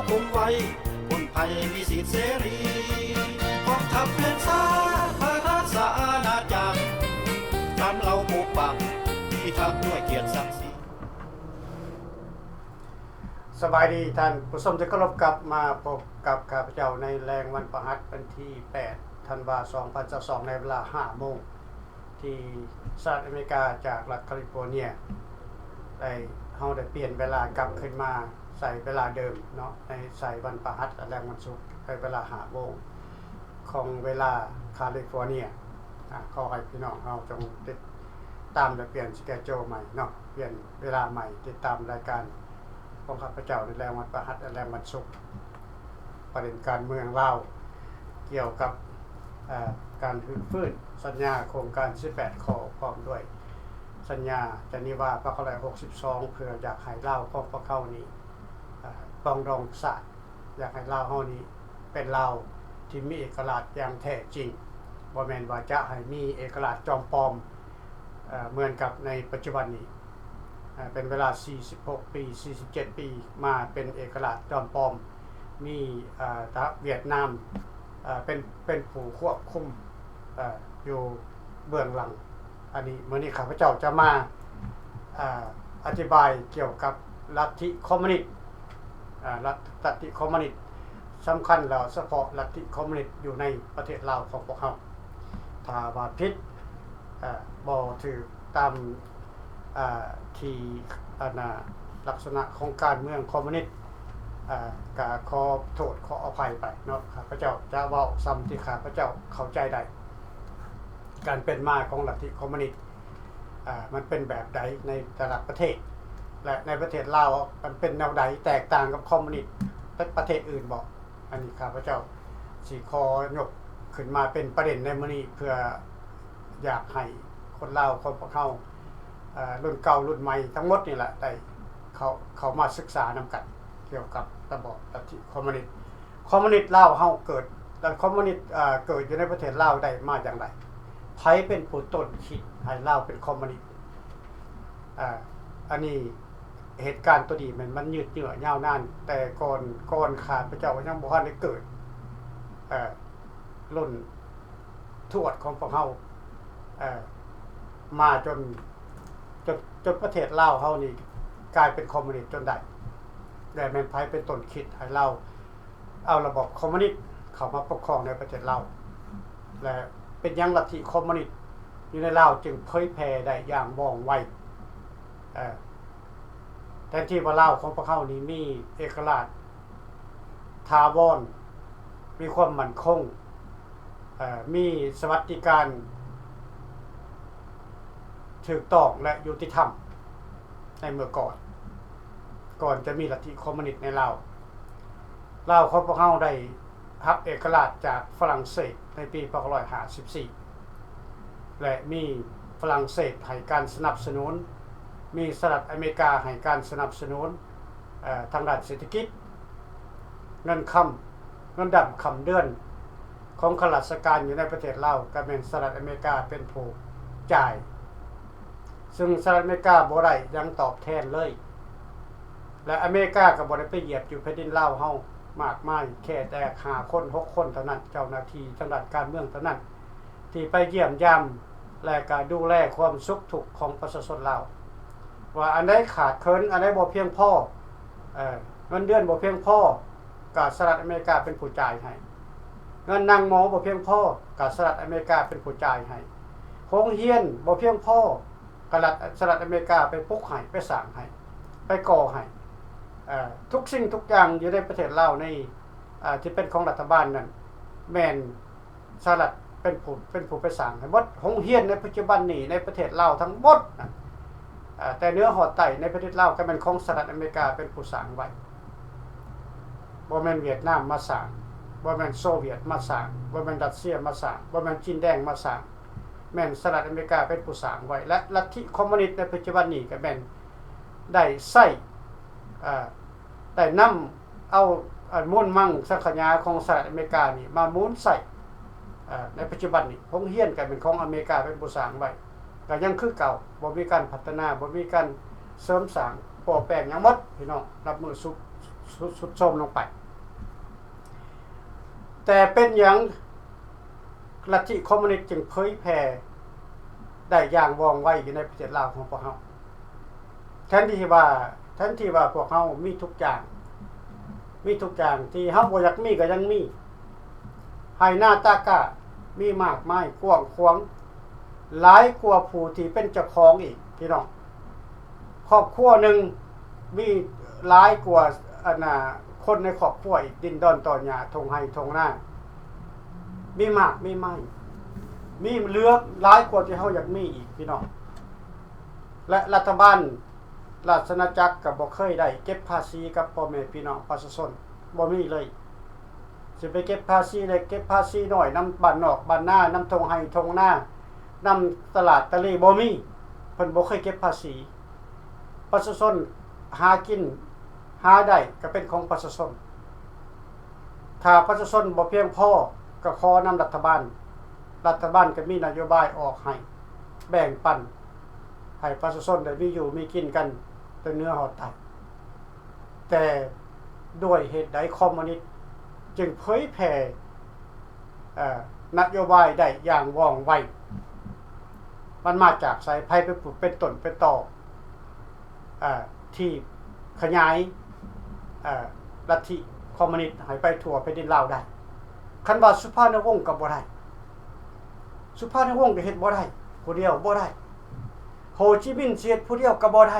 ຄຸມໄວ້ ຄົນໄພມີສິດເສລີ ກອງທັບແຫ່ງຊາດ ພະລາຊະອານາຈັກ ຕາມເຫຼົ່າປົກປັກ ພິທັກດ້ວຍກຽດສັກສີ. ສະບາຍດີທ່ານຜູ້ຊົມທີ່ເຄົາລົບ, ກັບມາພົບກັບຂ້າພະເຈົ້າໃນແລງວັນພະຫັດ ວັນທີແປດ ທັນວາ ສອງພັນຊາວສອງ ໃນເວລາຫ້າໂມງ ທີ່ສະຫະລັດອາເມລິກາ ຈາກລັດຄາລິຟໍເນຍ ໄດ້ ເຮົາໄດ້ປ່ຽນເວລາກັບຄືນມາໃສ່ເວລາເດີມເນາະ ໃນໃສ່ວັນພະຫັດ ແລະ ວັນສຸກ ໃນເວລາຫ້າໂມງຂອງເວລາຄາລິຟໍເນຍ. ອາ ຂໍໃຫ້ພີ່ນ້ອງເຮົາຈົ່ງຕິດຕາມ ແລະ ປ່ຽນສະແກຈູລໃໝ່ເນາະ ປ່ຽນເວລາໃໝ່ ຕິດຕາມລາຍການຂອງຂ້າພະເຈົ້າໃນແລງວັນພະຫັດ ແລະ ແລງວັນສຸກ. ປະເດັນການເມືອງລາວ ກ່ຽວກັບ ເອີ ການຮື້ຟື້ນສັນຍາໂຄງການສິບແປດຂໍ້ ພ້ອມດ້ວຍສັນຍາເຈນີວາ ພັນເກົ້າຮ້ອຍຫົກສິບສອງ ເພື່ອຢາກໃຫ້ລາວຂອງພວກເຮົານີ້ ເອີ ປອງດອງຊາດ, ຢາກໃຫ້ລາວເຮົານີ້ເປັນລາວທີ່ມີເອກະລາດຢ່າງແທ້ຈິງ, ບໍ່ແມ່ນວ່າຈະໃຫ້ມີເອກະລາດຈອມປອມ ເອີ ເໝືອນກັບໃນປັດຈຸບັນນີ້. ເປັນເວລາສີ່ສິບຫົກປີ ສີ່ສິບເຈັດປີ ມາເປັນເອກະລາດຈອມປອມ, ມີ ເອີ ທະຫານຫວຽດນາມ ເປັນ ເປັນຜູ້ຄວບຄຸມ ເອີ ຢູ່ເບື້ອງຫຼັງ. ອັນນີ້ ມື້ນີ້ຂ້າພະເຈົ້າຈະມາ ເອີ ອະທິບາຍກ່ຽວກັບລັດທິຄອມມູນິດ ເອີ ລັດ ລັດທິຄອມມູນິດ ສຳຄັນແລ້ວ ສະເພາະລັດທິຄອມມູນິດຢູ່ໃນປະເທດລາວຂອງພວກເຮົາ. ຖ້າວ່າຜິດ ເອີ ບໍ່ຖືກຕາມ ເອີ ທີ່ ອັນນ່າ ລັກສະນະຂອງການເມືອງຄອມມູນິດ ເອີ ກະຂໍໂທດຂໍອະໄພໄປເນາະ. ຂ້າພະເຈົ້າຈະເວົ້າສ່ຳທີ່ຂ້າພະເຈົ້າເຂົ້າໃຈໄດ້. ການເປັນມາຂອງລັດທິຄອມມູນິດ ເອີ ມັນເປັນແບບໃດໃນແຕ່ລະປະເທດ ແລະ ໃນປະເທດລາວມັນເປັນແນວໃດ ແຕກຕ່າງກັບຄອມມູນິດ ປະ ປະເທດອື່ນບໍ່? ອັນນີ້ຂ້າພະເຈົ້າຊິຂໍຍົກຂຶ້ນມາເປັນປະເດັນໃນມື້ນີ້ ເພື່ອຢາກໃຫ້ຄົນລາວຂອງພວກເຮົາ ເອີ ລຸ້ນເກົ່າລຸ້ນໃໝ່ທັງໝົດນີ້ແຫຼະ ໄດ້ເຂົ້າ ເຂົ້າມາສຶກສານຳກັນ ກ່ຽວກັບລະບອບລັດທິຄອມມູນິດ. ຄອມມູນິດລາວເຮົາເກີດ ແລະ ຄອມມູນິດ ເອີ ເກີດຢູ່ໃນປະເທດລາວໄດ້ມາຢ່າງໃດ? ໃຜເປັນຜູ້ຕົ້ນຄິດໃຫ້ລາວເປັນຄອມມູນິດ? ເອີ ອັນນີ້ ເຫດການໂຕນີ້ແມ່ນມັນຍືດເຍື້ອຍາວນານ ແຕ່ກ່ອນ ກ່ອນຂ້າພະເຈົ້າຍັງບໍ່ທັນໄດ້ເກີດ ເອີ ລຸ້ນທວດຂອງພວກເຮົາ ເອີ ມາຈົນ ຈົນ ຈົນປະເທດລາວເຮົານີ້ກາຍເປັນຄອມມູນິດຈົນໄດ້ ແລະ ແມ່ນໃຜເປັນຕົ້ນຄິດໃຫ້ລາວ ເອົາລະບອບຄອມມູນິດເຂົ້າມາປົກຄອງໃນປະເທດລາວ ແລະ ເປັນຫຍັງລັດທິຄອມມູນິດຢູ່ໃນລາວຈຶ່ງເຜີຍແຜ່ໄດ້ຢ່າງວ່ອງໄວ? ເອີ ແທນທີ່ວ່າລາວຂອງພວກເຮົານີ້ມີເອກະລາດຖາວອນ, ມີຄວາມໝັ້ນຄົງ, ເອີ ມີສະຫວັດດີການຖືກຕ້ອງ ແລະ ຍຸຕິທຳໃນເມື່ອກ່ອນ, ກ່ອນຈະມີລັດທິຄອມມູນິດໃນລາວ. ລາວຂອງພວກເຮົາໄດ້ຮັບເອກະລາດຈາກຝຣັ່ງເສດໃນປີພັນເກົ້າຮ້ອຍຫ້າສິບສີ່ ແລະ ມີຝຣັ່ງເສດໃຫ້ການສະໜັບສະໜູນ, ມີສະຫະລັດອາເມລິກາໃຫ້ການສະໜັບສະໜູນ ເອີ ທາງດ້ານເສດຖະກິດ, ເງິນຄຳ, ເງິນດຳຄຳເດືອນຂອງຂ້າລາຊະການຢູ່ໃນປະເທດລາວ ກໍແມ່ນສະຫະລັດອາເມລິກາເປັນຜູ້ຈ່າຍ, ຊຶ່ງສະຫະລັດອາເມລິກາບໍ່ໄດ້ຫຍັງຕອບແທນເລີຍ. ແລະ ອາເມລິກາກໍບໍ່ໄດ້ໄປຢຽບຢູ່ແຜ່ນດິນລາວເຮົາມາກມາຍ, ແຄ່ແຕ່ຫ້າຄົນ ຫົກຄົນເທົ່ານັ້ນ, ເຈົ້າໜ້າທີ່ທາງດ້ານການເມືອງເທົ່ານັ້ນ ທີ່ໄປຢ້ຽມຢາມ ແລະ ກໍດູແລຄວາມສຸກທຸກຂອງປະຊາຊົນລາວ ວ່າອັນໃດຂາດເຂີນ, ອັນໃດບໍ່ພຽງພໍ, ເອີ ເງິນເດືອນບໍ່ພຽງພໍ, ກໍສະຫະລັດອາເມລິກາເປັນຜູ້ຈ່າຍໃຫ້, ເງິນນັ່ງໝໍບໍ່ພຽງພໍ, ກໍສະຫະລັດອາເມລິກາເປັນຜູ້ຈ່າຍໃຫ້, ໂຮງຮຽນບໍ່ພຽງພໍ, ກໍລັດ ສະຫະລັດອາເມລິກາໄປປຸກໃຫ້, ໄປສ້າງໃຫ້, ໄປກໍ່ໃຫ້. ເອີ ທຸກສິ່ງທຸກຢ່າງຢູ່ໃນປະເທດລາວໃນ ເອີ ທີ່ເປັນຂອງລັດຖະບານນັ້ນ ແມ່ນສະຫະລັດເປັນຜູ້ ເປັນຜູ້ໄປສ້າງໃຫ້ໝົດ. ໂຮງຮຽນໃນປັດຈຸບັນນີ້ໃນປະເທດລາວທັງໝົດນັ້ນ ເອີ ແຕ່ເໜືອຮອດໃຕ້ໃນປະເທດລາວ ກໍແມ່ນຂອງສະຫະລັດອາເມລິກາເປັນຜູ້ສ້າງໄວ້. ບໍ່ແມ່ນຫວຽດນາມມາສ້າງ, ບໍ່ແມ່ນໂຊວຽດມາສ້າງ, ບໍ່ແມ່ນຣັດເຊຍມາສ້າງ, ບໍ່ແມ່ນຈີນແດງມາສ້າງ, ແມ່ນສະຫະລັດອາເມລິກາເປັນຜູ້ສ້າງໄວ້ ແລະ ລັດທິຄອມມູນິດໃນປັດຈຸບັນນີ້ກໍແມ່ນໄດ້ໃຊ້ ເອີ ໄດ້ນຳເອົາ ເອີ ມູນມັງສັງຂະຫຍາຂອງສະຫະລັດອາເມລິການີ້ມາໝູນໃຊ້ ເອີ ໃນປັດຈຸບັນນີ້. ໂຮງຮຽນກໍແມ່ນຂອງອາເມລິກາເປັນຜູ້ສ້າງໄວ້ ກໍຍັງຄືເກົ່າ, ບໍ່ມີການພັດທະນາ, ບໍ່ມີການເສີມສ້າງ, ປົວແປງຫຍັງໝົດ ພີ່ນ້ອງ, ນັບມື້ຊຸດ ຊຸດ ຊຸດໂຊມລົງໄປ. ແຕ່ເປັນຫຍັງລັດທິຄອມມູນິດຈຶ່ງເຜີຍແຜ່ໄດ້ຢ່າງວ່ອງໄວຢູ່ໃນປະເທດລາວຂອງພວກເຮົາ? ແທນທີ່ວ່າ ແທນທີ່ວ່າພວກເຮົາມີທຸກຢ່າງ ມີທຸກຢ່າງທີ່ເຮົາບໍ່ຢາກມີກໍຍັງມີ ໄຮ່ນາຕາກ້າມີມາກມາຍກວ້າງຂວາງ ຫຼາຍກວ່າຜູ້ທີ່ເປັນເຈົ້າຂອງອີກ ພີ່ນ້ອງ. ຄອບຄົວໜຶ່ງມີຫຼາຍກວ່າ ອັນນ່າ ຄົນໃນຄອບຄົວອີກ ດິນດອນຕອນຫຍ້າ ທົ່ງໄຮ່ທົ່ງນາ ມີໝາກມີໄມ້ ມີເຫຼືອຫຼາຍກວ່າທີ່ເຮົາຢາກມີອີກ ພີ່ນ້ອງ. ແລະ ລັດຖະບານລາຊະອານາຈັກກໍບໍ່ເຄີຍໄດ້ເກັບພາສີກັບພໍ່ແມ່ພີ່ນ້ອງປະຊາຊົນ ບໍ່ມີເລີຍ. ຊິໄປເກັບພາສີເລັກ ເກັບພາສີນ້ອຍ ນຳບ້ານນອກບ້ານນາ ນຳທົ່ງໄຮ່ທົ່ງນາ ນຳຕະຫຼາດຕະເລ ບໍ່ມີ. ເພິ່ນບໍ່ເຄີຍເກັບພາສີ. ປະຊາຊົນຫາກິນຫາໄດ້ກໍເປັນຂອງປະຊາຊົນ. ຖ້າປະຊາຊົນບໍ່ພຽງພໍກໍຂໍນຳລັດຖະບານ, ລັດຖະບານກໍມີນະໂຍບາຍອອກໃຫ້ ແບ່ງປັນໃຫ້ປະຊາຊົນໄດ້ມີຢູ່ມີກິນກັນແຕ່ເໜືອຮອດໃຕ້. ແຕ່ດ້ວຍເຫດໃດຄອມມູນິດຈຶ່ງເຜີຍແຜ່ ເອີ ນະໂຍບາຍໄດ້ຢ່າງວ່ອງໄວ? ມັນມາຈາກໃສ? ໃຜເປັນຜູ້ເປັນຕົ້ນເປັນຕໍ ເອີ ທີ່ຂະຫຍາຍ ເອີ ລັດທິຄອມມູນິດໃຫ້ໄປທົ່ວແຜ່ນດິນລາວໄດ້? ຄັນວ່າສຸພານຸວົງກໍບໍ່ໄດ້, ສຸພານຸວົງກໍເຮັດບໍ່ໄດ້ ຜູ້ດຽວບໍ່ໄດ້, ໂຮຈິມິນຊິເຮັດຜູ້ດຽວກໍບໍ່ໄດ້.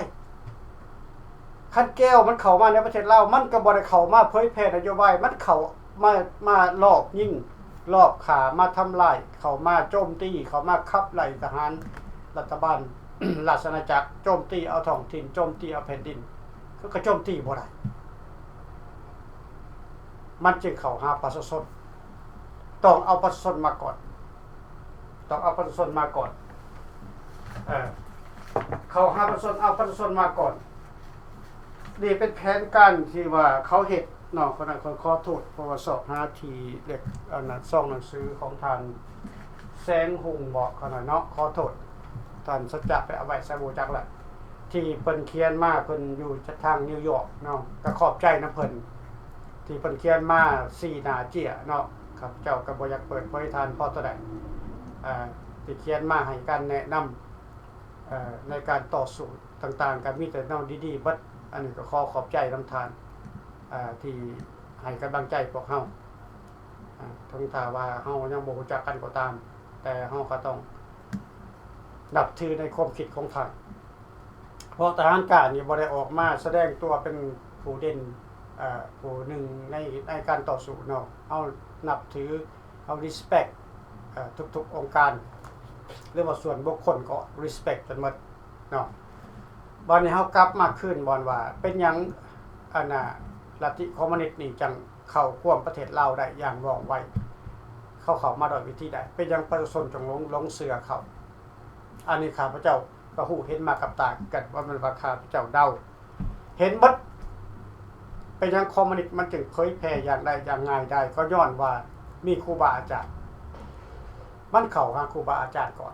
ຄັນແກວມັນເຂົ້າມາໃນປະເທດລາວ ມັນກໍບໍ່ໄດ້ເຂົ້າມາເຜີຍແຜ່ນະໂຍບາຍ, ມັນເຂົ້າມາ ມາລອບຍິງ ລອບຂ້າ ມາທຳລາຍ, ເຂົ້າມາໂຈມຕີ, ເຂົ້າມາຂັບໄລ່ທະຫານລັດຖະບານລາຊະອານາຈັກ, ໂຈມຕີເອົາທ້ອງຖິ່ນ, ໂຈມຕີເອົາແຜ່ນດິນ, ຄືກໍໂຈມຕີບໍ່ໄດ້. ມັນຈຶ່ງເຂົ້າຫາປະຊາຊົນ, ຕ້ອງເອົາປະຊາຊົນມາກ່ອນ. ຕ້ອງເອົາປະຊາຊົນມາກ່ອນ ເອີ ເຂົ້າຫາປະຊາຊົນ, ເອົາປະຊາຊົນມາກ່ອນ. ນີ້ເປັນແຜນການທີ່ວ່າເຂົາເຮັດເນາະ. ເພາະນັ້ນ ຂໍ ຂໍໂທດ ເພາະວ່າຊອກຫາທີ່ເລັກ ອັນນັ້ນ ຊອງໜັງສືຂອງທ່ານແສງຮຸ່ງບອກເຂົາໜ້ອຍເນາະ, ຂໍໂທດ. ທ່ານສັດຈະໄປເອົາໄວ້ໃສບໍ່ຈັກລະ ທີ່ເພິ່ນຂຽນມາ, ເພິ່ນຢູ່ທາງນິວຢອກເນາະ, ກໍຂອບໃຈນຳເພິ່ນ ທີ່ເພິ່ນຂຽນມາຊີ້ໜ້າເຈ້ຍເນາະ. ຂ້າພະເຈົ້າກໍບໍ່ຢາກເປີດເຜີຍທ່ານພໍເທົ່າໃດ ເອີ ທີ່ຂຽນມາໃຫ້ການແນະນຳ ເອີ ໃນການຕໍ່ສູ້ຕ່າງໆ ກໍມີແຕ່ແນວດີໆເບິດ. ອັນນີ້ກໍຂໍຂອບໃຈນຳທ່ານ ເອີ ທີ່ໃຫ້ກຳລັງໃຈພວກເຮົາ. ເອີ ເຖິງຖ້າວ່າເຮົາຍັງບໍ່ຮູ້ຈັກກັນກໍຕາມ, ແຕ່ເຮົາກໍຕ້ອງນັບຖືໃນຄວາມຄິດຂອງທ່ານ. ເພາະທະຫານກ້ານີ້ບໍ່ໄດ້ອອກມາສະແດງຕົວເປັນຜູ້ເດັ່ນ ເອີ ຜູ້ໜຶ່ງໃນ ໃນການຕໍ່ສູ້ເນາະ. ເຮົານັບຖື, ເຮົາ respect ເອີ ທຸກໆອົງການ ຫຼືວ່າສ່ວນບຸກຄົນກໍ respect ກັນໝົດເນາະ. ບັດນີ້ເຮົາກັບມາຄືນບ່ອນວ່າ ເປັນຫຍັງ ອັນນ່າ ລັດທິຄອມມູນິດນີ້ຈັ່ງເຂົ້າກວມປະເທດລາວໄດ້ຢ່າງວ່ອງໄວ? ເຂົາເຂົ້າມາດ້ວຍວິທີໃດ? ເປັນຫຍັງປະຊາຊົນຈຶ່ງຫຼົງ ຫຼົງເຊື່ອເຂົາ? ອັນນີ້ຂ້າພະເຈົ້າກໍຮູ້ເຫັນມາກັບຕາຄືກັນ, ບໍ່ແມ່ນວ່າຂ້າພະເຈົ້າເດົາ, ເຫັນໝົດ. ເປັນຫຍັງຄອມມູນິດມັນຈຶ່ງເຜີຍແຜ່ຢ່າງໄດ້ ຢ່າງງ່າຍດາຍ? ກໍຍ້ອນວ່າມີຄູບາອາຈານ. ມັນເຂົ້າຫາຄູບາອາຈານກ່ອນ,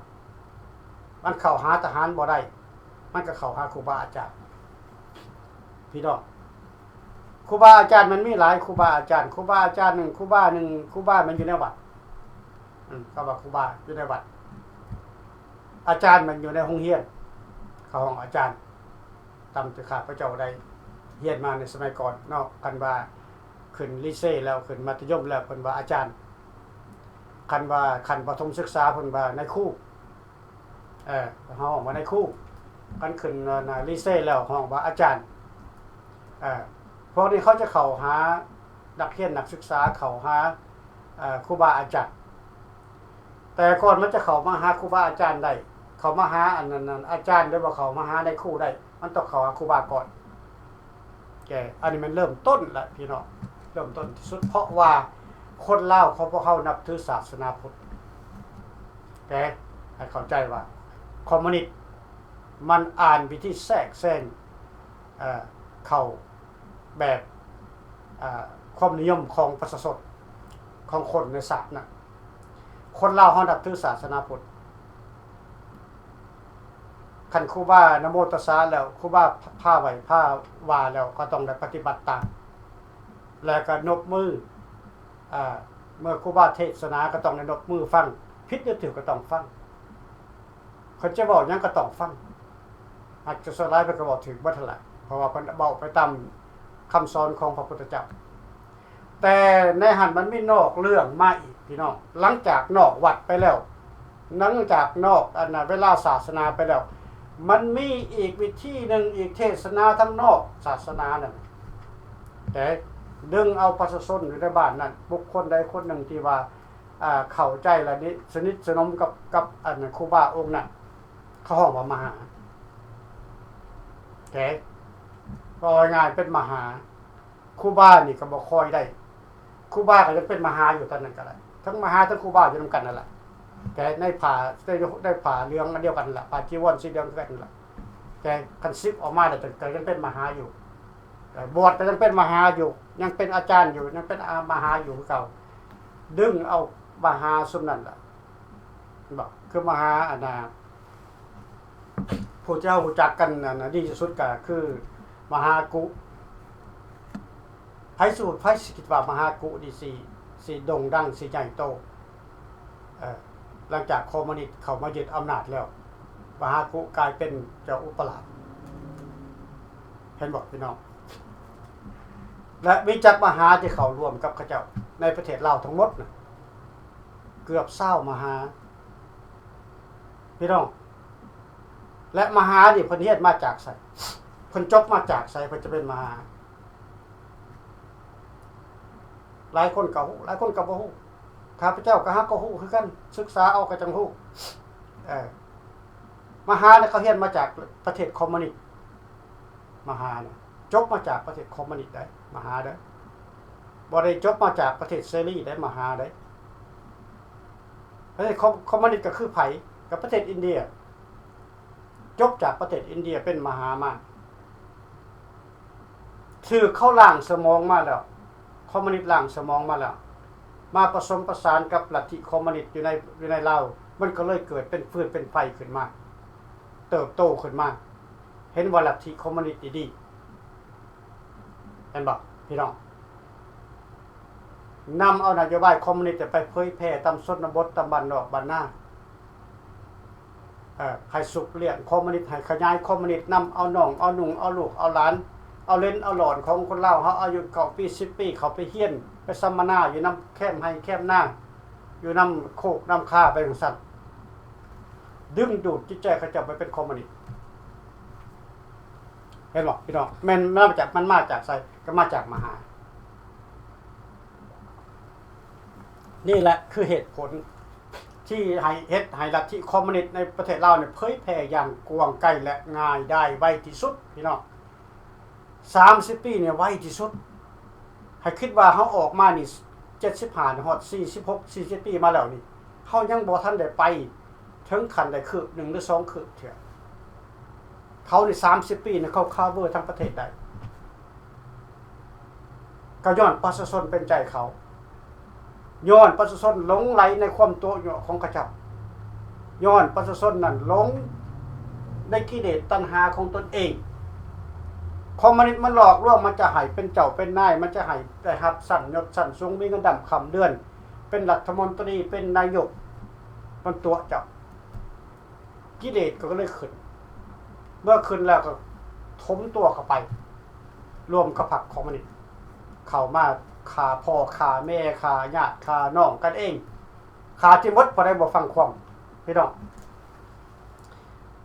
ມັນເຂົ້າຫາທະຫານບໍ່ໄດ້, ມັນກໍເຂົ້າຫາຄູບາອາຈານ. ພີ່ນ້ອງ, ຄູບາອາຈານມັນມີຫຼາຍຄູບາອາຈານ. ຄູບາອາຈານໜຶ່ງ, ຄູບາໜຶ່ງ, ຄູບາມັນຢູ່ໃນວັດ. ອືມ ເຂົາວ່າຄູບາຢູ່ໃນວັດ, ອາຈານມັນຢູ່ໃນໂຮງຮຽນ, ເຂົາຮ້ອງອາຈານ. ຕາມທີ່ຂ້າພະເຈົ້າໄດ້ຮຽນມາໃນສະໄໝກ່ອນເນາະ, ຄັນວ່າຂຶ້ນລີເຊແລ້ວ, ຂຶ້ນມັດທະຍົມແລ້ວ, ເພິ່ນວ່າອາຈານ. ຄັນວ່າຂັ້ນປະຖົມສຶກສາ, ເພິ່ນວ່ານາຍຄູ. ເອີ ເຮົາຮ້ອງວ່ານາຍຄູ. ຄັນຂຶ້ນ ເອີ ນະ ລີເຊແລ້ວ ຮ້ອງວ່າອາຈານ. ເອີ ພວກນີ້ເຂົາຈະເຂົ້າຫານັກຮຽນນັກສຶກສາ, ເຂົ້າຫາ ເອີ ຄູບາອາຈານ. ແຕ່ກ່ອນມັນຈະເຂົ້າມາຫາຄູບາອາຈານໄດ້, ເຂົ້າມາຫາອັນນັ້ນ ອາຈານ ຫຼືວ່າເຂົ້າມາຫານາຍຄູໄດ້, ມັນຕ້ອງເຂົ້າຫາຄູບາກ່ອນ. ແກ ອັນນີ້ແມ່ນເລີ່ມຕົ້ນລະພີ່ນ້ອງ, ເລີ່ມຕົ້ນທີ່ສຸດ, ເພາະວ່າຄົນລາວຂອງພວກເຮົານັບຖືສາສະໜາພຸດ. ແກ ໃຫ້ເຂົ້າໃຈວ່າຄອມມູນິດມັນອ່ານວິທີແຊກແຊງ ເອີ ເຂົ້າແບບ ເອີ ຄວາມນິຍົມຂອງປະຊາຊົນ, ຂອງຄົນໃນຊາດນັ້ນ. ຄົນລາວເຮົານັບຖືສາສະໜາພຸດ. ຄັນຄູບານະໂມຕັດສະແລ້ວ, ຄູບາພາໄຫວ້ພາວ່າແລ້ວ, ກໍຕ້ອງໄດ້ປະຕິບັດຕາມ. ແລ້ວກໍນົບມື ອາ ເມື່ອຄູບາເທດສະໜາກໍຕ້ອງໄດ້ນົບມືຟັງ, ຜິດຫຼືຖືກກໍຕ້ອງຟັງ, ເຂົາຈະເວົ້າຫຍັງກໍຕ້ອງຟັງ, ອາດຈະສ່ວນຫຼາຍເພິ່ນກໍເວົ້າຖືກເບິດຫັ້ນລະ ເພາະວ່າເພິ່ນເວົ້າໄປຕາມຄຳສອນຂອງພະພຸດທະເຈົ້າ. ແຕ່ໃນຫັ້ນມັນມີນອກເລື່ອງມາອີກ ພີ່ນ້ອງ, ຫຼັງຈາກນອກວັດໄປແລ້ວ, ຫຼັງຈາກນອກ ອັນນ່າ ເວລາສາສະໜາໄປແລ້ວ, ມັນມີອີກວິທີໜຶ່ງອີກ ເທດສະໜາທາງນອກສາສະໜານັ້ນ ແຕ່ດຶງເອົາປະຊາຊົນຢູ່ໃນບ້ານນັ້ນ, ບຸກຄົນໃດຄົນໜຶ່ງທີ່ວ່າ ອ່າ ເຂົ້າໃຈ ແລະ ນິ ສະໜິດສະໜົມກັບ ກັບ ອັນ ຄູບາອົງນັ້ນ, ເຂົາຮ້ອງວ່າມະຫາ ແຕ່ ເວົ້າງ່າຍໆ ເປັນມະຫາ. ຄູບານີ້ກໍບໍ່ຄ່ອຍໄດ້, ຄູບາກໍຍັງເປັນມະຫາຢູ່ຕອນນັ້ນກໍໄດ້, ທັງມະຫາທັງຄູບາຢູ່ນຳກັນນັ້ນລະ, ແຕ່ໃນຜ້າ ໃນ ໃນຜ້າເຫຼືອງອັນດຽວກັນລະ, ຜ້າຈີວອນສີເຫຼືອງຄືກັນລະ, ແຕ່ຄັນສຶກອອກມາແລ້ວກໍຍັງເປັນມະຫາຢູ່, ເອີ ບວດກໍຍັງເປັນມະຫາຢູ່, ຍັງເປັນອາຈານຢູ່, ຍັງເປັນ ອາ ມະຫາຢູ່ຄືເກົ່າ. ດຶງເອົາມະຫາຊຸມນັ້ນລະ ເຫັນບໍ່? ຄືມະຫາ ອັນນ່າ ຜູ້ທີ່ເຮົາຮູ້ຈັກກັນ ອັນນ່າ ດີທີ່ສຸດກໍຄືມະຫາກຸ. ໃຜຊິ ໃຜຊິຄິດວ່າມະຫາກຸນີ້ຊິ ຊິໂດ່ງດັງ ຊິໃຫຍ່ໂຕ? ເອີ ຫຼັງຈາກຄອມມູນິດເຂົ້າມາຍຶດອຳນາດແລ້ວ, ມະຫາກຸກາຍເປັນເຈົ້າອຸປະລາດ. ເຫັນບໍ່ພີ່ນ້ອງ? ແລະ ມີຈັກມະຫາທີ່ເຂົ້າຮ່ວມກັບເຂົາເຈົ້າໃນປະເທດລາວທັງໝົດນະ? ເກືອບຊາວມະຫາ ພີ່ນ້ອງ. ແລະ ມະຫານີ້ເພິ່ນຮຽນມາຈາກໃສ? ເພິ່ນຈົບມາຈາກໃສ? ເພິ່ນຈະເປັນມະຫາ ຫຼາຍຄົນກໍຮູ້, ຫຼາຍຄົນກໍບໍ່ຮູ້. ຂ້າພະເຈົ້າກໍຫາກໍຮູ້ຄືກັນ, ສຶກສາເອົາກໍຈັ່ງຮູ້. ເອີ ມະຫານະ ເຂົາຮຽນມາຈາກປະເທດຄອມມູນິດ. ມະຫານະ ຈົບມາຈາກປະເທດຄອມມູນິດໃດ໋ ມະຫາເດີ, ບໍ່ໄດ້ຈົບມາຈາກປະເທດເສລີໃດ໋ ມະຫາໃດ໋. ປະເທດຄອມ ຄອມມູນິດກໍຄືໃຜ? ກໍປະເທດອິນເດຍ, ຈົບຈາກປະເທດອິນເດຍເປັນມະຫາມາ, ຖືກເຂົາລ້າງສະໝອງມາແລ້ວ, ຄອມມູນິດລ້າງສະໝອງມາແລ້ວ, ມາປະສົມປະສານກັບລັດທິຄອມມູນິດຢູ່ໃນ ຢູ່ໃນລາວ, ມັນກໍເລີຍເກີດເປັນຟືນເປັນໄຟຂຶ້ນມາ, ເຕີບໂຕຂຶ້ນມາ. ເຫັນວ່າລັດທິຄອມມູນິດນີ້ດີ ແມ່ນບໍ່ພີ່ນ້ອງ? ນຳເອົານະໂຍບາຍຄອມມູນິດໄປເຜີຍແຜ່ຕາມຊົນນະບົດ ຕາມບ້ານນອກບ້ານນາ, ເອີ ໃຫ້ຊຸບລ້ຽງຄອມມູນິດ, ໃຫ້ຂະຫຍາຍຄອມມູນິດ, ນຳເອົານ້ອງ ເອົານຸ່ງ ເອົາລູກ ເອົາຫຼານ ເອົາເຫຼັນ ເອົາຫຼອນຂອງຄົນລາວເຮົາອາຍຸເກົ້າປີ ສິບປີ ເຂົ້າໄປຮຽນ ໄປສຳມະນາຢູ່ນຳແຄມໄຮ່ແຄມນາ ຢູ່ນຳໂຄກນຳຄາໄປຈັ່ງຊັ້ນ, ດຶງດູດຈິດໃຈເຂົາເຈົ້າໄປເປັນຄອມມູນິດ. ເຫັນບໍ່ພີ່ນ້ອງ? ແມ່ນມາຈາກ ມັນມາຈາກໃສ? ກໍມາຈາກມະຫາ. ນີ້ແຫຼະຄືເຫດຜົນທີ່ໃຫ້ ເຮັດໃຫ້ລັດທິຄອມມູນິດໃນປະເທດລາວນີ້ເຜີຍແຜ່ຢ່າງກວ້າງໄກ ແລະ ງ່າຍດາຍໄວທີ່ສຸດ ພີ່ນ້ອງ. ສາມສິບປີນີ້ໄວທີ່ສຸດ. ໃຫ້ຄິດວ່າເຮົາອອກມານີ້ ເຈັດສິບຫ້າ ຮອດ ສີ່ສິບຫົກ ສີ່ສິບປີມາແລ້ວນີ້ ເຮົາຍັງບໍ່ທັນໄດ້ໄປເຖິງຂັ້ນໃດຄືບໜຶ່ງ ຫຼື ສອງຄືບເທື່ອ. ເຂົານີ້ ສາມສິບປີນີ້ ເຂົາຄາເວີທັງປະເທດໄດ້ ກໍຍ້ອນປະຊາຊົນເປັນໃຈເຂົາ. ຍ້ອນປະຊາຊົນຫຼົງໄຫຼໃນຄວາມຕົວະຍົວະຂອງເຂົາເຈົ້າ, ຍ້ອນປະຊາຊົນນັ້ນຫຼົງໃນກິເລດຕັນຫາຂອງຕົນເອງ. ຄອມມູນິດມັນຫຼອກລວງ, ມັນຈະໃຫ້ເປັນເຈົ້າເປັນນາຍ, ມັນຈະໃຫ້ໄດ້ຮັບຊັ້ນຍົດຊັ້ນສູງ, ມີເງິນດຳຄ່ຳເດືອນ, ເປັນລັດຖະມົນຕີ, ເປັນນາຍົກ, ມັນຕົວະເຈົ້າ. ກິເລດກໍເລີຍຂຶ້ນ, ເມື່ອຂຶ້ນແລ້ວກໍຖົມຕົວເຂົ້າໄປ ລວມກັບພັກຄອມມູນິດ, ເຂົ້າມາຂ້າພໍ່ຂ້າແມ່ ຂ້າຍາດຂ້ານ້ອງກັນເອງ, ຂ້າທີ່ໝົດ ຜູ້ໃດບໍ່ຟັງຄວາມ ພີ່ນ້ອງ.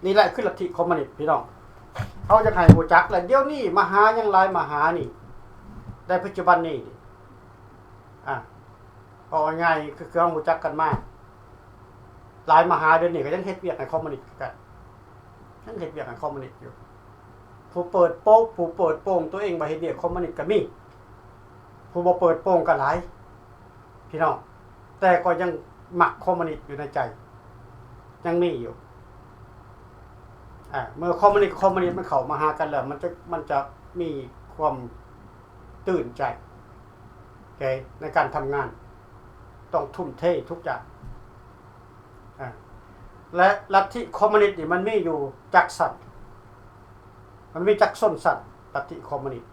ນີ້ແຫຼະຄືລັດທິຄອມມູນິດ ພີ່ນ້ອງ. ເຮົາຢາກໃຫ້ຮູ້ຈັກ ແລະ ດຽວນີ້ມະຫາຍັງຫຼາຍມະຫານີ້ ໃນປັດຈຸບັນນີ້ ອາ ເວົ້າງ່າຍໆ ຄື ຄືເຮົາຮູ້ຈັກກັນມາ ຫຼາຍມະຫາດຽວນີ້ກໍຍັງເຮັດວຽກໃຫ້ຄອມມູນິດຄືກັນ, ຍັງເຮັດວຽກໃຫ້ຄອມມູນິດຢູ່. ຜູ້ເປີດໂປງ ຜູ້ເປີດໂປງຕົວເອງວ່າເຮັດວຽກຄອມມູນິດກໍມີ, ຜູ້ບໍ່ເປີດໂປງກໍຫຼາຍ ພີ່ນ້ອງ, ແຕ່ກໍຍັງມັກຄອມມູນິດຢູ່ໃນໃຈ ຍັງມີຢູ່. ອາ ເມື່ອຄອມມູນິດ ຄອມມູນິດມັນເຂົ້າມາຫາກັນແລ້ວ ມັນຈະ ມັນຈະມີຄວາມຕື່ນໃຈ ໃນການທຳງານ, ຕ້ອງທຸ່ມເທທຸກຢ່າງ. ອາ ແລະ ລັດທິຄອມມູນິດນີ້ມັນມີຢູ່ຈັກຊັ້ນ? ມັນມີຈັກຊົນຊັ້ນ ລັດທິຄອມມູນິດ?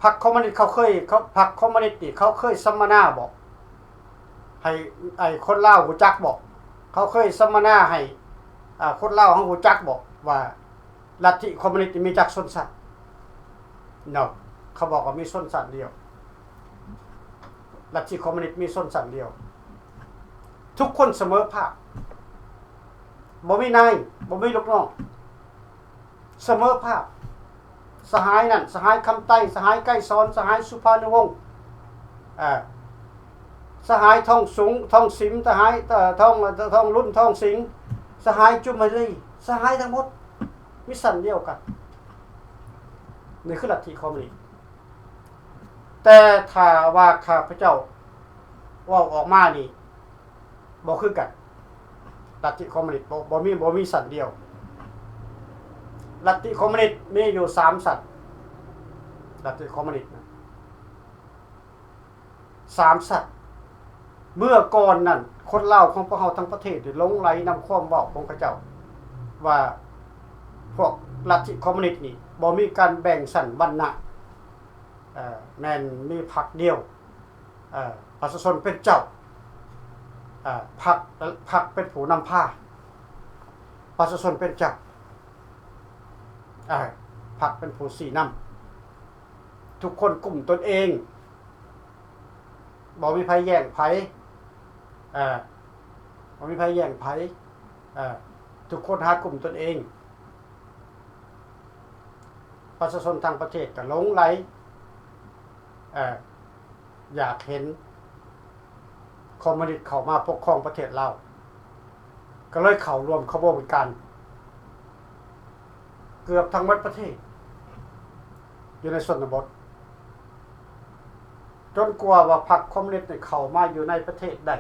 ພັກຄອມມູນິດເຂົາເຄີຍ ເຂົາ ພັກຄອມມູນິດນີ້ເຂົາເຄີຍສຳມະນາບໍ? ໃຫ້ ໃຫ້ຄົນລາວຮູ້ຈັກບໍ? ເຂົາເຄີຍສຳມະນາໃຫ້ ອ່າ ຄົນລາວເຮົາຮູ້ຈັກບໍວ່າ ລັດທິຄອມມູນິດນີ້ມີຈັກຊົນຊັ້ນ? No. ເຂົາບອກວ່າມີຊົນຊັ້ນດຽວ. ລັດທິຄອມມູນິດມີຊົນຊັ້ນດຽວ. ທຸກຄົນສະເໝີພາບ. ບໍ່ມີນາຍ, ບໍ່ມີລູກນ້ອງ. ສະເໝີພາບ. ສະຫາຍນັ້ນ, ສະຫາຍຄຳໄຕ, ສະຫາຍໄກສອນ, ສະຫາຍສຸພານຸວົງ, ເອີ ສະຫາຍທອງສຸງ, ທອງສິມ, ສະຫາຍ ເອີ ທອງ ທອງລຸນ, ທອງສິງ, ສະຫາຍຈຸມມະລີ, ສະຫາຍທັງໝົດ ມີຊັ້ນດຽວກັນ. ນີ້ຄືລັດທິຄອມມູນິດ. ແຕ່ຖ້າວ່າຂ້າພະເຈົ້າເວົ້າອອກມານີ້ ບໍ່ຄືກັນ. ລັດທິຄອມມູນິດ ບໍ່ ບໍ່ມີ ບໍ່ມີຊັ້ນດຽວ. ລັດທິຄອມມູນິດມີຢູ່ສາມຊັ້ນ. ລັດທິຄອມມູນິດນະ ສາມຊັ້ນ. ເມື່ອກ່ອນນັ້ນ ຄົນລາວຂອງພວກເຮົາທັງປະເທດນີ້ຫຼົງໄຫຼນຳຄວາມເວົ້າຂອງເຂົາເຈົ້າ ວ່າພວກລັດທິຄອມມູນິດນີ້ບໍ່ມີການແບ່ງຊັ້ນວັນນະ, ເອີ ແມ່ນມີພັກດຽວ. ເອີ ປະຊາຊົນເປັນເຈົ້າ, ເອີ ພັກ ພັກເປັນຜູ້ນຳພາ, ປະຊາຊົນເປັນເຈົ້າ, ເອີ ພັກເປັນຜູ້ຊີ້ນຳ, ທຸກຄົນກຸ້ມຕົນເອງ, ບໍ່ມີໃຜແຍ່ງໃຜ, ເອີ ບໍ່ມີໃຜແຍ່ງໃຜ, ເອີ ທຸກຄົນຫາກຸ້ມຕົນເອງ. ປະຊາຊົນທັງປະເທດກໍຫຼົງໄຫຼ ເອີ ຢາກເຫັນຄອມມູນິດເຂົ້າມາປົກຄອງປະເທດລາວ, ກໍເລີຍເຂົ້າຮ່ວມຂະບວນການເກືອບທັງໝົດປະເທດ ຢູ່ໃນຊົນນະບົດ, ຈົນກວ່າວ່າພັກຄອມມູນິດນີ້ເຂົ້າມາຢູ່ໃນປະເທດໄດ້,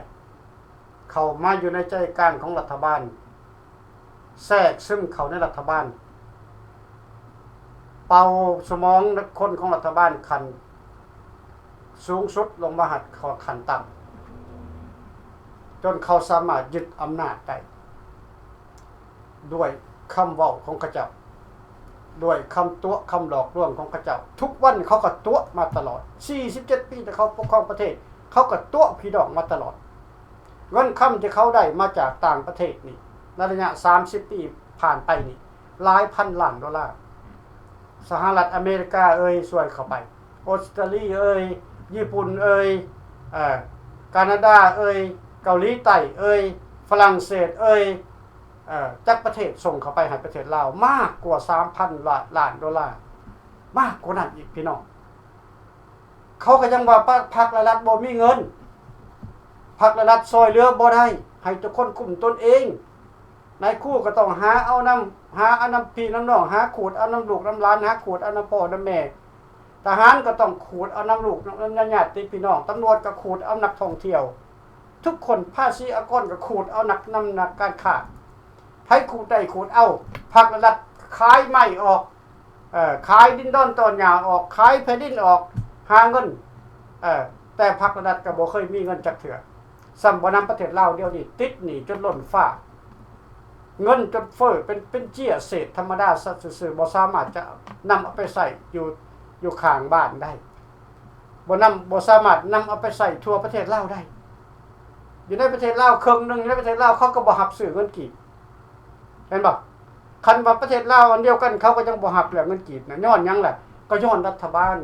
ເຂົ້າມາຢູ່ໃນໃຈກາງຂອງລັດຖະບານ, ແຊກຊຶມເຂົ້າໃນລັດຖະບານ, ເປົ່າສະໝອງຄົນຂອງລັດຖະບານຂັ້ນສູງສຸດລົງມາຫາຂັ້ນຕ່ຳ, ຈົນເຂົາສາມາດຍຶດອຳນາດໄດ້ ດ້ວຍຄຳເວົ້າຂອງເຂົາເຈົ້າ, ດ້ວຍຄຳຕົວະຄຳຫຼອກລວງຂອງເຂົາເຈົ້າ. ທຸກວັນເຂົາກໍຕົວະມາຕະຫຼອດ, ສີ່ສິບເຈັດປີທີ່ເຂົາປົກຄອງປະເທດ ເຂົາກໍຕົວະພີ່ນ້ອງມາຕະຫຼອດ. ເງິນຄຳທີ່ເຂົາໄດ້ມາຈາກຕ່າງປະເທດນີ້ ໃນໄລຍະສາມສິບປີຜ່ານໄປນີ້ ຫຼາຍພັນລ້ານໂດລາ. ສະຫະລັດອາເມລິກາເອີຍ ຊ່ວຍເຂົ້າໄປ, ອົດສະຕາລີເອີຍ, ຍີ່ປຸ່ນເອີຍ, ເອີ ການາດາເອີຍ, ເກົາຫຼີໃຕ້ເອີຍ, ຝຣັ່ງເສດເອີຍ, ເອີ ຈັກປະເທດສົ່ງເຂົ້າໄປໃຫ້ປະເທດລາວ ມາກກວ່າສາມພັນລ້ານໂດລາ, ມາກກວ່ານັ້ນອີກ ພີ່ນ້ອງ. ເຂົາກໍຍັງວ່າ ພ- ພັກ ແລະ ລັດບໍ່ມີເງິນ, ພັກ ແລະ ລັດຊ່ອຍເຫຼືອບໍ່ໄດ້, ໃຫ້ແຕ່ຄົນກຸ້ມຕົນເອງ. ນາຍຄູກໍຕ້ອງຫາເອົານຳ, ຫາເອົານຳພີ່ນຳນ້ອງ, ຫາຂູດເອົານຳລູກນຳຫຼານ, ຫາຂູດເອົານຳພໍ່ນຳແມ່. ທະຫານກໍຕ້ອງຂູດເອົານຳລູກນຳ ນຳຍາດຕິພີ່ນ້ອງ, ຕຳຫຼວດກໍຂູດເອົານັກທ່ອງທ່ຽວ. ທຸກຄົນ, ພາສີອາກອນກໍຂູດເອົານັກ ນຳນັກການຄ້າ. ໃຜຂູດໄດ້ຂູດເອົາ. ພັກ ແລະ ລັດຂາຍໄມ້ອອກ, ເອີ ຂາຍດິນດອນຕອນຫຍ້າອອກ, ຂາຍແຜ່ນດິນອອກ, ຫາເງິນ, ເອີ ແຕ່ພັກ ແລະ ລັດກໍບໍ່ເຄີຍມີເງິນຈັກເທື່ອ. ຊ້ຳບໍ່ນຳປະເທດລາວດຽວນີ້ຕິດໜີ້ຈົນລົ້ນຟ້າ, ເງິນຈົນເຟີ້ເປັນ ເປັນເຈ້ຍເສດທຳມະດາຊະຊື່ໆ, ບໍ່ສາມາດຈະນຳເອົາໄປໃຊ້ຢູ່ ຢູ່ຂ້າງບ້ານໄດ້, ບໍ່ນຳ ບໍ່ສາມາດນຳເອົາໄປໃຊ້ທົ່ວປະເທດລາວໄດ້. ຢູ່ໃນປະເທດລາວເຄິ່ງໜຶ່ງ ໃນປະເທດລາວເຂົາກໍບໍ່ຮັບຊື້ເງິນກີບ, ເຫັນບໍ່? ຄັນວ່າປະເທດລາວອັນດຽວກັນ ເຂົາກໍຍັງບໍ່ຮັບແລ້ວເງິນກີບນະ. ຍ້ອນຫຍັງລະ? ກໍຍ້ອນລັດຖະບານ,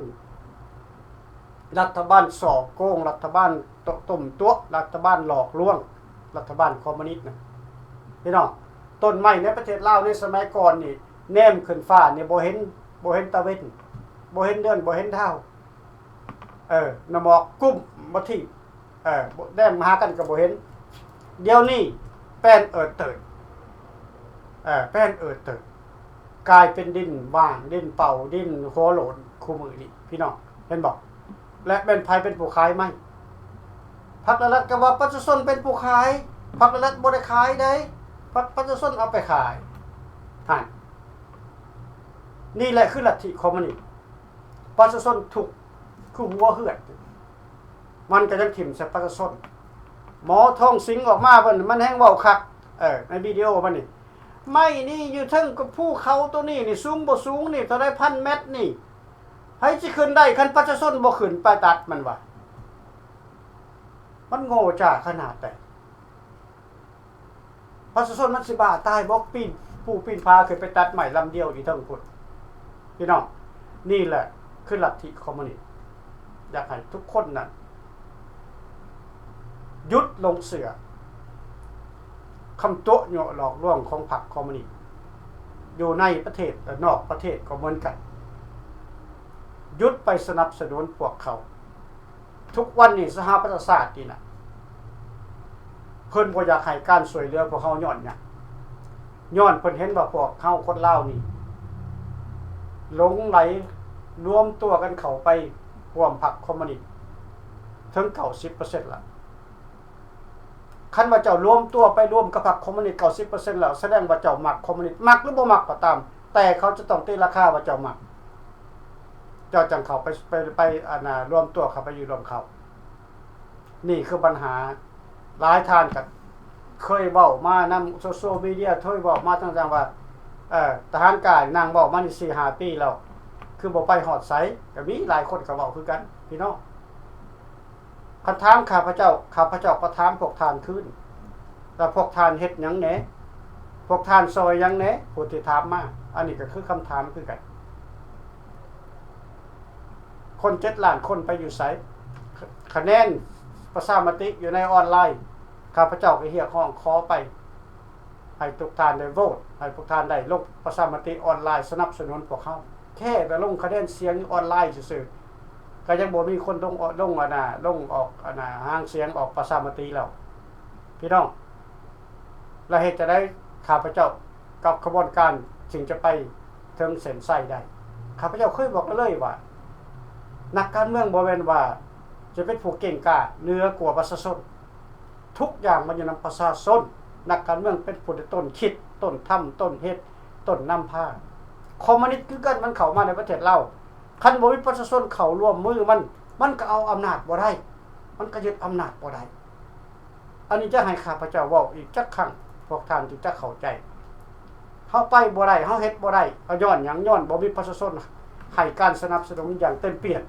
ລັດຖະບານສໍ້ໂກງ, ລັດຖະບານໂຕ- ຕົ້ມຕົວະ, ລັດຖະບານຫຼອກລວງ, ລັດຖະບານຄອມມູນິດນະ. ພີ່ນ້ອງ, ຕົ້ນໄມ້ໃນປະເທດລາວໃນສະໄໝກ່ອນນີ້ ແນມຂຶ້ນຟ້ານີ້ບໍ່ເຫັນ, ບໍ່ເຫັນຕາເວັນ, ບໍ່ເຫັນເດືອນ, ບໍ່ເຫັນດາວ. ເອີ ນ້ຳໝອກກຸ້ມບໍ່ທີບ, ເອີ ບໍ່- ແນມຫາກັນກໍບໍ່ເຫັນ. ດຽວນີ້ແປນເອີດເຕີດ, ເອີ ແປນເອີດເຕີດ, ກາຍເປັນດິນຫວ່າງ, ດິນເປົ່າ, ດິນຫົວໂຫຼນຄູ່ມື້ນີ້ ພີ່ນ້ອງ ເຫັນບໍ່? ແລະ ແມ່ນໃຜເປັນຜູ້ຂາຍໄມ້? ພັກ ແລະ ລັດ ກໍວ່າປະຊາຊົນເປັນຜູ້ຂາຍ, ພັກ ແລະ ລັດ ບໍ່ໄດ້ຂາຍເດ້, ພັກ ປະຊາຊົນເອົາໄປຂາຍ. ຫັ້ນ ນີ້ແຫຼະຄືລັດທິຄອມມູນິດ. ປະຊາຊົນທຸກຄືຫົວເຮືອນ, ມັນກໍຍັງຖິ້ມໃສ່ປະຊາຊົນ. ໝໍທອງສິງອອກມາ ເພິ່ນ ມັນແຮ່ງເວົ້າຄັກ, ເອີ ໃນວິດີໂອມັນນີ້, ໄມ້ນີ້ຢູ່ເທິງກັບພູເຂົາໂຕນີ້ນີ້ ສູງບໍ່ສູງນີ້ ເທົ່າໃດພັນແມັດນີ້, ໃຜຊິຂຶ້ນໄດ້ ຄັນປະຊາຊົນບໍ່ຂຶ້ນໄປຕັດມັນວະ? ມັນໂງ່ຈ້າຂະໜາດໃດ? ປະຊາຊົນມັນຊິບ້າຕາຍບໍ່? ປີນພູປີນຜາຂຶ້ນໄປຕັດໄມ້ລຳດຽວຢູ່ເທິງພຸ້ນ. ພີ່ນ້ອງ, ນີ້ແຫຼະຄືລັດທິຄອມມູນິດ. ຢາກໃຫ້ທຸກຄົນນັ້ນຢຸດຫຼົງເຊື່ອຄຳຕົວະຍົວະຫຼອກລວງຂອງພັກຄອມມູນິດ ຢູ່ໃນປະເທດ ແລະ ນອກປະເທດກໍເໝືອນກັນ. ຢຸດໄປສະໜັບສະໜູນພວກເຂົາ. ທຸກວັນນີ້ສະຫະປະຊາຊາດນີ້ນະ ເພິ່ນບໍ່ຢາກໃຫ້ການຊ່ວຍເຫຼືອພວກເຮົາຍ້ອນຫຍັງ? ຍ້ອນເພິ່ນເຫັນວ່າພວກເຮົາຄົນລາວນີ້ຫຼົງໄຫຼລວມຕົວກັນເຂົ້າໄປຮ່ວມພັກຄອມມູນິດເຖິງເກົ້າສິບເປີເຊັນລະ. ຄັນວ່າເຈົ້າລວມຕົວໄປລວມກັບພັກຄອມມູນິດເກົ້າສິບເປີເຊັນແລ້ວ ສະແດງວ່າເຈົ້າມັກຄອມມູນິດ, ມັກຫຼືບໍ່ມັກກໍຕາມ, ແຕ່ເຂົາຈະຕ້ອງຕີລາຄາວ່າເຈົ້າມັກ. ເຈົ້າຈັ່ງເຂົ້າໄປ ໄປ ໄປ ອັນນ່າ ລວມຕົວເຂົ້າໄປຢູ່ຮ່ວມເຂົາ. ນີ້ຄືບັນຫາ. ຫຼາຍທ່ານກໍເຄີຍເວົ້າມານຳໂຊຊຽວມີເດຍ, ເຄີຍເວົ້າມາຕ່າງໆວ່າ ເອີ ທະຫານກ້ານັ່ງເວົ້າມານີ້ສີ່ຫ້າປີແລ້ວ ຄືບໍ່ໄປຮອດໃສ? ກໍມີຫຼາຍຄົນກໍເວົ້າຄືກັນ ພີ່ນ້ອງ. ຄັນຖາມຂ້າພະເຈົ້າ, ຂ້າພະເຈົ້າກໍຖາມພວກທ່ານຄືນ ວ່າພວກທ່ານເຮັດຫຍັງແດ່? ພວກທ່ານຊ່ອຍຫຍັງແດ່? ຜູ້ທີ່ຖາມມາ. ອັນນີ້ກໍຄືຄຳຖາມຄືກັນ. ຄົນເຈັດລ້ານຄົນໄປຢູ່ໃສ? ຄະ ຄະແນນປະຊາມະຕິຢູ່ໃນອອນລາຍ, ຂ້າພະເຈົ້າກໍຮຽກຮ້ອງຂໍໄປ ໃຫ້ທຸກທ່ານໄດ້ໂຫວດ, ໃຫ້ພວກທ່ານໄດ້ລົງປະຊາມະຕິອອນລາຍສະໜັບສະໜູນພວກເຮົາ. ແຄ່ແຕ່ລົງຄະແນນສຽງອອນລາຍຊື່ໆ ກໍຍັງບໍ່ມີຄົນລົງ ລົງ ອັນນ່າ ລົງອອກ ອັນນ່າ ຫາງສຽງອອກປະຊາມະຕິແລ້ວ ພີ່ນ້ອງ. ແລະເຮັດຈັ່ງໃດຂ້າພະເຈົ້າກັບຂະບວນການຈຶ່ງຈະໄປເຖິງເສັ້ນໄຊໄດ້? ຂ້າພະເຈົ້າເຄີຍບອກເລີຍວ່າ ນັກການເມືອງບໍ່ແມ່ນວ່າຈະເປັນຜູ້ເກັ່ງກ້າເໜືອກວ່າປະຊາຊົນ. ທຸກຢ່າງມັນຢູ່ນຳປະຊາຊົນ. ນັກການເມືອງເປັນຜູ້ທີ່ຕົ້ນຄິດ, ຕົ້ນທຳ, ຕົ້ນເຮັດ, ຕົ້ນນຳພາ. ຄອມມູນິດຄືກັນ, ມັນເຂົ້າມາໃນປະເທດລາວ, ຄັນບໍ່ມີປະຊາຊົນເຂົ້າຮ່ວມມືມັນ, ມັນກໍເອົາອຳນາດບໍ່ໄດ້, ມັນກໍຍຶດອຳນາດບໍ່ໄດ້. ອັນນີ້ຈະໃຫ້ຂ້າພະເຈົ້າເວົ້າອີກຈັກຄັ້ງ, ພວກທ່ານຈຶ່ງຈະເຂົ້າໃຈ. ເຮົາໄປບໍ່ໄດ້, ເຮົາເຮັດບໍ່ໄດ້, ກໍຍ້ອນຫຍັງ? ຍ້ອນບໍ່ມີປະຊາຊົນໃຫ້ການສະໜັບສະໜູນຢ່າງເຕັມປ່ຽນ.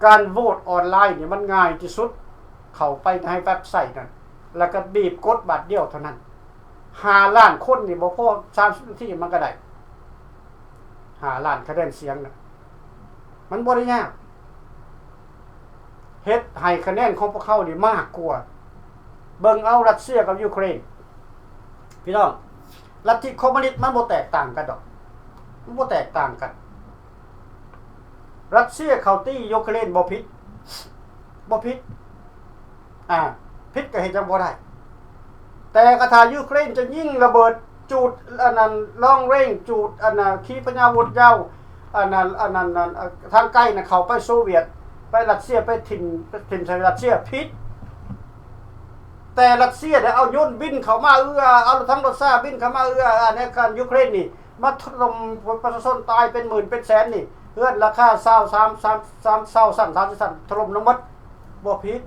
ການໂຫວດອອນລາຍນີ້ມັນງ່າຍທີ່ສຸດ, ເຂົ້າໄປໃນເວັບໄຊນັ້ນ ແລ້ວກໍບີບກົດບາດດຽວເທົ່ານັ້ນ. ຫ້າລ້ານຄົນນີ້ບໍ່ພໍສາມສິບນາທີມັນກໍໄດ້ ຫ້າລ້ານຄະແນນສຽງນະ. ມັນບໍ່ໄດ້ຍາກ. ເຮັດໃຫ້ຄະແນນຂອງພວກເຮົານີ້ມາກກວ່າ. ເບິ່ງເອົາຣັດເຊຍກັບຢູເຄຣນ ພີ່ນ້ອງ, ລັດທິຄອມມູນິດມັນບໍ່ແຕກຕ່າງກັນດອກ, ມັນບໍ່ແຕກຕ່າງກັນ. ຣັດເຊຍເຂົ້າຕີຢູເຄຣນບໍ່ຜິດ, ບໍ່ຜິດ. ອ່າ ຜິດກໍເຮັດຫຍັງບໍ່ໄດ້. ແຕ່ກະຖ້າຢູເຄຣນຈະຍິງລະເບີດຈູດ ອັນນັ້ນ ລອງເຣນ ຈູດ ອັນນັ້ນ ຂີປະຍາວຸດຍາວ ອັນນັ້ນ ອັນນັ້ນ ອັນ ທາງໄກນະ ເຂົ້າໄປໂຊວຽດ ໄປຣັດເຊຍ ໄປຖິ້ມ ໄປຖິ້ມໃສ່ຣັດເຊຍ ຜິດ. ແຕ່ຣັດເຊຍໄດ້ເອົາຍົນບິນເຂົ້າມາເອື້ອ ເອົາທັງລົດຊາບິນເຂົ້າມາເອື້ອ ອັນໃນການຢູເຄຣນນີ້ ມາຖະຫຼົ່ມປະຊາຊົນຕາຍເປັນໝື່ນເປັນແສນນີ້ ເຮືອນຫຼັງຄາຊາວສາມ ສາມ ຊາວຊັ້ນ ສາມສິບຊັ້ນ ຖະຫຼົ່ມລົງໝົດ ບໍ່ຜິດ.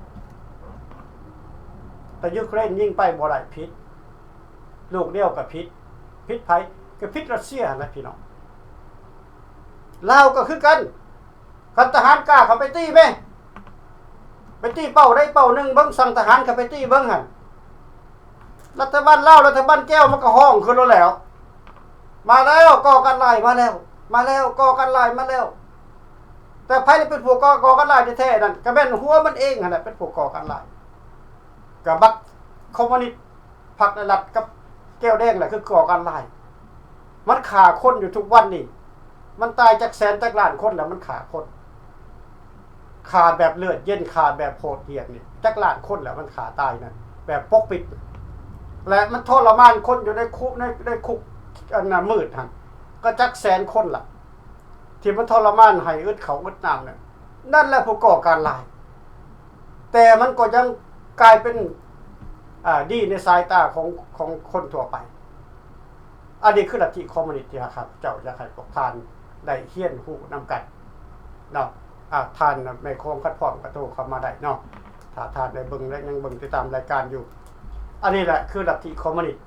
ແຕ່ຢູເຄຣນຍິງໄປບໍ່ໄດ້ ຜິດ. ລູກດຽວກໍຜິດ. ຜິດໃຜ? ກໍຜິດຣັດເຊຍຫັ້ນແຫຼະ ພີ່ນ້ອງ. ລາວກໍຄືກັນ. ຄັນທະຫານກ້າເຂົ້າໄປຕີແມະ ໄປຕີເປົ້າໃດເປົ້າໜຶ່ງເບິ່ງ ສັ່ງທະຫານເຂົ້າໄປຕີເບິ່ງຫັ້ນ. ລັດຖະບານລາວ ລັດຖະບານແກ້ວ ມັນກໍຮ້ອງຂຶ້ນໂລດແລ້ວ ມາແລ້ວ ກໍ່ການຮ້າຍມາແລ້ວ ມາແລ້ວ ກໍ່ການຮ້າຍມາແລ້ວ. ແຕ່ໃຜລະເປັນຜູ້ກໍ່ ກໍ່ການຮ້າຍແທ້ໆນັ້ນ ກໍແມ່ນຫົວມັນເອງຫັ້ນແຫຼະ ເປັນຜູ້ກໍ່ການຮ້າຍ. ກໍບັກຄອມມູນິດ ພັກໄດ້ລັດກັບແກ້ວແດງແຫຼະ ຄືກໍ່ການຮ້າຍ. ມັນຂ້າຄົນຢູ່ທຸກວັນນີ້ ມັນຕາຍຈັກແສນຈັກລ້ານຄົນແລ້ວ ມັນຂ້າຄົນ. ຂ້າແບບເລືອດເຢັນ ຂ້າແບບໂຫດຫຽມນີ້ ຈັກລ້ານຄົນແລ້ວ ມັນຂ້າຕາຍນັ້ນ ແບບປົກປິດ. ແລະ ມັນທໍລະມານຄົນຢູ່ໃນຄຸກ ໃນ ໃນຄຸກ ອັນນ່າ ມືດຫັ້ນ ກໍຈັກແສນຄົນລະ ທີ່ມັນທໍລະມານໃຫ້ອຶດເຂົ້າອຶດນ້ຳນັ້ນ ນັ້ນແຫຼະຜູ້ກໍ່ການຮ້າຍ. ແຕ່ມັນກໍຍັງກາຍເປັນ ອາ ດີໃນສາຍຕາຂອງ ຂອງຄົນທົ່ວໄປ. ອັນນີ້ຄືລັດທິຄອມມູນິດທີ່ຂ້າພະເຈົ້າຢາກໃຫ້ພວກທ່ານໄດ້ຮຽນຮູ້ນຳກັນເນາະ. ອາ ທ່ານແມ່ຄອງ ຄັນພ້ອມກໍໂທເຂົ້າມາໄດ້ເນາະ ຖ້າທ່ານໄດ້ເບິ່ງ ແລະ ຍັງເບິ່ງຕິດຕາມລາຍການຢູ່. ອັນນີ້ແຫຼະຄືລັດທິຄອມມູນິດ.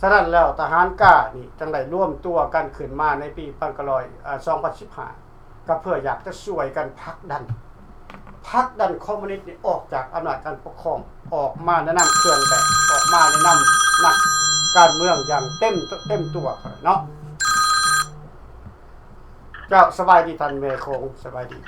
ສະນັ້ນແລ້ວ ທະຫານກ້ານີ້ຈຶ່ງໄດ້ລວມຕົວກັນຂຶ້ນມາໃນປີພັນເກົ້າຮ້ອຍ ເອີ ສອງພັນສິບຫ້າ ກໍເພື່ອຢາກຈະຊ່ວຍກັນຜັກດັນ ຜັກດັນຄອມມູນິດນີ້ອອກຈາກອຳນາດການປົກຄອງ ອອກມາໃນນາມເຄື່ອງແບບ ອອກມາໃນນາມນັກການເມືອງຢ່າງເຕັມ ເຕັມຕົວເນາະ. ເຈົ້າ ສະບາຍດີທ່ານແມ່ໂຂງ ສະບາຍດີ.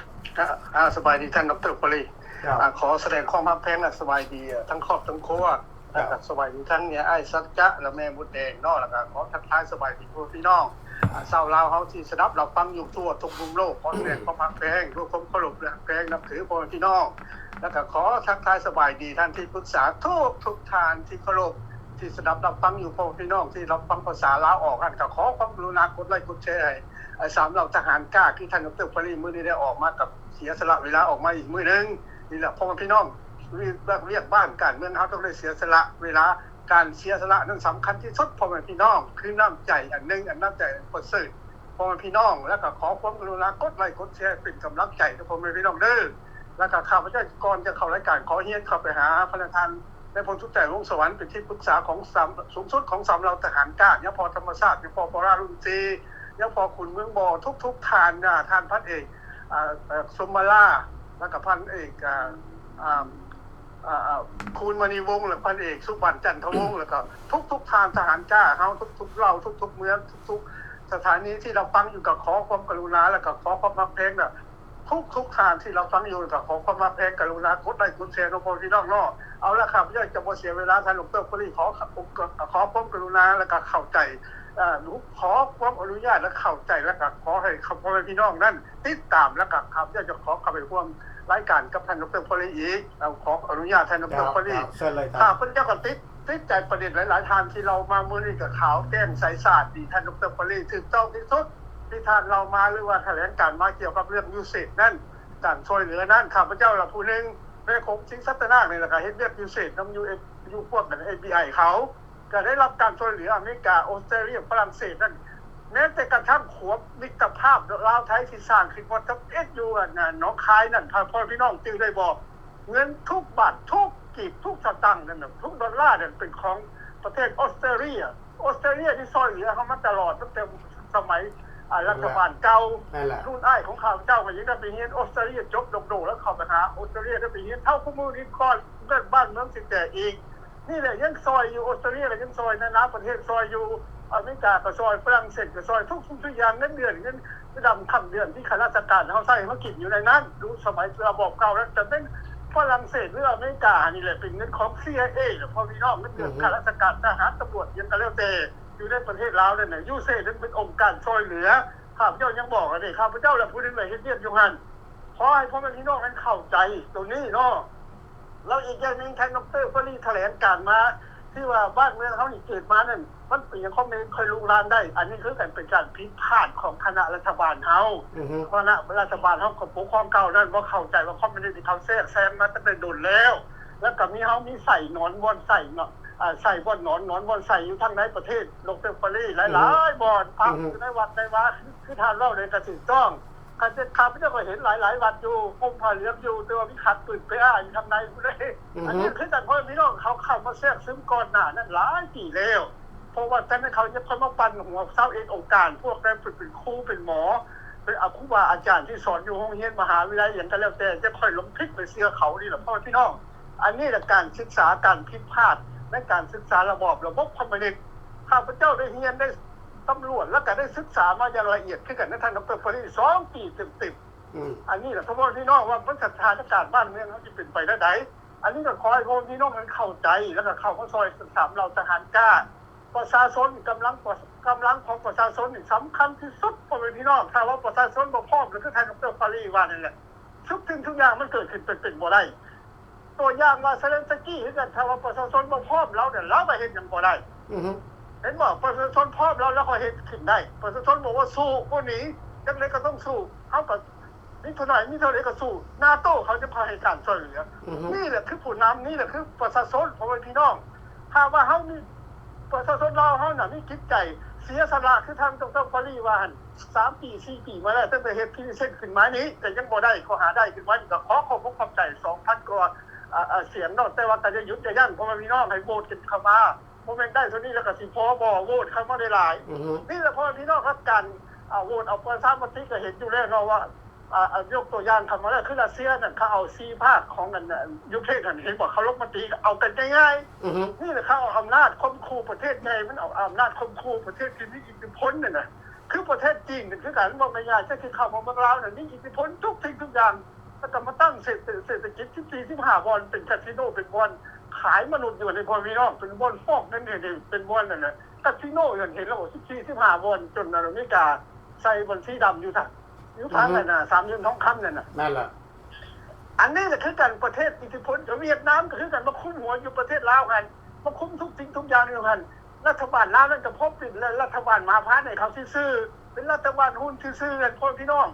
ອ່າ ສະບາຍດີທ່ານດອກເຕີ ໂພລີ. ເຈົ້າ ອ່າ ຂໍສະແດງຄວາມຮັກແພງ ແລະ ສະບາຍດີ ເອີ ທັງຄອບທັງຄົວ ເຈົ້າ ແລະ ກໍສະບາຍດີທັງແມ່ອ້າຍສັດຈະ ແລະ ແມ່ບົດແດງເນາະ ແລ້ວກໍຂໍທັກທາຍສະບາຍດີພໍ່ແມ່ພີ່ນ້ອງ ອ່າ ຊາວລາວເຮົາທີ່ສະດັບຮັບຟັງຢູ່ທົ່ວທຸກມຸມໂລກ. ຂໍສະແດງຄວາມຮັກແພງ ດ້ວຍຄວາມເຄົາລົບ ແລະ ຮັກແພງນັບຖືພໍ່ແມ່ພີ່ນ້ອງ ແລ້ວກໍຂໍທັກທາຍສະບາຍດີທ່ານທີ່ປຶກສາທຸກໆທ່ານທີ່ເຄົາລົບ ທີ່ສະດັບຮັບຟັງຢູ່ ພໍ່ແມ່ພີ່ນ້ອງທີ່ຮັບຟັງພາສາລາວອອກຫັ້ນ ກໍຂໍຄວາມກະລຸນາກົດໄລກົດແຊໃຫ້ ສາມເຫຼົ່າທະຫານກ້າ ຄືທ່ານດອກເຕີ ໂພລີ ມື້ນີ້ໄດ້ອອກມາ ກັບເສຍສະຫຼະເວລາອອກມາອີກມື້ໜຶ່ງ. ນີ້ແຫຼະ ພໍ່ແມ່ພີ່ນ້ອງ ວຽກ ວຽກບ້ານການເມືອງ ເຮົາຕ້ອງໄດ້ເສຍສະຫຼະເວລາ. ການເສຍສະຫຼະນັ້ນສຳຄັນທີ່ສຸດ ພໍ່ແມ່ພີ່ນ້ອງ ຄືນ້ຳໃຈອັນໜຶ່ງ ອັນນ້ຳໃຈອັນປະເສີດ ພໍ່ແມ່ພີ່ນ້ອງ. ແລ້ວກໍຂໍຄວາມກະລຸນາກົດໄລກົດແຊເປັນກຳລັງໃຈເດີ ພໍ່ແມ່ພີ່ນ້ອງເດີ. ແລ້ວກໍຂ້າພະເຈົ້າ ກ່ອນຈະເຂົ້າລາຍການ ຂໍຮຽນເຂົ້າໄປຫາພະນະທ່ານ ນາຍພົນສຸດໃຈ ວົງສະຫວັນ ເປັນທີ່ປຶກສາຂອງສາມ ສູງສຸດຂອງສາມເຫຼົ່າທະຫານກ້າ ຍັງພໍທຳມະຊາດ ຍັງພໍປະລາລຸນຊີ ຍັງພໍຂຸນເມືອງບໍ່ ທຸກໆທ່ານ ອ່າ ທ່ານພັນເອກ ອ່າ ສົມມາລາ ແລ້ວກໍພັນເອກ ອ່າ ອ່າ ຄູນມະນີວົງ ແລະ ພັນເອກ ສຸບັນ ຈັນທະວົງ ແລ້ວກໍທຸກໆທ່ານທະຫານກ້າເຮົາ ທຸກໆເຫຼົ່າ ທຸກໆເມືອງ ທຸກໆສະຖານີທີ່ຮັບຟັງຢູ່ ກໍຂໍຄວາມກະລຸນາ ແລ້ວກໍຂໍຄວາມຮັກແພງນະ ທຸກໆທ່ານທີ່ຮັບຟັງຢູ່ ກໍຂໍຄວາມຮັກແພງ ກະລຸນາກົດໄລກົດແຊເນາະ ພໍ່ແມ່ພີ່ນ້ອງເນາະ. ເອົາລະ ຂ້າພະເຈົ້າຈະບໍ່ເສຍເວລາ ທ່ານດອກເຕີ ໂພລີ ຂໍ ຂໍຄວາມກະລຸນາ ແລ້ວກໍເຂົ້າໃຈ ເອີ ຂໍຄວາມອະນຸຍາດ ແລະ ເຂົ້າໃຈ ແລ້ວກໍຂໍໃຫ້ພໍ່ແມ່ພີ່ນ້ອງນັ້ນຕິດຕາມ ແລ້ວກໍຂ້າພະເຈົ້າຈະຂໍເຂົ້າໄປຮ່ວມລາຍການກັບທ່ານດອກເຕີ ໂພລີ ອີກ. ເອົາ ຂໍອະນຸຍາດທ່ານດອກເຕີ ໂພລີ ເຈົ້າ ເຊີນເລີຍທ່ານ. ຂ້າພະເຈົ້າກໍຕິດ ຕິດໃຈປະເດັນຫຼາຍໆທ່ານທີ່ເລົ່າມາມື້ນີ້ ກໍຂາວແຈ້ງໃສສະອາດດີ ທ່ານດອກເຕີ ໂພລີ ຖືກຕ້ອງທີ່ສຸດ ທີ່ທ່ານເລົ່າມາ ຫຼືວ່າຖະແຫຼງການມາກ່ຽວກັບເລື່ອງຢູເຊດນັ້ນ ການຊ່ວຍເຫຼືອນັ້ນ ຂ້າພະເຈົ້າລະຜູ້ໜຶ່ງ ແມ່ໂຂງ ສີສັດຕະນາກ ນີ້ລະ ກະເຮັດວຽກຢູເຊດນຳ ຢູ່ ຢູ່ພວກ ເອັຟ ບີ ໄອ ເຂົາ ກະໄດ້ຮັບການຊ່ວຍເຫຼືອອາເມລິກາ ອົດສະຕຣາເລຍ ຝຣັ່ງເສດນັ້ນ ແມ້ແຕ່ກະທັ້ງຂົວມິດຕະພາບລາວໄທທີ່ສ້າງຂຶ້ນ ບໍ່ສຳເລັດຢູ່ ອັນ ໜອງຄາຍນັ້ນ ພໍ່ແມ່ພີ່ນ້ອງຈື່ໄດ້ບໍ່? ເງິນທຸກບາດ ທຸກກີບ ທຸກສະຕັງນັ້ນນະ ທຸກດອນລານັ້ນເປັນຂອງປະເທດອົດສະຕຣາເລຍ. ອົດສະຕຣາເລຍນີ້ຊ່ອຍເຫຼືອເຮົາມາຕະຫຼອດ ຕັ້ງແຕ່ສະໄໝ ອ່າ ລັດຖະບານເກົ່າ. ແມ່ນແຫຼະ ລຸ້ນອ້າຍຂອງຂ້າພະເຈົ້າກໍຍັງໄດ້ໄປຮຽນອົດສະຕຣາເລຍ ຈົບດົກໂດ ແລ້ວເຂົ້າໄປຫາອົດສະຕຣາເລຍ ໄດ້ໄປຮຽນ. ເທົ່າຄູ່ມື້ນີ້ກໍບ້ານເມືອງຊິແຕກອີກ. ນີ້ແຫຼະ ຍັງຊ່ອຍຢູ່ ອົດສະຕຣາເລຍກໍຍັງຊ່ອຍ ນານາປະເທດຊ່ອຍຢູ່ ອາເມລິກາກໍຊ່ອຍ ຝຣັ່ງເສດກໍຊ່ອຍ ທຸກສິ່ງທຸກຢ່າງ ເງິນເດືອນ ເງິນດຳຄ່ຳເດືອນທີ່ຂ້າລາຊະການເຮົາໃຊ້ມາກິນຢູ່ໃນນັ້ນ ຢູ່ສະໄໝລະບອບເກົ່ານັ້ນ ຈະເປັນຝຣັ່ງເສດ ຫຼື ອາເມລິການີ້ແຫຼະ ເປັນເງິນຂອງ ຊີໄອເອ ແຫຼະ ພໍ່ແມ່ພີ່ນ້ອງ ເງິນເດືອນຂ້າລາຊະການ ທະຫານ ຕຳຫຼວດ ຫຍັງກໍແລ້ວແຕ່ ຢູ່ໃນປະເທດລາວນັ້ນນະ ຢູເຊດນັ້ນເປັນອົງການຊ່ອຍເຫຼືອ. ຂ້າພະເຈົ້າຍັງບອກເລີຍ ຂ້າພະເຈົ້າລະຜູ້ໜຶ່ງລະເຮັດວຽກຢູ່ຫັ້ນ. ຂໍໃຫ້ພໍ່ແມ່ພີ່ນ້ອງນັ້ນເຂົ້າໃຈໂຕນີ້ເນາະ. ແລ້ວອີກຢ່າງໜຶ່ງ ທ່ານດອກເຕີ ໂພລີ ຖະແຫຼງການມາ ທີ່ວ່າບ້ານເມືອງເຮົານີ້ເກີດມານັ້ນ ມັນເປັນຫຍັງຄອມເມັນຄ່ອຍລຸກລາມໄດ້? ອັນນີ້ຄືກັນເປັນການຜິດພາດຂອງຄະນະລັດຖະບານເຮົາ. ຄະນະລັດຖະບານເຮົາກໍປົກຄອງເກົ່ານັ້ນ ບໍ່ເຂົ້າໃຈວ່າຄອມມິວນິດເຂົາແຊກແຊງມາຕັ້ງແຕ່ດົນແລ້ວ ແລ້ວກໍມີເຮົາມີໄສ້ນອນບ່ອນໄສ້ເນາະ ອາ ໄສ້ບ່ອນນອນ ນອນບ່ອນໄສ້ ຢູ່ທາງໃນປະເທດ ດອກເຕີ ໂພລີ ຫຼາຍໆບ່ອນ ພະຢູ່ໃນວັດໃນວາ ຄືທ່ານເວົ້ານີ້ກໍຖືກຕ້ອງ. ຂ້າພະເຈົ້າກໍເຫັນຫຼາຍໆວັດຢູ່ ຫົ່ມຜ້າເຫຼືອງຢູ່ ແຕ່ວ່າມີຂັນປືນເປອາຢູ່ທາງໃນພຸ້ນເດ້. ອັນນີ້ຄືກັນ ພໍ່ແມ່ພີ່ນ້ອງເຂົາເຂົ້າມາແຊກຊຶມກ່ອນໜ້ານັ້ນຫຼາຍປີແລ້ວ ເພາະວ່າຈັ່ງນັ້ນເຂົາຈະຄ່ອຍມາປັ່ນຫົວຊາວເອັດອົງການ ພວກນັ້ນເປັນ ເປັນຄູເປັນໝໍ ເປັນ ອາ ຄູບາອາຈານທີ່ສອນຢູ່ໂຮງຮຽນມະຫາວິທະຍາໄລຫຍັງກໍແລ້ວແຕ່ ຈະຄ່ອຍຫຼົງຜິດໄປເຊື່ອເຂົານີ້ແຫຼະ ພໍ່ແມ່ພີ່ນ້ອງ. ອັນນີ້ແຫຼະການສຶກສາ ການຜິດພາດໃນການສຶກສາລະບອບ ລະບົບຄອມມິວນິດ. ຂ້າພະເຈົ້າໄດ້ຮຽນ ໄດ້ສຳຫຼວດ ແລ້ວກໍໄດ້ສຶກສາມາຢ່າງລະອຽດຄືກັນນະ ທ່ານດອກເຕີ ໂພລີ ສອງປີເຕັມໆ. ອັນນີ້ລະ ພໍ່ແມ່ພີ່ນ້ອງວ່າ ມັນສະຖານະການບ້ານເມືອງເຮົາຊິເປັນໄປແນວໃດ? ອັນນີ້ກໍຂໍໃຫ້ພໍ່ແມ່ພີ່ນ້ອງນັ້ນເຂົ້າໃຈ ແລ້ວກໍເຂົ້າມາຊ່ອຍສາມເຫຼົ່າທະຫານກ້າ. ປະຊາຊົນ ກຳລັງ ກຳລັງຂອງປະຊາຊົນນີ້ສຳຄັນທີ່ສຸດ ພໍ່ແມ່ພີ່ນ້ອງ. ຖ້າວ່າປະຊາຊົນບໍ່ພ້ອມ ກໍຄືທ່ານດອກເຕີ ໂພລີ ວ່ານັ້ນແຫຼະ ທຸກສິ່ງທຸກຢ່າງມັນເກີດຂຶ້ນເປັນ ເປັນບໍ່ໄດ້. ຕົວຢ່າງວ່າ ເຊເລັນສະກີ ຄືກັນ ຖ້າວ່າປະຊາຊົນບໍ່ພ້ອມລາວນີ້ ລາວກໍເຮັດຫຍັງບໍ່ໄດ້. ເຫັນບໍ່? ປະຊາຊົນພ້ອມລາວ ລາວກໍເຮັດຂຶ້ນໄດ້. ປະຊາຊົນບອກວ່າສູ້ ບໍ່ໜີ ຈັ່ງໃດກໍຕ້ອງສູ້. ເຮົາກໍມີເທົ່າໃດ ມີເທົ່າໃດກໍສູ້. ນາໂຕ ເຂົາຈະຄ່ອຍໃຫ້ການຊ່ວຍເຫຼືອ. ນີ້ແຫຼະຄືຜູ້ນຳ ນີ້ແຫຼະຄືປະຊາຊົນ ພໍ່ແມ່ພີ່ນ້ອງ. ຖ້າວ່າເຮົາມີ ປະຊາຊົນລາວເຮົານະ ມີຈິດໃຈເສຍສະຫຼະ ຄືທ່ານດອກເຕີ ໂພລີ ວ່າຫັ້ນ ສາມປີ ສີ່ປີມາແລ້ວ ຕັ້ງແຕ່ເຮັດພຣີເຊັນຂຶ້ນມານີ້ ກໍຍັງບໍ່ໄດ້ ກໍຫາໄດ້ຂຶ້ນມານີ້ ກໍຂໍຂອບອົກຂອບໃຈ ສອງພັນກວ່າ ອາ ອາ ສຽງເນາະ. ແຕ່ວ່າກໍຢ່າຢຸດຢ່າຢັ້ງ ພໍ່ແມ່ພີ່ນ້ອງ ໃຫ້ໂຫວດກັນເຂົ້າມາ ບໍ່ແມ່ນໄດ້ເທົ່ານີ້ແລ້ວກໍຊິພໍບໍ່ ໂຫວດເຂົ້າມາໄດ້ຫຼາຍ. ອືຮຶ ນີ້ແຫຼະພໍ່ແມ່ພີ່ນ້ອງ ຫຼັກການ ອ່າ ໂຫວດເອົາປະຊາມະຕິກໍເຫັນຢູ່ແລ້ວເນາະວ່າ ອ່າ ຍົກຕົວຢ່າງເຂົ້າມາແລ້ວ ຄືຣັດເຊຍນັ້ນ ເຂົາເອົາສີ່ພາກຂອງອັນຢູເຄຣນຫັ້ນ ເຫັນບໍ່ ເຂົາລົງມະຕິເອົາກັນງ່າຍໆ. ອືຮຶ ນີ້ແຫຼະ ເຂົາເອົາອຳນາດຂົ່ມຂູ່ປະເທດໃຫຍ່ ມັນເອົາອຳນາດຂົ່ມຂູ່ປະເທດທີ່ມີອິດທິພົນນັ້ນນະ ຄືປະເທດຈີນກໍຄືກັນ ເວົ້າງ່າຍໆ ແຕ່ທີ່ເຂົ້າມາເມືອງລາວນັ້ນ ມີອິດທິພົນທຸກສິ່ງທຸກຢ່າງ ແລ້ວກໍມາຕັ້ງເສດ ເສດຖະກິດສິບສີ່ ສິບຫ້າບ່ອນ ເປັນກາສິໂນ ເປັນບ່ອນຂາຍມະນຸດຢູ່ໃນພໍ່ແມ່ພີ່ນ້ອງ ເປັນບ່ອນຟອກເງິນ ເປັນບ່ອນນັ້ນນະ ກາສິໂນ ເຫັນແລ້ວ ສິບສີ່ ສິບຫ້າບ່ອນ ຈົນອາເມລິກາໃສ່ບັນຊີດຳຢູ່ທາງ ຢູ່ທາງ ອືຮຶ ອັນນ່າ ສາມຫຼ່ຽມທອງຄຳນັ້ນນະ. ນັ້ນລະ ອັນນີ້ລະຄືກັນ ປະເທດອິດທິພົນ ຫວຽດນາມກໍຄືກັນ ມາຄຸມຫົວຢູ່ປະເທດລາວຫັ້ນ ມາຄຸມທຸກສິ່ງທຸກຢ່າງຢູ່ຫັ້ນ. ລັດຖະບານລາວນັ້ນກໍພໍເປັນ ລັດຖະບານມະຫາພານໃຫ້ເຂົາຊື່ໆ ເປັນລັດຖະບານຮຸ່ນຊື່ໆ ນັ້ນພໍ່ແມ່ພີ່ນ້ອງ.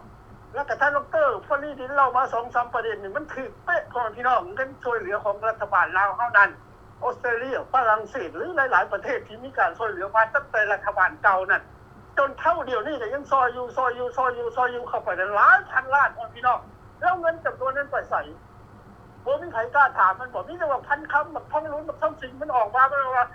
ແລ້ວກໍທ່ານ ດຣ ຟອຣີ ນີ້ເລົ່າມາສອງສາມປະເດັນນີ້ ມັນຖືກເປະພໍ່ແມ່ພີ່ນ້ອງ ເງິນຊ່ວຍເຫຼືອຂອງລັດຖະບານລາວເຮົານັ້ນ ອອສເຕຣເລຍ ຝຣັ່ງເສດ ຫຼື ຫຼາຍໆປະເທດທີ່ມີການຊ່ວຍເຫຼືອມາຕັ້ງແຕ່ລັດຖະບານເກົ່ານັ້ນ ຈົນເທົ່າດຽວນີ້ກໍຍັງຊ່ອຍຢູ່ ຊ່ອຍຢູ່ ຊ່ອຍຢູ່ ຊ່ອຍຢູ່ ເຂົ້າໄປຫຼາຍພັນລ້ານ ພໍ່ແມ່ພີ່ນ້ອງ. ແລ້ວເງິນຈຳນວນນັ້ນໄປໃສ? ບໍ່ມີໃຜກ້າຖາມມັນບໍ? ມີແຕ່ວ່າພັນຄຳ ບັກທອງລຸນ ບັກທອງສິງ ມັນອອກມາ ມັນວ່າ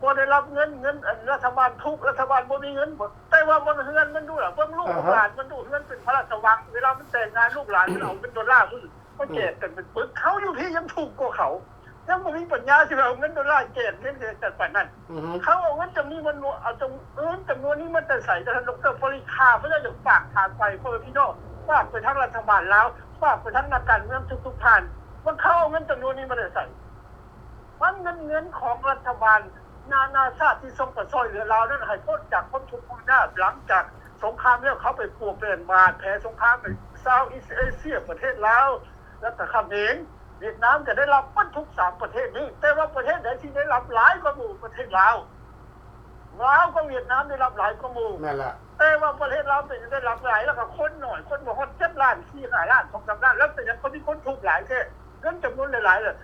ບໍ່ໄດ້ຮັບເງິນ ເງິນ ອັນ ລັດຖະບານທຸກ ລັດຖະບານບໍ່ມີເງິນບໍ? ແຕ່ວ່າເບິ່ງເຮືອນມັນດູລະ ເບິ່ງລູກ ອາຮະ ຫຼານມັນດູ ເຮືອນເປັນພະລາຊະວັງ ເວລາມັນແຕ່ງງານ ລູກຫຼານມັນເອົາເງິນໂດລາພຸ້ນ ມາແຈກກັນເປັນປຶກ ເຂົາຢູ່ພີ້ຍັງທຸກກວ່າເຂົາ ຍັງບໍ່ມີປັນຍາຊິເອົາເງິນໂດລາແຈກເງິນໃຫ້ກັນປານນັ້ນ. ອືຮຶ ເຂົາເອົາເງິນຈຳນວນ ເອົາຈຳ ເງິນຈຳນວນນີ້ມາແຕ່ໃສ? ທ່ານ ດຣ ຟອຣີ ຂ້າພະເຈົ້າຢາກຝາກຖາມໄປພໍ່ແມ່ພີ່ນ້ອງ ຝາກໄປທາງລັດຖະບານລາວ ຝາກໄປທາງນັກການເມືອງທຸກໆທ່ານ ວ່າເຂົາເອົາເງິນຈຳນວນນີ້ມາແຕ່ໃສ? ມັນເງິນ ເງິນຂອງລັດຖະບານນານາຊາດທີ່ສົ່ງໄປຊ່ອຍເຫຼືອລາວນັ້ນ ໃຫ້ພົ້ນຈາກຄວາມທຸກຄວາມຍາກ ຫຼັງຈາກສົງຄາມແລ້ວ ເຂົາໄປປົວແປງບາດແຜສົງຄາມໃນ Southeast Asia ປະເທດລາວ ແລ້ວກໍຂະເໝນ ຫວຽດນາມກໍໄດ້ຮັບໝົດທຸກສາມປະເທດນີ້ ແຕ່ວ່າປະເທດໃດທີ່ໄດ້ຮັບຫຼາຍກວ່າໝູ່? ປະເທດລາວ. ລາວກັບຫວຽດນາມໄດ້ຮັບຫຼາຍກວ່າໝູ່. ແມ່ນລະ. ແຕ່ວ່າປະເທດລາວເປັນຫຍັງໄດ້ຮັບຫຼາຍ ແລ້ວກໍຄົນໜ້ອຍ ຄົນບໍ່ຮອດເຈັດລ້ານ ສີ່ຫ້າລ້ານ ສອງສາມລ້ານ ແລ້ວເປັນຫຍັງຄົນມີຄົນທຸກຫຼາຍແທ້? ເງິນຈຳນວນຫຼາຍໆ ລະ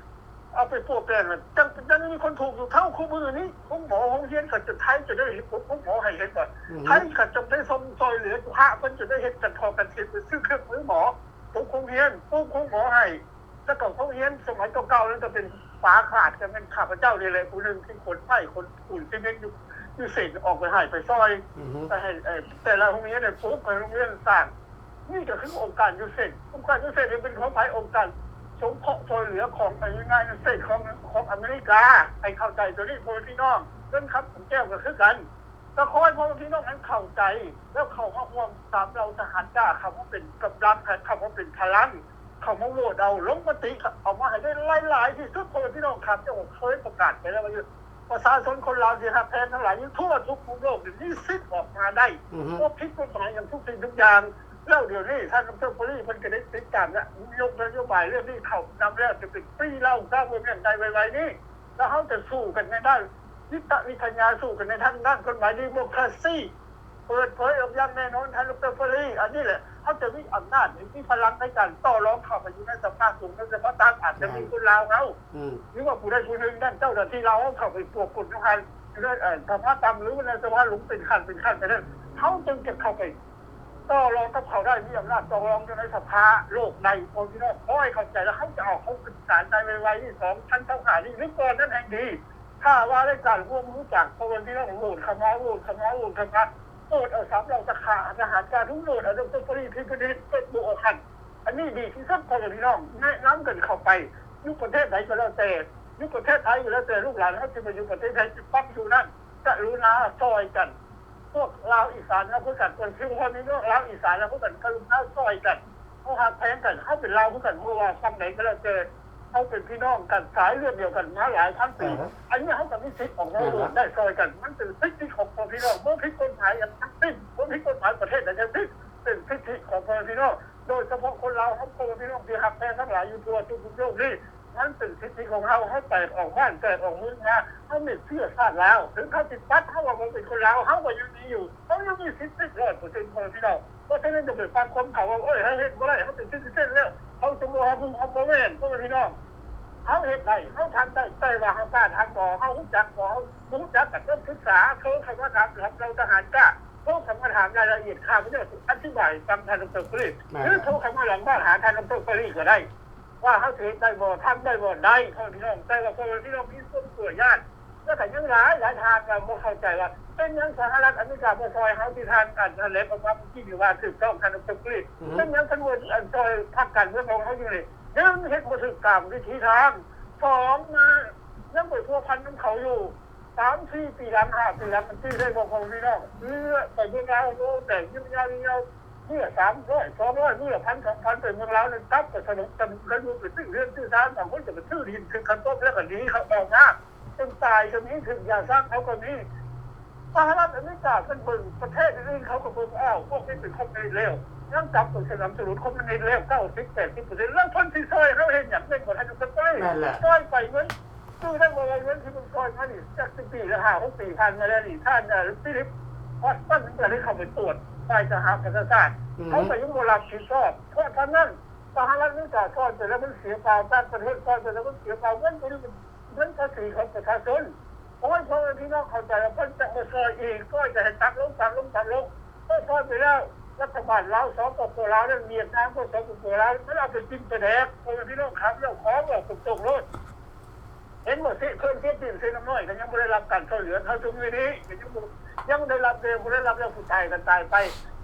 ເອົາໄປປົວແປງ ຈັ່ງ ຈັ່ງມີຄົນທຸກຢູ່ເທົ່າຄູ່ມື້ນີ້. ໂຮງໝໍໂຮງຮຽນເຂົາຈະ ໄທຈະໄດ້ເຮັດໂຮງໝໍໃຫ້ເຫັນບໍ່? ອືຮຶ. ໄທເຂົາຈະໄດ້ສົ່ງຊ່ອຍເຫຼືອຢູ່ ພະເພິ່ນຈະໄດ້ເຮັດກັນທໍ່ກັນເຂດ ໄປຊື້ເຄື່ອງມືໝໍ ປຸກໂຮງຮຽນ ປຸກໂຮງໝໍໃຫ້. ແລ້ວກໍໂຮງຮຽນສະໄໝເກົ່າໆນັ້ນກໍເປັນຝາຂາດ ກໍແມ່ນຂ້າພະເຈົ້ານີ້ແຫຼະຜູ້ໜຶ່ງທີ່ຂົນໄມ້ ຂົນປູນຊີເມັນຢູ່ ຢູ່ເຊັນອອກໄປໃຫ້ ໄປຊ່ອຍ ອືຮຶ ໄປໃຫ້ ເອີ ແຕ່ລະໂຮງຮຽນ ໃຫ້ປຸກໃຫ້ໂຮງຮຽນສ້າງ. ນີ້ກໍຄືອົງການ USAID. ອົງການ USAID ນີ້ເປັນຂອງໃຜ? ອົງການສົງເຄາະຊ່ວຍເຫຼືອຂອງ ເອີ United States ຂອງ ຂອງອາເມລິກາ. ໃຫ້ເຂົ້າໃຈຕົວນີ້ ພໍ່ແມ່ພີ່ນ້ອງ. ເງິນຄຳຂອງແກ້ວກໍຄືກັນ. ກໍຂໍໃຫ້ພໍ່ແມ່ພີ່ນ້ອງນັ້ນເຂົ້າໃຈ ແລ້ວເຂົ້າມາຮ່ວມສາມເຫຼົ່າທະຫານກ້າ ເຂົ້າມາເປັນກຳລັງ ເຂົ້າມາເປັນພະລັງ ເຂົ້າມາໂຫວດເອົາ ລົງມະຕິ ເອົາມາໃຫ້ໄດ້ຫຼາຍໆທີ່ສຸດ. ພໍ່ແມ່ພີ່ນ້ອງ ຂ້າພະເຈົ້າກໍເຄີຍປະກາດໄປແລ້ວວ່າ ປະຊາຊົນຄົນລາວທີ່ຮັກແພງທັງຫຼາຍຢູ່ທົ່ວທຸກມຸມໂລກນີ້ມີສິດອອກມາໄດ້ ອືຮຶ ບໍ່ຜິດກົດໝາຍຫຍັງທຸກສິ່ງທຸກຢ່າງ. ແລ້ວດຽວນີ້ທ່ານ ດຣ ຟອຣີ ເພິ່ນກໍໄດ້ຕິດຕາມ ແລະ ຍົກນະໂຍບາຍເລື່ອງນີ້ເຂົ້ານຳແລ້ວ ຈະເປັນ Free Lao Government ໄດ້ໄວໆນີ້. ແລ້ວເຮົາຈະສູ້ກັນໃນດ້ານຈິດຕະວິທະຍາ ສູ້ກັນໃນທາງດ້ານກົດໝາຍ Democracy ເປີດເຜີຍອອກຢ່າງແນ່ນອນ ທ່ານ ດຣ ຟອຣີ. ອັນນີ້ແຫຼະ ເຮົາຈະມີອຳນາດ ມີພະລັງໃນການຕໍ່ລອງເຂົ້າໄປຢູ່ໃນສະພາສູງ ໃນສະພາຕ່ຳ ອາດຈະມີຄົນລາວເຮົາ ຫຼືວ່າຜູ້ໃດຜູ້ໜຶ່ງນັ້ນ ເຈົ້າໜ້າທີ່ລາວເຮົາເຂົ້າໄປປົວກົນຢູ່ຫັ້ນ ຢູ່ໃນ ເອີ ສະພາຕ່ຳ ຫຼືວ່າໃນສະພາສູງ ເປັນຂັ້ນເປັນຂັ້ນໄປນັ້ນ ເຮົາຈຶ່ງຈະເຂົ້າໄປ ຕໍ່ລອງກັບເຂົາໄດ້ ມີອຳນາດຕໍ່ລອງຢູ່ໃນສະພາໂລກໃດ. ພໍ່ແມ່ພີ່ນ້ອງ ຂໍໃຫ້ເຂົ້າໃຈ ແລ້ວເຮົາຈະເອົາເຂົາຂຶ້ນສານໄດ້ໄວໆນີ້ ສອງພັນຊາວຫ້ານີ້ ຫຼືກ່ອນນັ້ນແຮ່ງດີ. ຖ້າວ່າໄດ້ການຮ່ວມມືຈາກ ພໍ່ແມ່ພີ່ນ້ອງ ໂຫວດເຂົ້າມາ ໂຫວດເຂົ້າມາ ໂຫວດເຂົ້າມາ ໂຫວດເອົາສາມເຫຼົ່າທະຫານ ທະຫານການ ໂຫວດເອົາ ດຣ ຟອຣີ ທີ່ເພິ່ນເຮັດເຟສບຸກອອກຫັ້ນ ອັນນີ້ດີທີ່ສຸດ ພໍ່ແມ່ພີ່ນ້ອງ ແນະນຳກັນເຂົ້າໄປ ຢູ່ປະເທດໃດກໍແລ້ວແຕ່ ຢູ່ປະເທດໃດກໍແລ້ວແຕ່ ລູກຫຼານເຮົາຊິມາຢູ່ປະເທດໃດ ຊິປັກຢູ່ນັ້ນ ກະລຸນາຊ່ອຍກັນ. ພວກລາວອີສານເຮົາຄືກັນ ເປັນພີ່ນ້ອງລາວອີສານເຮົາຄືກັນ ກະລຸນາຊ່ອຍກັນ ເຮົາຮັກແພງກັນ ເຮົາເປັນລາວຄືກັນ ບໍ່ວ່າຝັ່ງໃດກໍແລ້ວແຕ່ ເຮົາເປັນພີ່ນ້ອງກັນ ສາຍເລືອດດຽວກັນມາຫຼາຍພັນປີ. ອັນນີ້ເຮົາກໍມີສິດອອກມາໂຫວດໄດ້ຊ່ອຍກັນ ມັນເປັນສິດທິຂອງພໍ່ແມ່ພີ່ນ້ອງ ບໍ່ຜິດກົດໝາຍຫຍັງທັງສິ້ນ ບໍ່ຜິດກົດໝາຍປະເທດໃດທັງສິ້ນ ເປັນສິດທິຂອງພໍ່ແມ່ພີ່ນ້ອງ ໂດຍສະເພາະຄົນລາວເຮົາ ພໍ່ແມ່ພີ່ນ້ອງທີ່ຮັກແພງທັງຫຼາຍຢູ່ທົ່ວທຸກມຸມໂລກນີ້ ມັນເປັນສິດທິຂອງເຮົາ ເຮົາແຕກອອກບ້ານ ແຕກອອກເມືອງມາ ເຮົາມີເຊື້ອຊາດລາວ ເຖິງເຂົາຊິຕັດເຮົາອອກມາເປັນຄົນລາວ ເຮົາກໍຍັງມີຢູ່ ເຮົາຍັງມີສິດສິດຮ້ອຍເປີເຊັນ ພໍ່ແມ່ພີ່ນ້ອງ. ເພາະສະນັ້ນຢ່າໄປຟັງຄວາມເຂົາວ່າ ໂອ້ຍ ເຮົາເຮັດບໍ່ໄດ້ ເຮົາເປັນສິດທິເຊັນແລ້ວ ເຮົາສົມມຸດເຮົາບໍ່ ເຮົາບໍ່ແມ່ນ ພໍ່ແມ່ພີ່ນ້ອງ ເຮົາເຮັດໄດ້ ເຮົາທຳໄດ້ ແຕ່ວ່າເຮົາກ້າທຳບໍ່ ເຮົາຮູ້ຈັກບໍ່ ເຮົາບໍ່ຮູ້ຈັກກໍຕ້ອງສຶກສາ ໂທເຂົ້າມາຖາມເຫຼົ່າທະຫານກ້າ ໂທເຂົ້າມາຖາມລາຍລະອຽດ ຂ້າພະເຈົ້າຊິອະທິບາຍໃຫ້ຟັງ ທ່ານ ດຣ ຟອຣີ ຫຼືໂທເຂົ້າມາຫຼັງບ້ານຫາທ່ານ ດຣ ຟອຣີກໍໄດ້ ວ່າເຮົາຊິເຮັດໄດ້ບໍ່ ທຳໄດ້ບໍ່ ໄດ້ ພໍ່ແມ່ພີ່ນ້ອງ ແຕ່ວ່າພໍ່ແມ່ພີ່ນ້ອງມີຄວາມກົວຢ້ານ ແລ້ວກໍຍັງຫຼາຍ ຫຼາຍທ່ານກໍບໍ່ເຂົ້າໃຈວ່າ ເປັນຫຍັງສະຫະລັດອາເມລິກາບໍ່ຊ່ອຍເຮົາ ທີ່ທ່ານ ອັນ ຖະແຫຼງອອກມາເມື່ອກີ້ນີ້ວ່າຖືກຕ້ອງ ທ່ານ ດອກເຕີ ກຣີດ. ອືຮຶ ເປັນຫຍັງເພິ່ນບໍ່ ອັນ ຊ່ອຍພັກການເມືອງຂອງເຮົາຢູ່ນີ້? ໜຶ່ງ ເຮັດບໍ່ຖືກຕາມວິທີທາງ, ສອງ ມາຍັງໄປພົວພັນນຳເຂົາຢູ່. ສາມສີ່ປີຫຼັງ ຫ້າປີຫຼັງ ມັນຈື່ໄດ້ບໍ່ ພໍ່ແມ່ພີ່ນ້ອງ? ເຫຼືອໄປເມືອງລາວ ໂອ້ ແຕກຍຽວໆ ມື້ລະສາມຮ້ອຍ ສອງຮ້ອຍ ມື້ລະພັນ ສອງພັນ ໄປເມືອງລາວນັ້ນ ກັບໄປສະໜົມສະໜູນກັນຢູ່ ໄປຊື້ເຮືອນຊື້ຊານ, ບາງຄົນກໍໄປຊື້ດິນ ຖືກຂັງຕົບແລ້ວກໍໜີເຂົາອອກມາ ຈົນຕາຍກໍມີ, ຖືກຢາຊ້າງເຂົາກໍມີ. ສະຫະລັດອາເມລິກາເພິ່ນເບິ່ງ ປະເທດອື່ນໆ ເຂົາກໍເບິ່ງ, ອ້າວ ພວກນີ້ເປັນຄອມມູນິດແລ້ວ ຍັງກັບໄປສະໜັບສະໜູນຄອມມູນິດແລ້ວ ເກົ້າສິບ ແປດສິບເປີເຊັນ ແລ້ວເພິ່ນຊິຊ່ອຍເຮົາເຮັດຫຍັງ? ແມ່ນບໍ່ ທ່ານ ດອກເຕີ ກຣີດ? ແມ່ນແຫຼະ. ຊ່ອຍໄປເງິນ ຈື່ໄດ້ບໍ່ວ່າເງິນທີ່ມັນຊ່ອຍມານີ້ ຈັກສິບປີ ຫຼື ຫ້າຫົກປີຜ່ານມາແລ້ວນີ້ ທ່ານ ເອີ ຟີລິບ ຮອດມັນກໍໄດ້ເຂົ້າໄປກວດ ຝ່າຍສະຫະປະຊາຊາດ ອືຮຶ ເຂົາກໍຍັງບໍ່ຮັບຜິດຊອບ. ເພາະສະນັ້ນ ສະຫະລັດອາເມລິກາຊ່ອຍໄປແລ້ວມັນເສຍເປົ່າ, ຕ່າງປະເທດຊ່ອຍໄປແລ້ວມັນເສຍເປົ່າ, ເງິນຕົວນີ້ມັນເງິນພາສີຂອງປະຊາຊົນ. ໂອ້ຍ ພໍ່ແມ່ພີ່ນ້ອງເຂົ້າໃຈວ່າເພິ່ນຈະມາຊ່ອຍອີກ, ຊ່ອຍກໍໃຫ້ຕັດລົງ ຕັດລົງ ຕັດລົງ. ໂອ້ຍ ຊ່ອຍໄປແລ້ວ ລັດຖະບານລາວ ສປປ ລາວ ແລະ ຫວຽດນາມ ກໍ ສປປ ລາວ ມັນເອົາໄປກິນໄປແດກ. ພໍ່ແມ່ພີ່ນ້ອງ ຂາມເຈົ້າຂອງ ເວົ້າຕົງໆໂລດ. ເຫັນບໍ່ ເສ ເຂື່ອນເຊປຽນ ເຊນ້ຳນ້ອຍ ກໍຍັງບໍ່ໄດ້ຮັບການຊ່ວຍເຫຼືອເທົ່າທຸກມື້ນີ້ ກໍຍັງບໍ່ ຍັງໄດ້ຮັບແຕ່ບໍ່ໄດ້ຮັບ ແລ້ວຜູ້ຕາຍກໍຕາຍໄປ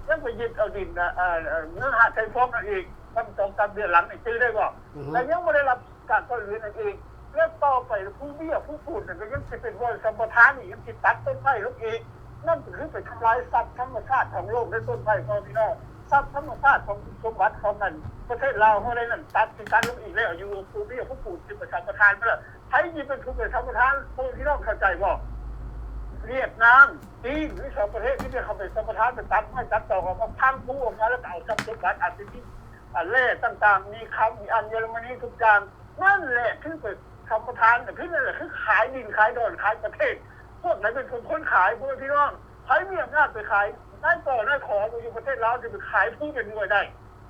ຍັງໄປຍຶດເອົາດິນ ອາ ອາ ເມືອງຫາດຊາຍຟອງນັ້ນອີກ ບາງສອງສາມເດືອນຫຼັງນີ້ ຈື່ໄດ້ບໍ່? ອືຮຶ ແລ້ວຍັງບໍ່ໄດ້ຮັບການຊ່ວຍເຫຼືອນັ້ນອີກ ແລ້ວຕໍ່ໄປຜູ້ເບ້ຍຜູ້ປູດນັ້ນ ກໍຍັງຊິເປັນບ່ອນສຳປະທານອີກ ຍັງຊິຕັດຕົ້ນໄມ້ລົງອີກ. ນັ້ນກໍຄືໄປທຳລາຍຊັບທຳມະຊາດຂອງໂລກ ແລະ ຕົ້ນໄມ້ ພໍ່ແມ່ພີ່ນ້ອງ. ຊັບທຳມະຊາດຂອງສົມບັດຂອງ ອັນ ປະເທດລາວເຮົາໄດ້ນັ້ນ ຕັດ ຊິຕັດລົງອີກແລ້ວ ຢູ່ ຜູ້ເບ້ຍຜູ້ປູດຊິໄປສຳປະທານເບິດ. ໃຜຊິເປັນຜູ້ໄປສຳປະທານ? ພໍ່ແມ່ພີ່ນ້ອງເຂົ້າໃຈບໍ່? ຫວຽດນາມ ຈີນ ມີສອງປະເທດທີ່ໄດ້ເຂົ້າໄປສຳປະທານ ໄປຕັດໄມ້ຕັດຕອກ ເອົາມາພັງພູອອກມາ ແລ້ວກໍເອົາຊັບສົມບັດ ອາດຈະມີ ອາ ແຮ່ຕ່າງໆ ມີຄຳ ມີອັນ ເຢຍລະມະນີ ທຸກຢ່າງ. ນັ້ນແຫຼະຄືໄປສຳປະທານ ຄືນັ້ນແຫຼະ ຄືຂາຍດິນຂາຍດອນຂາຍປະເທດ. ພວກໃດເປັນຄົນຂາຍ ພໍ່ແມ່ພີ່ນ້ອງ? ໃຜມີອຳນາດໄປຂາຍ? ນາຍ ກ ນາຍ ຂ ຢູ່ປະເທດລາວ ຊິໄປຂາຍພູເປັນໜ່ວຍໄດ້?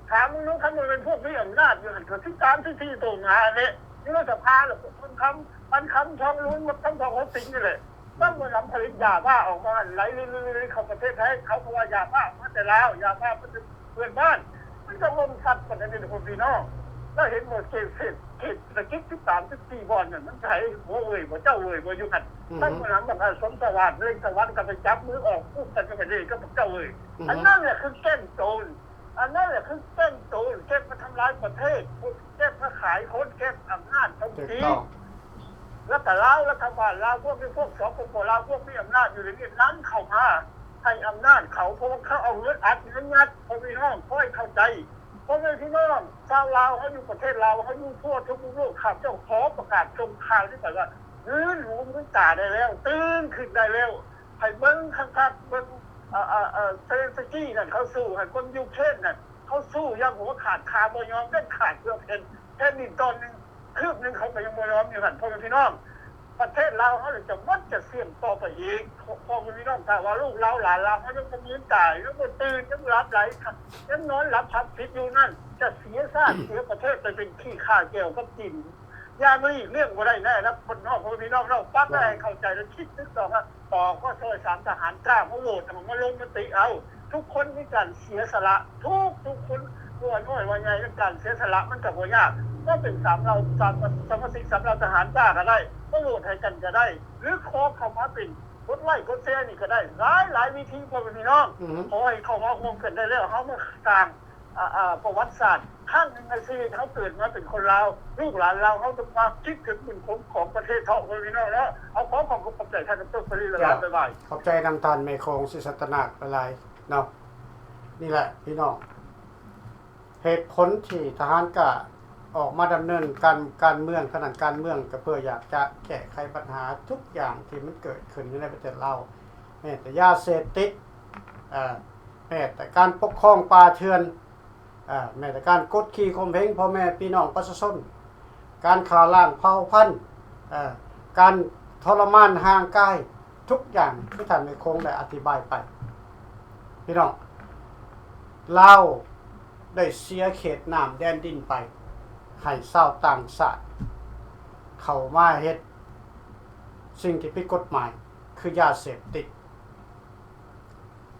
ຖາມເບິ່ງດູ ຄັນບໍ່ແມ່ນພວກມີອຳນາດຢູ່ຫັ້ນ ກໍສິຕາມສິດທິໂຕມາແຫຼະ ຢູ່ໃນສະພາແຫຼະ ພວກທອງຄຳ ປັນຄຳ ທອງລຸນ ໝົດຄຳ ທອງຫົກສິງນີ້ແຫຼະ. ມັນບໍ່ນຳຜະລິດຢາບ້າອອກມາໄຫຼເລື້ອຍໆເຂົ້າປະເທດໄທ ເຂົາກໍວ່າຢາບ້າມາແຕ່ລາວ ຢາບ້າມາແຕ່ເພື່ອນບ້ານ. ມັນກໍບົ່ງສັດປານນັ້ນເດ ພໍ່ແມ່ພີ່ນ້ອງ. ລາວເຫັນບໍ່ ເຂດເສດ ເຂດເສດຖະກິດສິບສາມ ສິບສີ່ບ່ອນນັ້ນ ມັນໃຜ ຫົວເວີຍບໍ່ ເຈົ້າເວີຍບໍ່ຢູ່ຫັ້ນ. ອືຮຶ ມັນບໍ່ນຳບັກອາສົມສະຫວາດ ເລັງສະຫວັນກໍໄປຈັບມືອອກ ປຸບກັນກໍໄປເລກັບພວກເຈົ້າເວີຍ. ອືຮຶ ອັນນັ້ນແຫຼະຄືແກ້ງໂຈນ ອັນນັ້ນແຫຼະຄືແກ້ງໂຈນ ແກ້ງມາທຳລາຍປະເທດ ແກ້ງມາຂາຍຄົນ ແກ້ງອຳນາດຂອງຈີນ ແລ້ວກໍລາວ ລັດຖະບານລາວ ພວກນີ້ ພວກ ສປປ ລາວ ພວກມີອຳນາດຢູ່ໃນຫວຽດນາມ ເຂົ້າມາໃຫ້ອຳນາດເຂົາ ເພາະວ່າເຂົາເອົາເງິນອັດເງິນຍັດ. ພໍ່ແມ່ພີ່ນ້ອງ ຂໍໃຫ້ເຂົ້າໃຈ ພໍ່ແມ່ພີ່ນ້ອງຊາວລາວເຮົາ ຢູ່ປະເທດລາວເຮົາ ຢູ່ທົ່ວທຸກມຸມໂລກ ຂ້າພະເຈົ້າຂໍປະກາດສົ່ງຂ່າວນີ້ໄປວ່າ ງືນຫູງືນຕາໄດ້ແລ້ວ ຕື່ນຂຶ້ນໄດ້ແລ້ວ. ໃຫ້ເບິ່ງຄັກໆ ເບິ່ງ ເອີ ເອີ ເອີ ເຊເລນສກີນັ້ນ ເຂົາສູ້ ໃຫ້ເບິ່ງຢູເຄຣນນັ້ນ ເຂົາສູ້ຢ່າງຫົວຂາດ ຂ້າບໍ່ຍອມເດັດຂາດ ເພື່ອແຜ່ນ ແຜ່ນດິນຕອນໜຶ່ງ ຄືບໜຶ່ງ ເຂົາກໍຍັງບໍ່ຍອມຢູ່ຫັ້ນ. ພໍ່ແມ່ພີ່ນ້ອງ ປະເທດລາວເຮົານີ້ຈະໝົດຈະສິ້ນຕໍ່ໄປອີກ ພໍ່ແມ່ພີ່ນ້ອງ. ຖ້າວ່າລູກລາວຫຼານລາວເຮົາຍັງບໍ່ມີຕາ ຍັງບໍ່ຕື່ນ ຍັງຫຼັບໄຫຼ ຍັງນອນຫຼັບພັບຜິດຢູ່ນັ້ນ ຈະເສຍຊາດເສຍປະເທດໄປເປັນຂີ້ຂ້າແກ້ວກັບຈີນ ຢ່າງຫຼີກລ່ຽງບໍ່ໄດ້ໃນອະນາຄົດເນາະ ພໍ່ແມ່ພີ່ນ້ອງເນາະ. ປັບໃຫ້ເຂົ້າໃຈ ແລະ ຄິດຕຶກຕອງວ່າ ກສສ ສາມ ທະຫານກ້າມາໂຫວດ ເອົາມາລົງມະຕິເອົາ. ທຸກຄົນມີການເສຍສະຫຼະ ທຸກ ທຸກຄົນ ບໍ່ວ່ານ້ອຍວ່າໃຫຍ່ ການເສຍສະຫຼະມັນກໍບໍ່ຍາກ. ມາເປັນສາມເຫຼົ່າ ສາມ ສະມາຊິກສາມເຫຼົ່າທະຫານກ້າກໍໄດ້ ມາໂຫວດໃຫ້ກັນກໍໄດ້ ຫຼືຂໍເຂົ້າມາເປັນກົດໄລ້ກົດແຊນີ້ກໍໄດ້ ຫຼາຍໆວິທີ ພໍ່ແມ່ພີ່ນ້ອງ. ອືຮຶ ຂໍໃຫ້ເຂົ້າມາຮ່ວມກັນໄດ້ແລ້ວ ເຮົາມາສ້າງ ອາ ອາ ປະຫວັດສາດຄັ້ງໜຶ່ງໃນຊີວິດເຮົາ ເກີດມາເປັນຄົນລາວ ລູກຫຼານລາວ ເຮົາຕ້ອງມາຄິດເຖິງບຸນຄຸນຂອງປະເທດເຮົາ ພໍ່ແມ່ພີ່ນ້ອງເນາະ. ເອົາ ຂໍຂອບ ຂອບໃຈທ່ານ ດຣ ປະລິດ ຫຼາຍໆ. ບາຍບາຍ. ຂອບໃຈນຳທ່ານແມ່ຂອງ ສີສັດຕະນາກ ຫຼາຍໆເນາະ. ນີ້ແຫຼະພີ່ນ້ອງ ເຫດຜົນທີ່ທະຫານກ້າອອກມາດຳເນີນການ ການເມືອງ ຂະໜາດການເມືອງ ກໍເພື່ອຢາກຈະແກ້ໄຂບັນຫາທຸກຢ່າງທີ່ມັນເກີດຂຶ້ນຢູ່ໃນປະເທດລາວ ແມ່ນແຕ່ຢາເສບຕິດ ເອີ ແມ່ນແຕ່ການປົກຄອງປ່າເຖື່ອນ ເອີ ແມ່ນແຕ່ການກົດຂີ່ຂົ່ມເຫງພໍ່ແມ່ພີ່ນ້ອງປະຊາຊົນ, ການຂ້າລ້າງເຜົ່າພັນ, ເອີ ການທໍລະມານຮ່າງກາຍ ທຸກຢ່າງທີ່ທ່ານແມ່ໂຂງໄດ້ອະທິບາຍໄປ. ພີ່ນ້ອງ ລາວໄດ້ເສຍເຂດນ້ຳແດນດິນໄປ ໃຫ້ຊາວຕ່າງຊາດເຂົ້າມາເຮັດສິ່ງທີ່ຜິດກົດໝາຍ ຄືຢາເສບຕິດ.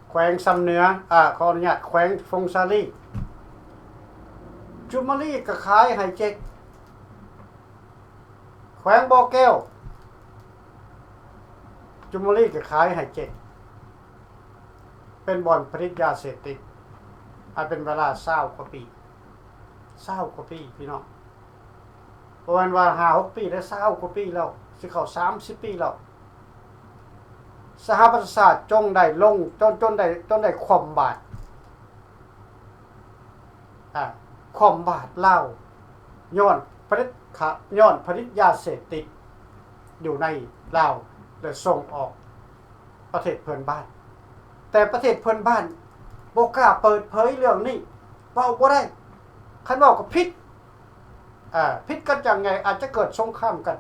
ແຂວງຊຳເໜືອ ອາ ຂໍອະນຸຍາດ ແຂວງຜົ້ງສາລີ ຈຸມມະລີກໍຂາຍໃຫ້ເຈັກ, ແຂວງບໍ່ແກ້ວ ຈຸມບູຣີກໍຂາຍໃຫ້ເຈັດ ເປັນບ່ອນຜະລິດຢາເສບຕິດ ອາ ເປັນເວລາຊາວກວ່າປີ ຊາວກວ່າປີພີ່ນ້ອງ ບໍ່ແມ່ນວ່າຫ້າຫົກປີ ແຕ່ຊາວກວ່າປີແລ້ວ ຊິເຂົ້າສາມສິບປີແລ້ວ. ສະຫະປະຊາຊາດຈົ່ງໄດ້ລົງ ຈົນ ຈົນໄດ້ ຈົນໄດ້ຄວ່ຳບາດ ອາ ຄວ່ຳບາດລາວ ຍ້ອນຜະລິດ ຂະ ຍ້ອນຜະລິດຢາເສບຕິດຢູ່ໃນລາວ ແລະ ສົ່ງອອກປະເທດເພື່ອນບ້ານ ແຕ່ປະເທດເພື່ອນບ້ານບໍ່ກ້າເປີດເຜີຍເລື່ອງນີ້ ເວົ້າບໍ່ໄດ້ ຄັນເວົ້າກໍຜິດ ອາ ຜິດກັນຢ່າງໃຫຍ່ ອາດຈະເກີດສົງຄາມກັນ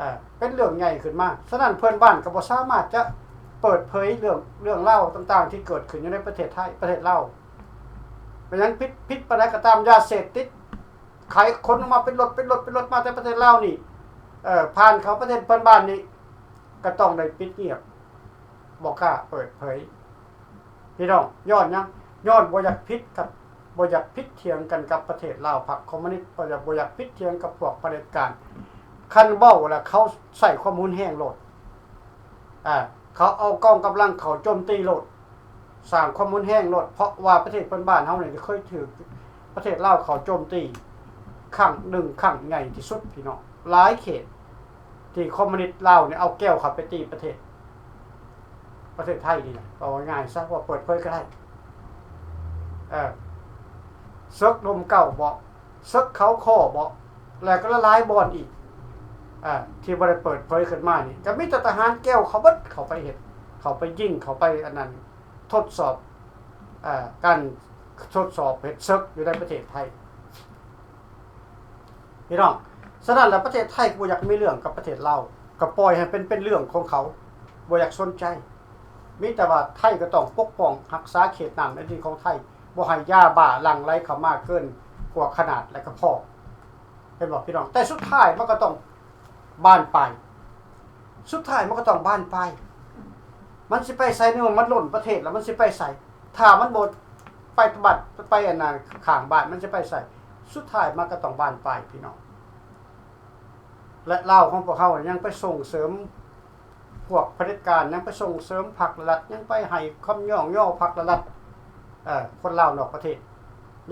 ອາ ເປັນເລື່ອງໃຫຍ່ຂຶ້ນມາ. ສະນັ້ນເພື່ອນບ້ານກໍບໍ່ສາມາດຈະເປີດເຜີຍເລື່ອງ ເລື່ອງລາວຕ່າງໆທີ່ເກີດຂຶ້ນຢູ່ໃນປະເທດໄທ ປະເທດລາວ. ເປັນຫຍັງ? ຜິດ ຜິດປານໃດກໍຕາມ ຢາເສບຕິດ ຂາຍຂົນອອກມາເປັນລົດ ເປັນລົດ ເປັນລົດ ມາແຕ່ປະເທດລາວນີ້ ເອີ ຜ່ານເຂົ້າປະເທດເພື່ອນບ້ານນີ້ ກໍຕ້ອງໄດ້ປິດງຽບ ບໍ່ກ້າເປີດເຜີຍ. ພີ່ນ້ອງ ຍ້ອນຫຍັງ? ຍ້ອນບໍ່ຢາກຜິດກັບ ບໍ່ຢາກຜິດຖຽງກັນກັບປະເທດລາວ ພັກຄອມມູນິດ ບໍ່ຢາກ ບໍ່ຢາກຜິດຖຽງກັບພວກຜະເດັດການ. ຄັນເວົ້າແລ້ວເຂົາໃຊ້ຄວາມຮຸນແຮງໂລດ ອາ ເຂົາເອົາກອງກຳລັງເຂົ້າໂຈມຕີໂລດ ສ້າງຄວາມຮຸນແຮງໂລດ ເພາະວ່າປະເທດເພື່ອນບ້ານເຮົານີ້ເຄີຍຖືກປະເທດລາວເຂົ້າໂຈມຕີຄັ້ງໜຶ່ງ ຄັ້ງໃຫຍ່ທີ່ສຸດ ພີ່ນ້ອງ. ຫຼາຍເຂດທີ່ຄອມມູນິດລາວນີ້ເອົາແກວເຂົ້າໄປຕີປະເທດ ປະເທດໄທນີ້ນະ ເວົ້າງ່າຍໆຊະ ເວົ້າເປີດເຜີຍກໍໄດ້ ເອີ ເສິກລົມເກົ້າບໍ ເສິກເຂົາຄໍ້ບໍ ແລ້ວກໍຫຼາຍໆບ່ອນອີກ ເອີ ທີ່ບໍ່ໄດ້ເປີດເຜີຍຂຶ້ນມານີ້ ກໍມີແຕ່ທະຫານແກວເຂົ້າເບິດ ເຂົ້າໄປເຮັດ ເຂົ້າໄປຍິງ ເຂົ້າໄປອັນນັ້ນ ທົດສອບ ເອີ ການທົດສອບເຮັດເສິກຢູ່ໃນປະເທດໄທ ພີ່ນ້ອງ. ສະນັ້ນແລ້ວປະເທດໄທກໍບໍ່ຢາກມີເລື່ອງກັບປະເທດລາວ ກໍປ່ອຍໃຫ້ເປັນ ເປັນເລື່ອງຂອງເຂົາ ບໍ່ຢາກສົນໃຈ. ມີແຕ່ວ່າໄທກໍຕ້ອງປົກປ້ອງຮັກສາເຂດນ້ຳໃນດິນຂອງໄທ ບໍ່ໃຫ້ຢາບ້າຫຼັ່ງໄຫຼເຂົ້າມາເກີນກວ່າຂະໜາດ ແລະ ກໍພໍ ເຫັນບໍ່ພີ່ນ້ອງ? ແຕ່ສຸດທ້າຍມັນກໍຕ້ອງບານປາຍ ສຸດທ້າຍມັນກໍຕ້ອງບານປາຍ. ມັນຊິໄປໃສ? ໃນເມື່ອມັນລົ້ນປະເທດແລ້ວ ມັນຊິໄປໃສ? ຖ້າມັນບໍ່ໄປບ້ານ ໄປອັນນັ້ນ ຂ້າງບ້ານ ມັນຊິໄປໃສ? ສຸດທ້າຍມັນກໍຕ້ອງບານປາຍ ພີ່ນ້ອງ. ແລະ ລາວຂອງພວກເຮົາຍັງໄປສົ່ງເສີມພວກຜະເດັດການ ຍັງໄປສົ່ງເສີມພັກລັດ ຍັງໄປໃຫ້ຄຳຍ້ອງຍໍພັກລັດ ເອີ ຄົນລາວນອກປະເທດ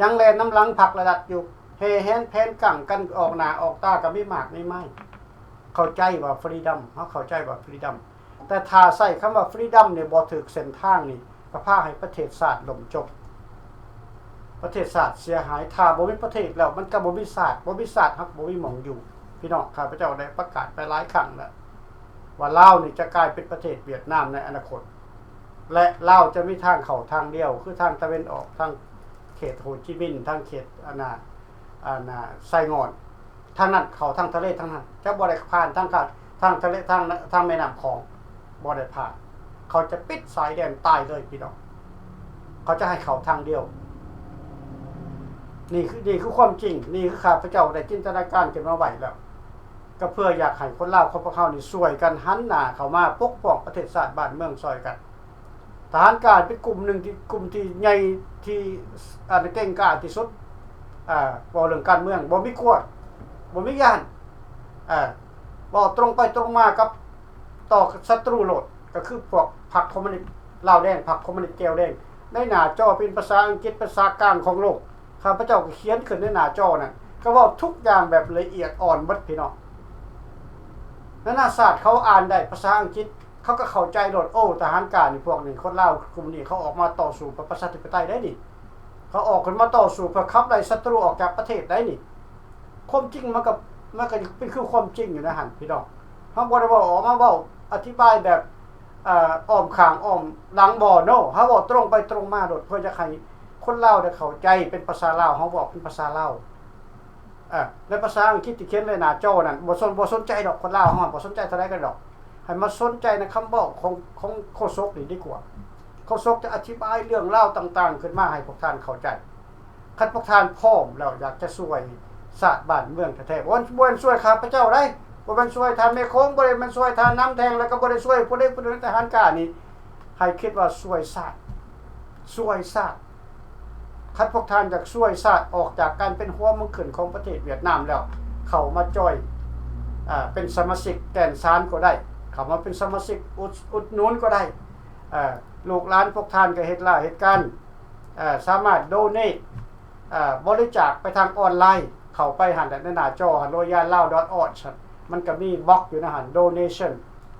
ຍັງແລ່ນນຳຫຼັງພັກລັດຢູ່ ແຫ່ແຫນແຜນກັງກັນ ອອກໜ້າອອກຕາ ກໍມີມາກມີມາຍ. ເຂົ້າໃຈວ່າຟຣີດອມ ເຮົາເຂົ້າໃຈວ່າຟຣີດອມ ແຕ່ຖ້າໃຊ້ຄຳວ່າຟຣີດອມນີ້ບໍ່ຖືກເສັ້ນທາງນີ້ ກໍພາໃຫ້ປະເທດຊາດລົ້ມຈົມ ປະເທດຊາດເສຍຫາຍ. ຖ້າບໍ່ມີປະເທດແລ້ວ ມັນກໍບໍ່ມີຊາດ ບໍ່ມີຊາດ ເຮົາກໍບໍ່ມີໝ່ອງຢູ່. ພີ່ນ້ອງ ຂ້າພະເຈົ້າໄດ້ປະກາດໄປຫຼາຍຄັ້ງແລ້ວ ວ່າລາວນີ້ຈະກາຍເປັນປະເທດຫວຽດນາມໃນອະນາຄົດ ແລະ ລາວຈະມີທາງເຂົ້າທາງດຽວ ຄືທາງຕາເວັນອອກ ທາງເຂດໂຮຈິມິນ ທາງເຂດອັນນ່າ ອັນນ່າ ໄຊງ່ອນ ທາງນັ້ນເຂົ້າທາງທະເລທາງນັ້ນ ຈະບໍ່ໄດ້ຜ່ານທາງ ທາງທະເລ ທາງ ທາງແມ່ນ້ຳຂອງ ບໍ່ໄດ້ຜ່ານ. ເຂົາຈະປິດຊາຍແດນຕາຍເລີຍ ພີ່ນ້ອງ ເຂົາຈະໃຫ້ເຂົ້າທາງດຽວ. ນີ້ຄື ນີ້ຄືຄວາມຈິງ ນີ້ຄືຂ້າພະເຈົ້າໄດ້ຈິນຕະນາການຂຶ້ນມາໄວ້ແລ້ວ ກໍເພື່ອຢາກໃຫ້ຄົນລາວຂອງພວກເຮົານີ້ຊ່ວຍກັນຫັນໜ້າເຂົ້າມາປົກປ້ອງປະເທດຊາດບ້ານເມືອງຊ່ອຍກັນ. ທະຫານການເປັນກຸ່ມໜຶ່ງທີ່ ກຸ່ມທີ່ໃຫຍ່ ທີ່ ອັນ ເກັ່ງກ້າທີ່ສຸດ ເວົ້າເລື່ອງການເມືອງ ບໍ່ມີກົວ ບໍ່ມີຢ້ານ ເວົ້າຕົງໄປຕົງມາກັບ ຕໍ່ສັດຕູໂລດ ກໍຄືພວກພັກຄອມມູນິດລາວແດງ ພັກຄອມມູນິດແກວແດງ ໃນໜ້າຈໍເປັນພາສາອັງກິດ ພາສາກາງຂອງໂລກ ຂ້າພະເຈົ້າກໍຂຽນຂຶ້ນໃນໜ້າຈໍນັ້ນ ກໍເວົ້າທຸກຢ່າງແບບລະອຽດອ່ອນໝົດ ພີ່ນ້ອງ. ນານາຊາດເຂົາອ່ານໄດ້ພາສາອັງກິດ ເຂົາກໍເຂົ້າໃຈໂລດ ໂອ້ ທະຫານການນີ້ ພວກນີ້ ຄົນລາວກຸ່ມນີ້ ເຂົາອອກມາຕໍ່ສູ້ເພື່ອປະຊາທິປະໄຕໄດ໋ນີ້ ເຂົາອອກຂຶ້ນມາຕໍ່ສູ້ເພື່ອຂັບໄລ່ສັດຕູອອກຈາກປະເທດໄດ໋ນີ້. ຄວາມຈິງມັນກໍ ມັນກໍເປັນຄືຄວາມຈິງຢູ່ໃນຫັ້ນ ພີ່ນ້ອງ. ເຮົາບໍ່ໄດ້ເວົ້າ ອອກມາເວົ້າອະທິບາຍແບບ ເອີ ອ້ອມຂ້າງອ້ອມຫຼັງບໍ່ ໂນ ເຮົາເວົ້າຕົງໄປຕົງມາໂລດ ເພື່ອຢາກໃຫ້ຄົນລາວໄດ້ເຂົ້າໃຈເປັນພາສາລາວ ເຮົາເວົ້າເປັນພາສາລາວ. ເອີ ແລະ ພາສາອັງກິດທີ່ຂຽນໃນໜ້າຈໍນັ້ນ ບໍ່ສົນ ບໍ່ສົນໃຈດອກ ຄົນລາວເຮົາບໍ່ສົນໃຈເທົ່າໃດກໍໄດ້ດອກ. ໃຫ້ມາສົນໃຈໃນຄຳເວົ້າຂອງ ຂອງໂຄສົກນີ້ດີກວ່າ. ໂຄສົກຈະອະທິບາຍເລື່ອງລາວຕ່າງໆຂຶ້ນມາໃຫ້ພວກທ່ານເຂົ້າໃຈ. ຄັນພວກທ່ານພ້ອມແລ້ວ ຢາກຈະຊ່ວຍຊາດບ້ານເມືອງແທ້ໆ ບໍ່ແມ່ນ ບໍ່ແມ່ນຊ່ວຍຂ້າພະເຈົ້າໃດ໋ ບໍ່ແມ່ນຊ່ວຍທ່ານແມ່ໂຂງ ບໍ່ໄດ້ແມ່ນຊ່ວຍທ່ານນ້ຳແທງ ແລ້ວກໍບໍ່ໄດ້ຊ່ວຍຜູ້ໃດຜູ້ໜຶ່ງໃນທະຫານການນີ້ ໃຫ້ຄິດວ່າຊ່ວຍຊາດ ຊ່ວຍຊາດ. ຄັນພວກທ່ານຢາກຊ່ວຍຊາດອອກຈາກການເປັນຫົວເມືອງຂຶ້ນຂອງປະເທດຫວຽດນາມແລ້ວ ເຂົ້າມາຈອຍ ອາ ເປັນສະມາຊິກແກ່ນສານກໍໄດ້ ເຂົ້າມາເປັນສະມາຊິກ ອຸດ ອຸດໜູນກໍໄດ້. ເອີ ລູກຫຼານພວກທ່ານກໍເຮັດລາເຮັດການ ເອີ ສາມາດໂດເນດ ເອີ ບໍລິຈາກໄປທາງອອນລາຍ ເຂົ້າໄປຫັ້ນແຫຼະ ໃນໜ້າຈໍຫັ້ນ Royal Lao dot org ຫັ້ນ ມັນກໍມີບລັອກຢູ່ໃນຫັ້ນ Donation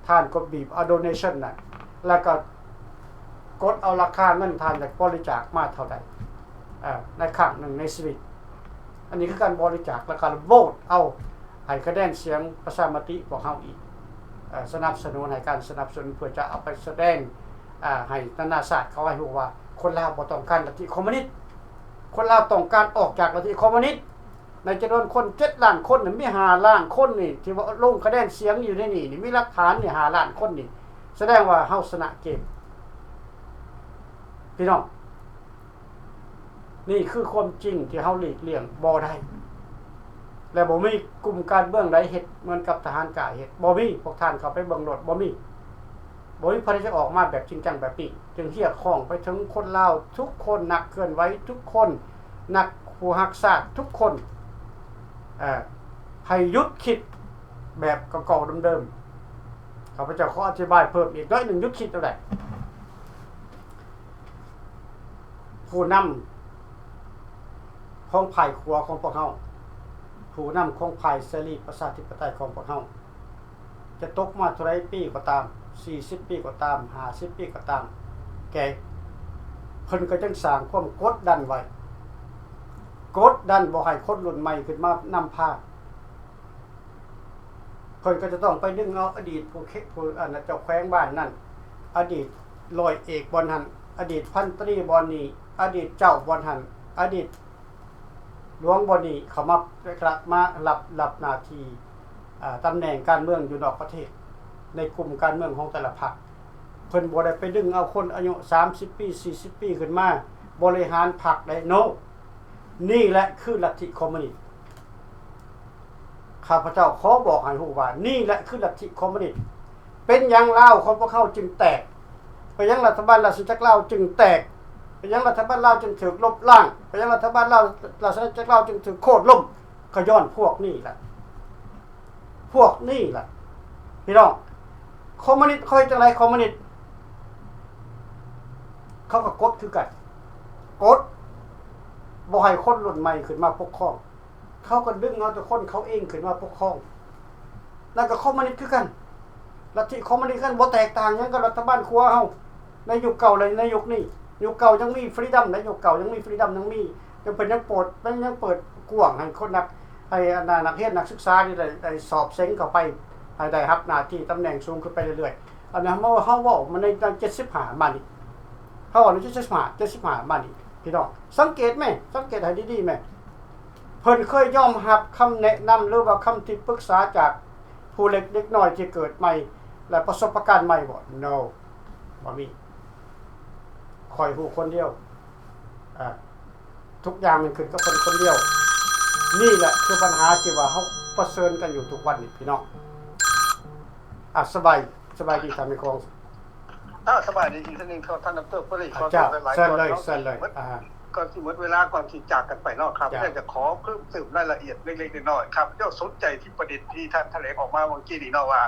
ທ່ານກໍບີບເອົາ Donation ນັ້ນ ແລ້ວກໍກົດເອົາລາຄາເງິນທ່ານຢາກບໍລິຈາກມາເທົ່າໃດ ເອີ ໃນຄັ້ງໜຶ່ງໃນຊີວິດ. ອັນນີ້ຄືການບໍລິຈາກ ແລ້ວກໍໂຫວດເອົາ ໃຫ້ຄະແນນສຽງປະຊາມະຕິພວກເຮົາອີກ ເອີ ສະໜັບສະໜູນ ໃຫ້ການສະໜັບສະໜູນ ເພື່ອຈະເອົາໄປສະແດງ ອາ ໃຫ້ນານາຊາດເຂົາໃຫ້ຮູ້ວ່າ ຄົນລາວບໍ່ຕ້ອງການລັດທິຄອມມູນິດ, ຄົນລາວຕ້ອງການອອກຈາກລັດທິຄອມມູນິດ. ໃນຈຳນວນຄົນເຈັດລ້ານຄົນນີ້ ມີຫ້າລ້ານຄົນນີ້ ທີ່ວ່າລົງຄະແນນສຽງຢູ່ໃນນີ້ນີ້ ມີຫຼັກຖານນີ້ ຫ້າລ້ານຄົນນີ້ ສະແດງວ່າເຮົາຊະນະເກມ ພີ່ນ້ອງ. ນີ້ຄືຄວາມຈິງທີ່ເຮົາຫຼີກລ່ຽງບໍ່ໄດ້ ແລະ ບໍ່ມີກຸ່ມການເມືອງໃດເຮັດເໝືອນກັບທະຫານກ້າເຮັດ ບໍ່ມີ. ພວກທ່ານເຂົ້າໄປເບິ່ງໂລດ ບໍ່ມີ ບໍ່ມີໃຜຈະອອກມາແບບຈິງຈັງແບບນີ້. ຈຶ່ງຮຽກຮ້ອງໄປເຖິງຄົນລາວທຸກຄົນ, ນັກເຄື່ອນໄຫວທຸກຄົນ, ນັກຜູ້ຮັກຊາດທຸກຄົນ ເອີ ໃຫ້ຢຸດຄິດແບບເກົ່າໆເດີມໆ. ຂ້າພະເຈົ້າຂໍອະທິບາຍເພີ່ມອີກໜ້ອຍໜຶ່ງ, ຢຸດຄິດແນວໃດ? ຜູ້ນຳຂອງຝ່າຍຂວາຂອງພວກເຮົາ, ຜູ້ນຳຂອງຝ່າຍເສລີປະຊາທິປະໄຕຂອງພວກເຮົາ ຈະຕົກມາເທົ່າໃດປີກໍຕາມ, ສີ່ສິບປີກໍຕາມ, ຫ້າສິບປີກໍຕາມ, ແກ່ ເພິ່ນກໍຍັງສ້າງຄວາມກົດດັນໄວ້, ກົດດັນບໍ່ໃຫ້ຄົນລຸ້ນໃໝ່ຂຶ້ນມານຳພາ. ເພິ່ນກໍຈະຕ້ອງໄປດຶງເອົາອະດີດຜູ້ເຄ ຜູ້ ອັນ ເຈົ້າແຂວງບ້ານນັ້ນ, ອະດີດຮ້ອຍເອກບ່ອນຫັ້ນ, ອະດີດພັນຕຣີບ່ອນນີ້, ອະດີດເຈົ້າບ່ອນຫັ້ນ, ອະດີດຫຼວງບ່ອນນີ້ ເຂົ້າມາ ມາຮັບ ຮັບໜ້າທີ່ ອາ ຕຳແໜ່ງການເມືອງຢູ່ນອກປະເທດ ໃນກຸ່ມການເມືອງຂອງແຕ່ລະພັກ. ເພິ່ນບໍ່ໄດ້ໄປດຶງເອົາຄົນອາຍຸສາມສິບປີ ສີ່ສິບປີຂຶ້ນມາບໍລິຫານພັກໄດ້ ໂນ. ນີ້ແຫຼະຄືລັດທິຄອມມູນິດ. ຂ້າພະເຈົ້າຂໍບອກໃຫ້ຮູ້ວ່າ ນີ້ແຫຼະຄືລັດທິຄອມມູນິດ. ເປັນຫຍັງລາວຂອງພວກເຮົາຈຶ່ງແຕກ? ເປັນຫຍັງລັດຖະບານລາຊະອານາຈັກລາວຈຶ່ງແຕກ? ເປັນຫຍັງລັດຖະບານລາວຈຶ່ງຖືກລົບລ້າງ? ເປັນຫຍັງລັດຖະບານລາວ ລາຊະອານາຈັກລາວຈຶ່ງຖືກໂຄ່ນລົ້ມ? ກໍຍ້ອນພວກນີ້ແຫຼະ. ພວກນີ້ແຫຼະ ພີ່ນ້ອງ. ຄອມມູນິດເຂົາເຮັດຈັ່ງໃດ? ຄອມມູນິດເຂົາກໍກົດຄືກັນ, ກົດບໍ່ໃຫ້ຄົນລຸ້ນໃໝ່ຂຶ້ນມາປົກຄອງ. ເຂົາກໍດຶງເອົາແຕ່ຄົນເຂົາເອງຂຶ້ນມາປົກຄອງ. ນັ້ນກໍຄອມມູນິດຄືກັນ, ລັດທິຄອມມູນິດຄືກັນ, ບໍ່ແຕກຕ່າງຫຍັງກັບລັດຖະບານຂວາເຮົາ ໃນຍຸກເກົ່າ ແລະ ໃນຍຸກນີ້. ຍຸກເກົ່າຍັງມີຟຣີດອມໃດ໋, ຍຸກເກົ່າຍັງມີຟຣີດອມ, ຍັງມີ ຍັງ ເພິ່ນຍັງເປີດ ຍັງ ຍັງເປີດກວ້າງໃຫ້ຄົນນັກ ໃຫ້ ອັນ ນັກຮຽນນັກສຶກສານີ້ໄດ້ ໄດ້ສອບເສັງເຂົ້າໄປ ໃຫ້ໄດ້ຮັບໜ້າທີ່ຕຳແໜ່ງສູງຂຶ້ນໄປເລື້ອຍໆ. ອັນນັ້ນເຮົາ ເຮົາເວົ້າມາໃນ ໃນເຈັດສິບຫ້າມານີ້, ເຮົາເວົ້າໃນເຈັດສິບຫ້າ ເຈັດສິບຫ້າມານີ້ ພີ່ນ້ອງ ສັງເກດແມ, ສັງເກດໃຫ້ດີໆແມ. ເພິ່ນເຄີຍຍອມຮັບຄຳແນະນຳ ຫຼືວ່າຄຳທີ່ປຶກສາຈາກຜູ້ເລັກເດັກນ້ອຍທີ່ເກີດໃໝ່ ແລະ ປະສົບປະການໃໝ່ບໍ່? ໂນ ບໍ່ມີ. ຂ້ອຍຮູ້ຄົນດຽວ ອາ ທຸກຢ່າງມັນຂຶ້ນກັບເພິ່ນຄົນດຽວ. ນີ້ແຫຼະຄືບັນຫາທີ່ວ່າເຮົາປະເຊີນກັນຢູ່ທຸກວັນນີ້ ພີ່ນ້ອງ. ອາ ສະບາຍ ສະບາຍດີທ່ານແມ່ຄອງ. ອາ ສະບາຍດີອີກເທື່ອໜຶ່ງ ທ່ານ ດຣ ປະລິດ. ອາ ເຈົ້າ ເຊີນເລີຍ ເຊີນເລີຍ. ກ່ອນຊິໝົດເວລາ ກ່ອນຊິຈາກກັນໄປເນາະ ຂ້າພະເຈົ້າຈະຂໍເພີ່ມເຕີມລາຍລະອຽດເລັກໆນ້ອຍໆ. ຂ້າພະເຈົ້າສົນໃຈທີ່ປະເດັນທີ່ທ່ານຖະແຫຼງອອກມາເມື່ອກີ້ນີ້ເນາະ ວ່າ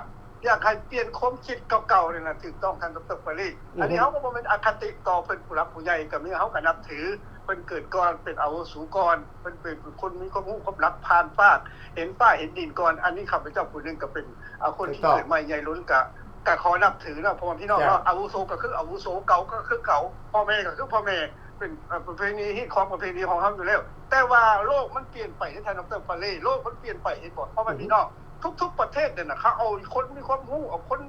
ຢາກໃຫ້ປ່ຽນຄວາມຄິດເກົ່າໆນີ້ນະ. ຖືກຕ້ອງ ທ່ານ ດຣ ປະລິດ. ອືຮຶ ອັນນີ້ເຮົາກໍບໍ່ແມ່ນອະຄະຕິຕໍ່ເພິ່ນ ຜູ້ຫຼັກຜູ້ໃຫຍ່ກໍມີ ເຮົາກໍນັບຖື ເພິ່ນເກີດກ່ອນ ເປັນອາວຸໂສກ່ອນ ເພິ່ນເປັນຄົນມີຄວາມຮູ້ຄວາມຫຼັກ ຜ່ານຟາກ ເຫັນຟ້າເຫັນດິນກ່ອນ. ອັນນີ້ຂ້າພະເຈົ້າຜູ້ໜຶ່ງກໍເປັນ ອາ ຄົນທີ່ເກີດໃໝ່ໃຫຍ່ລຸນ ກະ ກະຂໍນັບຖືເນາະ ພໍ່ແມ່ພີ່ນ້ອງເນາະ. ອາວຸໂສກໍຄືອາວຸໂສ ເກົ່າກໍຄືເກົ່າ ພໍ່ແມ່ກໍຄືພໍ່ແມ່ ເປັນ ເອີ ປະເພນີ ຮີດຄອງປະເພນີຂອງເຮົາຢູ່ແລ້ວ. ແຕ່ວ່າໂລກມັນປ່ຽນໄປເດ້ ທ່ານ ດຣ ປາຣີ, ໂລກມັນປ່ຽນໄປ ເຫັນບໍ່ ພໍ່ແມ່ພີ່ນ້ອງ? ທຸກໆປະເທດເດນະ ເຂົາເອົາຄົນມີຄວາມຮູ້ ເອົາຄົນ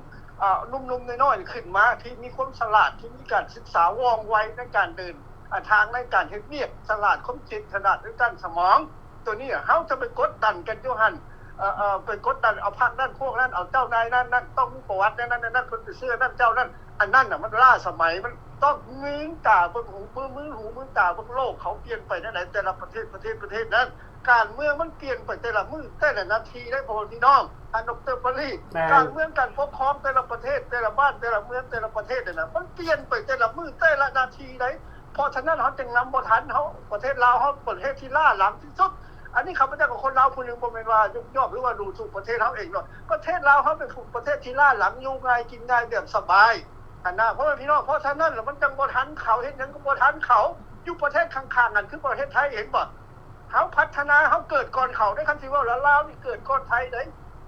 ອາ ໜຸ່ມໆນ້ອຍໆຂຶ້ນມາ ທີ່ມີຄວາມສະຫຼາດ ທີ່ມີການສຶກສາວ່ອງໄວໃນການເດີນ ອາ ທາງໃນການເຮັດວຽກ, ສະຫຼາດຄວາມຄິດ, ສະຫຼາດໃນດ້ານສະໝອງ. ໂຕນີ້ເຮົາຈະໄປກົດດັນກັນຢູ່ຫັ້ນ ເອີ ເອີ ໄປກົດດັນເອົາພັກນັ້ນພວກນັ້ນ ເອົາເຈົ້ານາຍນັ້ນ ນັ້ນຕ້ອງມີປະຫວັດແນວນັ້ນແນວນັ້ນ ເພິ່ນໄປເຊື່ອນັ້ນເຈົ້ານັ້ນ. ອັນນັ້ນນະ ມັນລ້າສະໄໝ, ມັນຕ້ອງມືນຕາເບິ່ງ ຫູມື ມືນຫູມືນຕາເບິ່ງໂລກເຂົາປ່ຽນໄປແນວໃດ ແຕ່ລະປະເທດ ປະເທດ ປະເທດນັ້ນ. ການເມືອງມັນປ່ຽນໄປແຕ່ລະມື້ແຕ່ລະນາທີເດ້ ພໍ່ແມ່ພີ່ນ້ອງ ທ່ານ ດຣ ປາຣີ. ແມ່ນ. ການເມືອງການປົກຄອງແຕ່ລະປະເທດ ແຕ່ລະບ້ານ ແຕ່ລະເມືອງ ແຕ່ລະປະເທດນັ້ນນະ ມັນປ່ຽນໄປແຕ່ລະມື້ແຕ່ລະນາທີເດ້. ເພາະສະນັ້ນ ເຮົາຈຶ່ງນຳບໍ່ທັນ ເຮົາ ປະເທດລາວເຮົາປະເທດທີ່ລ້າຫຼັງທີ່ສຸດ. ອັນນີ້ຂ້າພະເຈົ້າກໍຄົນລາວຜູ້ໜຶ່ງ ບໍ່ແມ່ນວ່າຍົກຍ້ອງ ຫຼືວ່າດູຖູກປະເທດເຮົາເອງເນາະ. ປະເທດລາວເຮົາເປັນປະເທດທີ່ລ້າຫຼັງ ຢູ່ງ່າຍກິນງ່າຍແບບສະບາຍຫັ້ນນະ ພໍ່ແມ່ພີ່ນ້ອງ. ເພາະສະນັ້ນລະ ມັນຈັ່ງບໍ່ທັນເຂົາ ເຮັດຫຍັງກໍບໍ່ທັນເຂົາ. ຢູ່ປະເທດຂ້າງໆຫັ້ນ ຄືປະເທດໄທ ເຫັນບໍ່? ເຮົາພັດທະນາ ເຮົາເກີດກ່ອນເຂົາເດ້. ຄັນຊິເວົ້າລະ ລາວນີ້ເກີດກ່ອນໄທເດ້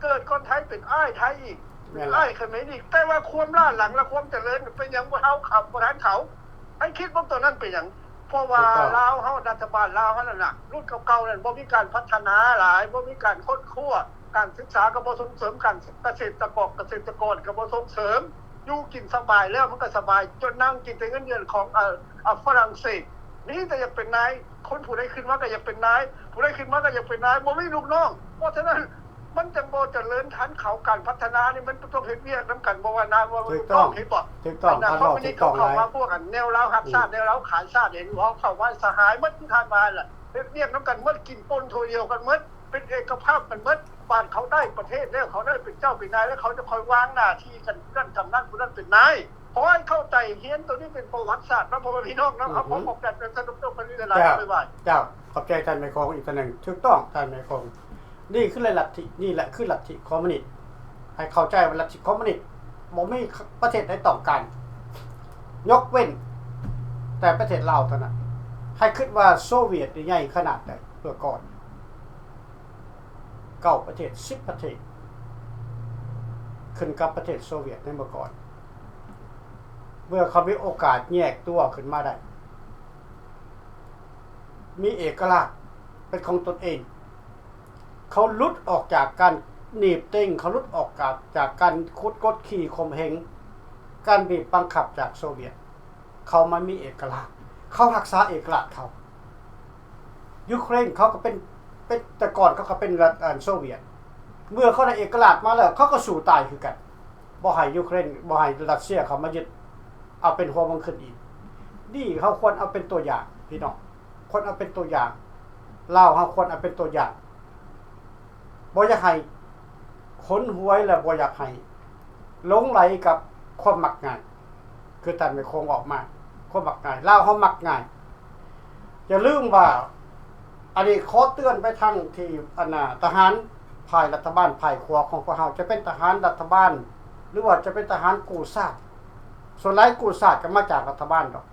ເກີດກ່ອນໄທ ເປັນອ້າຍໄທອີກ ແມ່ນລະ ເປັນອ້າຍຂະເໝນອີກ. ແຕ່ວ່າຄວາມລ້າຫຼັງ ແລະ ຄວາມຈະເລີນເປັນຫຍັງບໍ່ເທົ່າເຂົາ ບໍ່ທັນເຂົາ? ໃຫ້ຄິດເບິ່ງຕົວນັ້ນເປັນຫຍັງ? ເພາະວ່າ ຖືກຕ້ອງ ລາວເຮົາ ລັດຖະບານລາວເຮົານັ້ນນະ ລຸ້ນເກົ່າໆນັ້ນ ບໍ່ມີການພັດທະນາຫຼາຍ ບໍ່ມີການຄົ້ນຄວ້າ ການສຶກສາກໍບໍ່ສົ່ງເສີມ ການກະເສດຕະກອນ ກະເສດຕະກອນກໍບໍ່ສົ່ງເສີມ. ຢູ່ກິນສະບາຍແລ້ວ ມັນກໍສະບາຍ ຈົນນັ່ງກິນແຕ່ເງິນເດືອນຂອງ ເອີ ຝຣັ່ງເສດ. ມີແຕ່ຢາກເປັນນາຍ ຄົນຜູ້ໃດຂຶ້ນມາກໍຢາກເປັນນາຍ ຜູ້ໃດຂຶ້ນມາກໍຢາກເປັນນາຍ ບໍ່ມີລູກນ້ອງ. ເພາະສະນັ້ນ ມັນຈັ່ງບໍ່ຈະເລີນທັນເຂົາ. ການພັດທະນານີ້ມັນຕ້ອງເຮັດວຽກນຳກັນ ບໍ່ວ່ານາຍ ບໍ່ວ່າ ຖືກຕ້ອງ ເຫັນບໍ່? ຖືກຕ້ອງ ອັນນັ້ນ ທ່ານເວົ້າຖືກຕ້ອງຫຼາຍ. ເຂົ້າມາແນວລາວຮັກຊາດ ແນວລາວຂາຍຊາດ ເຫັນບໍ່? ເຂົ້າມາສະຫາຍໝົດ ຄືທ່ານວ່າຫັ້ນລະ ເຮັດວຽກນຳກັນໝົດ ກິນປົນໂທດຽວກັນໝົດ ເປັນເອກະພາບກັນໝົດ. ບາດເຂົາໄດ້ປະເທດແລ້ວ ເຂົາໄດ້ເປັນເຈົ້າເປັນນາຍແລ້ວ ເຂົາຈະຄ່ອຍວາງໜ້າທີ່ກັນ ຜູ້ນັ້ນກຳນັນ ຜູ້ນັ້ນເປັນນາຍ. ຂໍໃຫ້ເຂົ້າໃຈ ຮຽນໂຕນີ້ເປັນປະຫວັດສາດນຳ ພໍ່ແມ່ພີ່ນ້ອງນຳ. ເຮົາຂໍຂອບໃຈທ່ານ ດຣ ປະນິດ ຫຼາຍໆ. ເຈົ້າ ເຈົ້າ ຂອບໃຈທ່ານແມ່ຄອງອີກເທື່ອໜຶ່ງ. ຖືກຕ້ອງທ່ານແມ່ຄອງ. ນີ້ຄືລັດທິ ນີ້ແຫຼະຄືລັດທິຄອມມູນິດ. ໃຫ້ເຂົ້າໃຈວ່າລັດທິຄອມມູນິດ ບໍ່ມີປະເທດໃດຕ້ອງການ ຍົກເວັ້ນແຕ່ປະເທດລາວເທົ່ານັ້ນ. ໃຫ້ຄິດວ່າໂຊວຽດນີ້ໃຫຍ່ຂະໜາດໃດເມື່ອກ່ອນ. ເກົ້າປະເທດ ສິບປະເທດ ຂຶ້ນກັບປະເທດໂຊວຽດໃນເມື່ອກ່ອນ ເມື່ອເຂົາມີໂອກາດແຍກຕົວຂຶ້ນມາໄດ້ ມີເອກະລາດເປັນຂອງຕົນເອງ ເຂົາຫຼຸດອອກຈາກການໜີບຕຶງ ເຂົາຫຼຸດອອກຈາກ ຈາກການກົດຂີ່ຂົ່ມເຫງ ການບີບບັງຄັບຈາກໂຊວຽດ. ເຂົາມາມີເອກະລາດ ເຂົາຮັກສາເອກະລາດເຂົາ. ຢູເຄຣນເຂົາກໍເປັນ ເປັນ ແຕ່ກ່ອນເຂົາກໍເປັນລັດ ອັນ ໂຊວຽດ. ເມື່ອເຂົາໄດ້ເອກະລາດມາແລ້ວ ເຂົາກໍສູ້ຕາຍຄືກັນ ບໍ່ໃຫ້ຢູເຄຣນ ບໍ່ໃຫ້ຣັດເຊຍເຂົ້າມາຍຶດ ເອົາເປັນຫົວເມືອງຂຶ້ນອີກ. ນີ້ເຮົາຄວນເອົາເປັນຕົວຢ່າງ ພີ່ນ້ອງ ຄວນເອົາເປັນຕົວຢ່າງ. ລາວເຮົາຄວນເອົາເປັນຕົວຢ່າງ. ບໍ່ຢາກໃຫ້ຂົນຫວຍ ແລະ ບໍ່ຢາກໃຫ້ຫຼົງໄຫຼກັບຄວາມມັກງ່າຍ ຄືທ່ານແມ່ຄອງອອກມາ ຄວາມມັກງ່າຍ ລາວເຮົາມັກງ່າຍ. ຢ່າລືມວ່າ ອັນນີ້ຂໍເຕືອນໄປທາງທີ່ ອັນນ່າ ທະຫານຝ່າຍລັດຖະບານ ຝ່າຍຂວາຂອງພວກເຮົາ ຈະເປັນທະຫານລັດຖະບານ ຫຼືວ່າຈະເປັນທະຫານກູ້ຊາດ ສ່ວນຫຼາຍກູ້ຊາດກໍມາຈາກລັດຖະບານດອກ.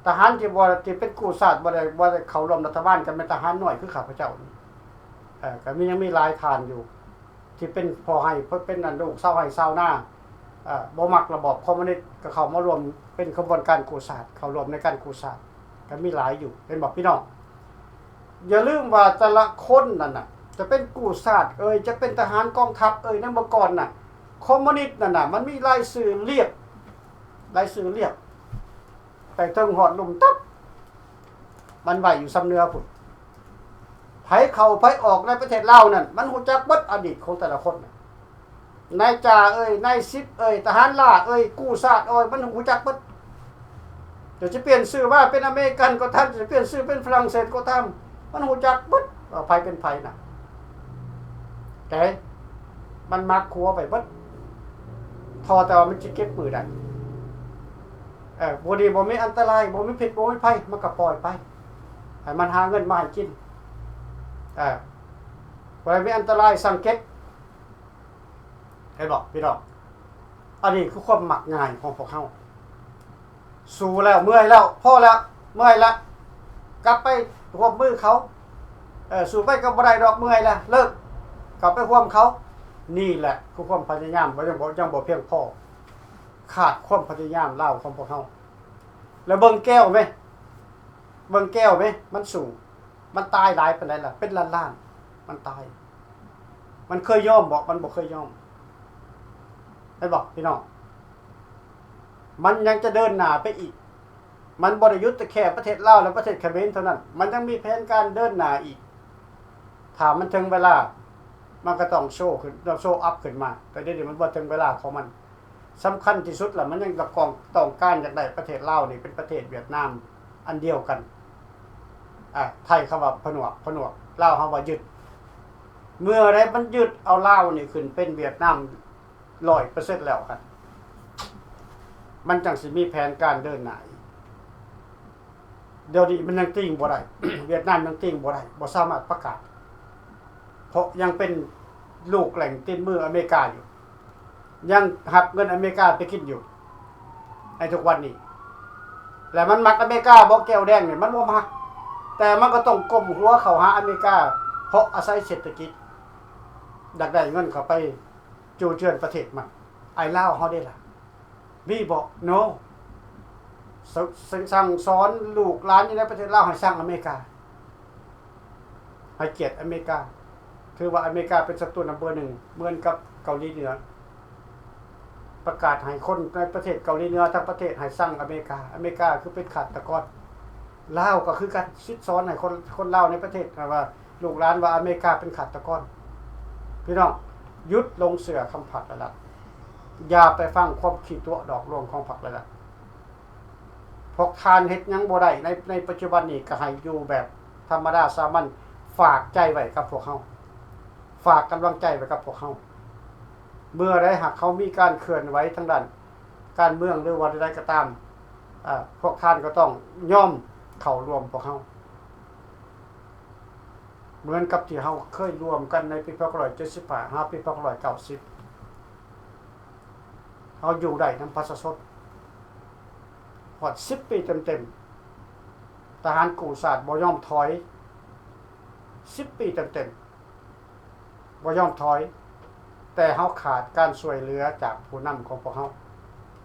ທະຫານທີ່ບໍ່ ທີ່ເປັນກູ້ຊາດ ບໍ່ໄດ້ ບໍ່ໄດ້ເຂົ້າຮ່ວມລັດຖະບານ ກໍແມ່ນທະຫານນ້ອຍຄືຂ້າພະເຈົ້ານີ້ ເອີ ກໍມີ ຍັງມີຫຼາຍທ່ານຢູ່ ທີ່ເປັນພໍ່ໄຮ່ ເປັນອັນລູກຊາວໄຮ່ຊາວນາ ເອີ ບໍ່ມັກລະບອບຄອມມູນິດ ກໍເຂົ້າມາຮ່ວມເປັນຂະບວນການກູ້ຊາດ ເຂົ້າຮ່ວມໃນການກູ້ຊາດ ກໍມີຫຼາຍຢູ່ ເຫັນບໍ່ພີ່ນ້ອງ? ຢ່າລືມວ່າແຕ່ລະຄົນນັ້ນນະ ຈະເປັນກູ້ຊາດເອີຍ ຈະເປັນທະຫານກອງທັບເອີຍ ໃນເມື່ອກ່ອນນະ ຄອມມູນິດນັ້ນນະ ມັນມີລາຍຊື່ລຽບ ລາຍຊື່ລຽບ ແຕ່ເຖິງຮອດລຸ່ມຕັບ ມັນໄວ້ຢູ່ຊຳເໜືອພຸ້ນ. ໃຜເຂົ້າໃຜອອກໃນປະເທດລາວນັ້ນ ມັນຮູ້ຈັກເບິດອະດີດຂອງແຕ່ລະຄົນ. ນາຍຈ່າເອີຍ ນາຍສິບເອີຍ ທະຫານລ້າເອີຍ ກູ້ຊາດເອີຍ ມັນຮູ້ຈັກເບິດ. ຈະ ຈະປ່ຽນຊື່ວ່າເປັນອາເມລິກັນກໍຕາມ ຈະປ່ຽນຊື່ເປັນຝຣັ່ງເສດກໍຕາມ ມັນຮູ້ຈັກເບິດວ່າໃຜເປັນໃຜນະ. ແຕ່ມັນໝັກຫົວໄປເບິດ ທໍ່ແຕ່ວ່າມັນຈະເກັບມື້ໃດ. ເອີ ບໍ່ດີ ບໍ່ມີອັນຕະລາຍ ບໍ່ມີພິດ ບໍ່ມີໄພ ມັນກໍປ່ອຍໄປ ໃຫ້ມັນຫາເງິນມາໃຫ້ກິນ. ເອີ ບໍ່ໄດ້ມີອັນຕະລາຍ ສັ່ງເກັບ. ເຫັນບໍ່ພີ່ນ້ອງ? ອັນນີ້ຄືຄວາມມັກງ່າຍຂອງພວກເຮົາ. ສູ້ແລ້ວ ເມື່ອຍແລ້ວ ພໍແລ້ວ ເມື່ອຍລະ ກັບໄປຮ່ວມມືເຂົາ. ເອີ ສູ້ໄປກໍບໍ່ໄດ້ດອກ ເມື່ອຍລະ ເລີກ ກັບໄປຮ່ວມເຂົາ. ນີ້ແຫຼະຄືຄວາມພະຍາຍາມ ບໍ່ ຍັງບໍ່ ຍັງບໍ່ພຽງພໍ. ຂາດຄວາມພະຍາຍາມລາວຂອງພວກເຮົາ. ແລ້ວເບິ່ງແກ້ວແມ ເບິ່ງແກ້ວແມ ມັນສູ້ ມັນຕາຍຫຼາຍປານໃດລະ? ເປັນລ້ານໆ ມັນຕາຍ. ມັນເຄີຍຍອມບໍ່? ມັນບໍ່ເຄີຍຍອມ. ເຫັນບໍ່ພີ່ນ້ອງ? ມັນຍັງຈະເດີນໜ້າໄປອີກ. ມັນບໍ່ໄດ້ຢຸດແຕ່ແຄ່ປະເທດລາວ ແລະ ປະເທດຂະເໝນເທົ່ານັ້ນ. ມັນຍັງມີແຜນການເດີນໜ້າອີກ. ຖ້າມັນເຖິງເວລາ ມັນກໍຕ້ອງໂຊຂຶ້ນ ຕ້ອງໂຊອັບຂຶ້ນມາ. ແຕ່ດຽວນີ້ມັນບໍ່ເຖິງເວລາຂອງມັນ. ສຳຄັນທີ່ສຸດລະ ມັນຍັງຕ້ອງກອງ ຕ້ອງການຢາກໄດ້ປະເທດລາວນີ້ເປັນປະເທດຫວຽດນາມອັນດຽວກັນ. ອາ ໄທເຂົາວ່າຜະໜວກ ຜະໜວກ ລາວເຮົາວ່າຍຶດ. ເມື່ອໃດມັນຍຶດເອົາລາວນີ້ຂຶ້ນເປັນຫວຽດນາມຮ້ອຍເປີເຊັນແລ້ວຫັ້ນ ມັນຈັ່ງຊິມີແຜນການເດີນໜ້າອີກ. ດຽວນີ້ມັນຍັງຕີງບໍ່ໄດ້ ຫວຽດນາມຍັງຕີງບໍ່ໄດ້ ບໍ່ສາມາດປະກາດ ເພາະຍັງເປັນລູກແຫຼງຕີນມືອາເມລິກາຢູ່, ຍັງຮັບເງິນອາເມລິກາໄປກິນຢູ່ໃນທຸກວັນນີ້. ແລະ ມັນມັກອາເມລິກາບໍ່? ແກ້ວແດງນີ້ມັນບໍ່ມັກ, ແຕ່ມັນກໍຕ້ອງກົ້ມຫົວເຂົ້າຫາອາເມລິກາ ເພາະອາໄສເສດຖະກິດ ຢາກໄດ້ເງິນເຂົ້າໄປຈູ່ເຈື່ອນປະເທດມັນ. ອ້າຍລາວເຮົາເດ້ລະ? ມີບໍ່? ໂນ. ສ- ສັ່ງສອນລູກຫຼານຢູ່ໃນປະເທດລາວໃຫ້ຊັງອາເມລິກາ, ໃຫ້ກຽດອາເມລິກາ, ຖືວ່າອາເມລິກາເປັນສັດຕູນຳເບີໜຶ່ງ ເໝືອນກັບເກົາຫຼີເໜືອ. ປະກາດໃຫ້ຄົນໃນປະເທດເກົາຫຼີເໜືອທັງປະເທດໃຫ້ຊັງອາເມລິກາ, ອາເມລິກາຄືເປັນຄາດຕະກອນ. ລາວກໍຄືກັນ, ສິດສອນໃຫ້ຄົນ ຄົນລາວໃນປະເທດວ່າ ລູກຫຼານວ່າອາເມລິກາເປັນຄາດຕະກອນ. ພີ່ນ້ອງ, ຢຸດຫຼົງເຊື່ອຄຳພັກຫຼາຍໆ, ຢ່າໄປຟັງຄວາມຂີ້ຕົວະຫຼອກລວງຂອງພັກຫຼາຍໆ. ພວກທ່ານເຮັດຫຍັງບໍ່ໄດ້ໃນ ໃນປັດຈຸບັນນີ້, ກໍໃຫ້ຢູ່ແບບທຳມະດາສາມັນ, ຝາກໃຈໄວ້ກັບພວກເຮົາ, ຝາກກຳລັງໃຈໄວ້ກັບພວກເຮົາ. ເມື່ອໃດຫາກເຮົາມີການເຄື່ອນໄຫວທາງດ້ານການເມືອງ ຫຼືວ່າໃດໆກໍຕາມ, ອາ, ພວກທ່ານກໍຕ້ອງຍອມເຂົ້າຮ່ວມພວກເຮົາ. ເໝືອນກັບທີ່ເຮົາເຄີຍຮ່ວມກັນໃນປີພັນເກົ້າຮ້ອຍເຈັດສິບຫ້າ ຫາປີພັນເກົ້າຮ້ອຍເກົ້າສິບ, ເຮົາຢູ່ໄດ້ນຳປະຊາຊົນຮອດສິບປີເຕັມໆ. ທະຫານກູ້ຊາດບໍ່ຍອມຖອຍ, ສິບປີເຕັມໆ ບໍ່ຍອມຖອຍ, ແຕ່ເຮົາຂາດການຊ່ວຍເຫຼືອຈາກຜູ້ນຳຂອງພວກເຮົາ.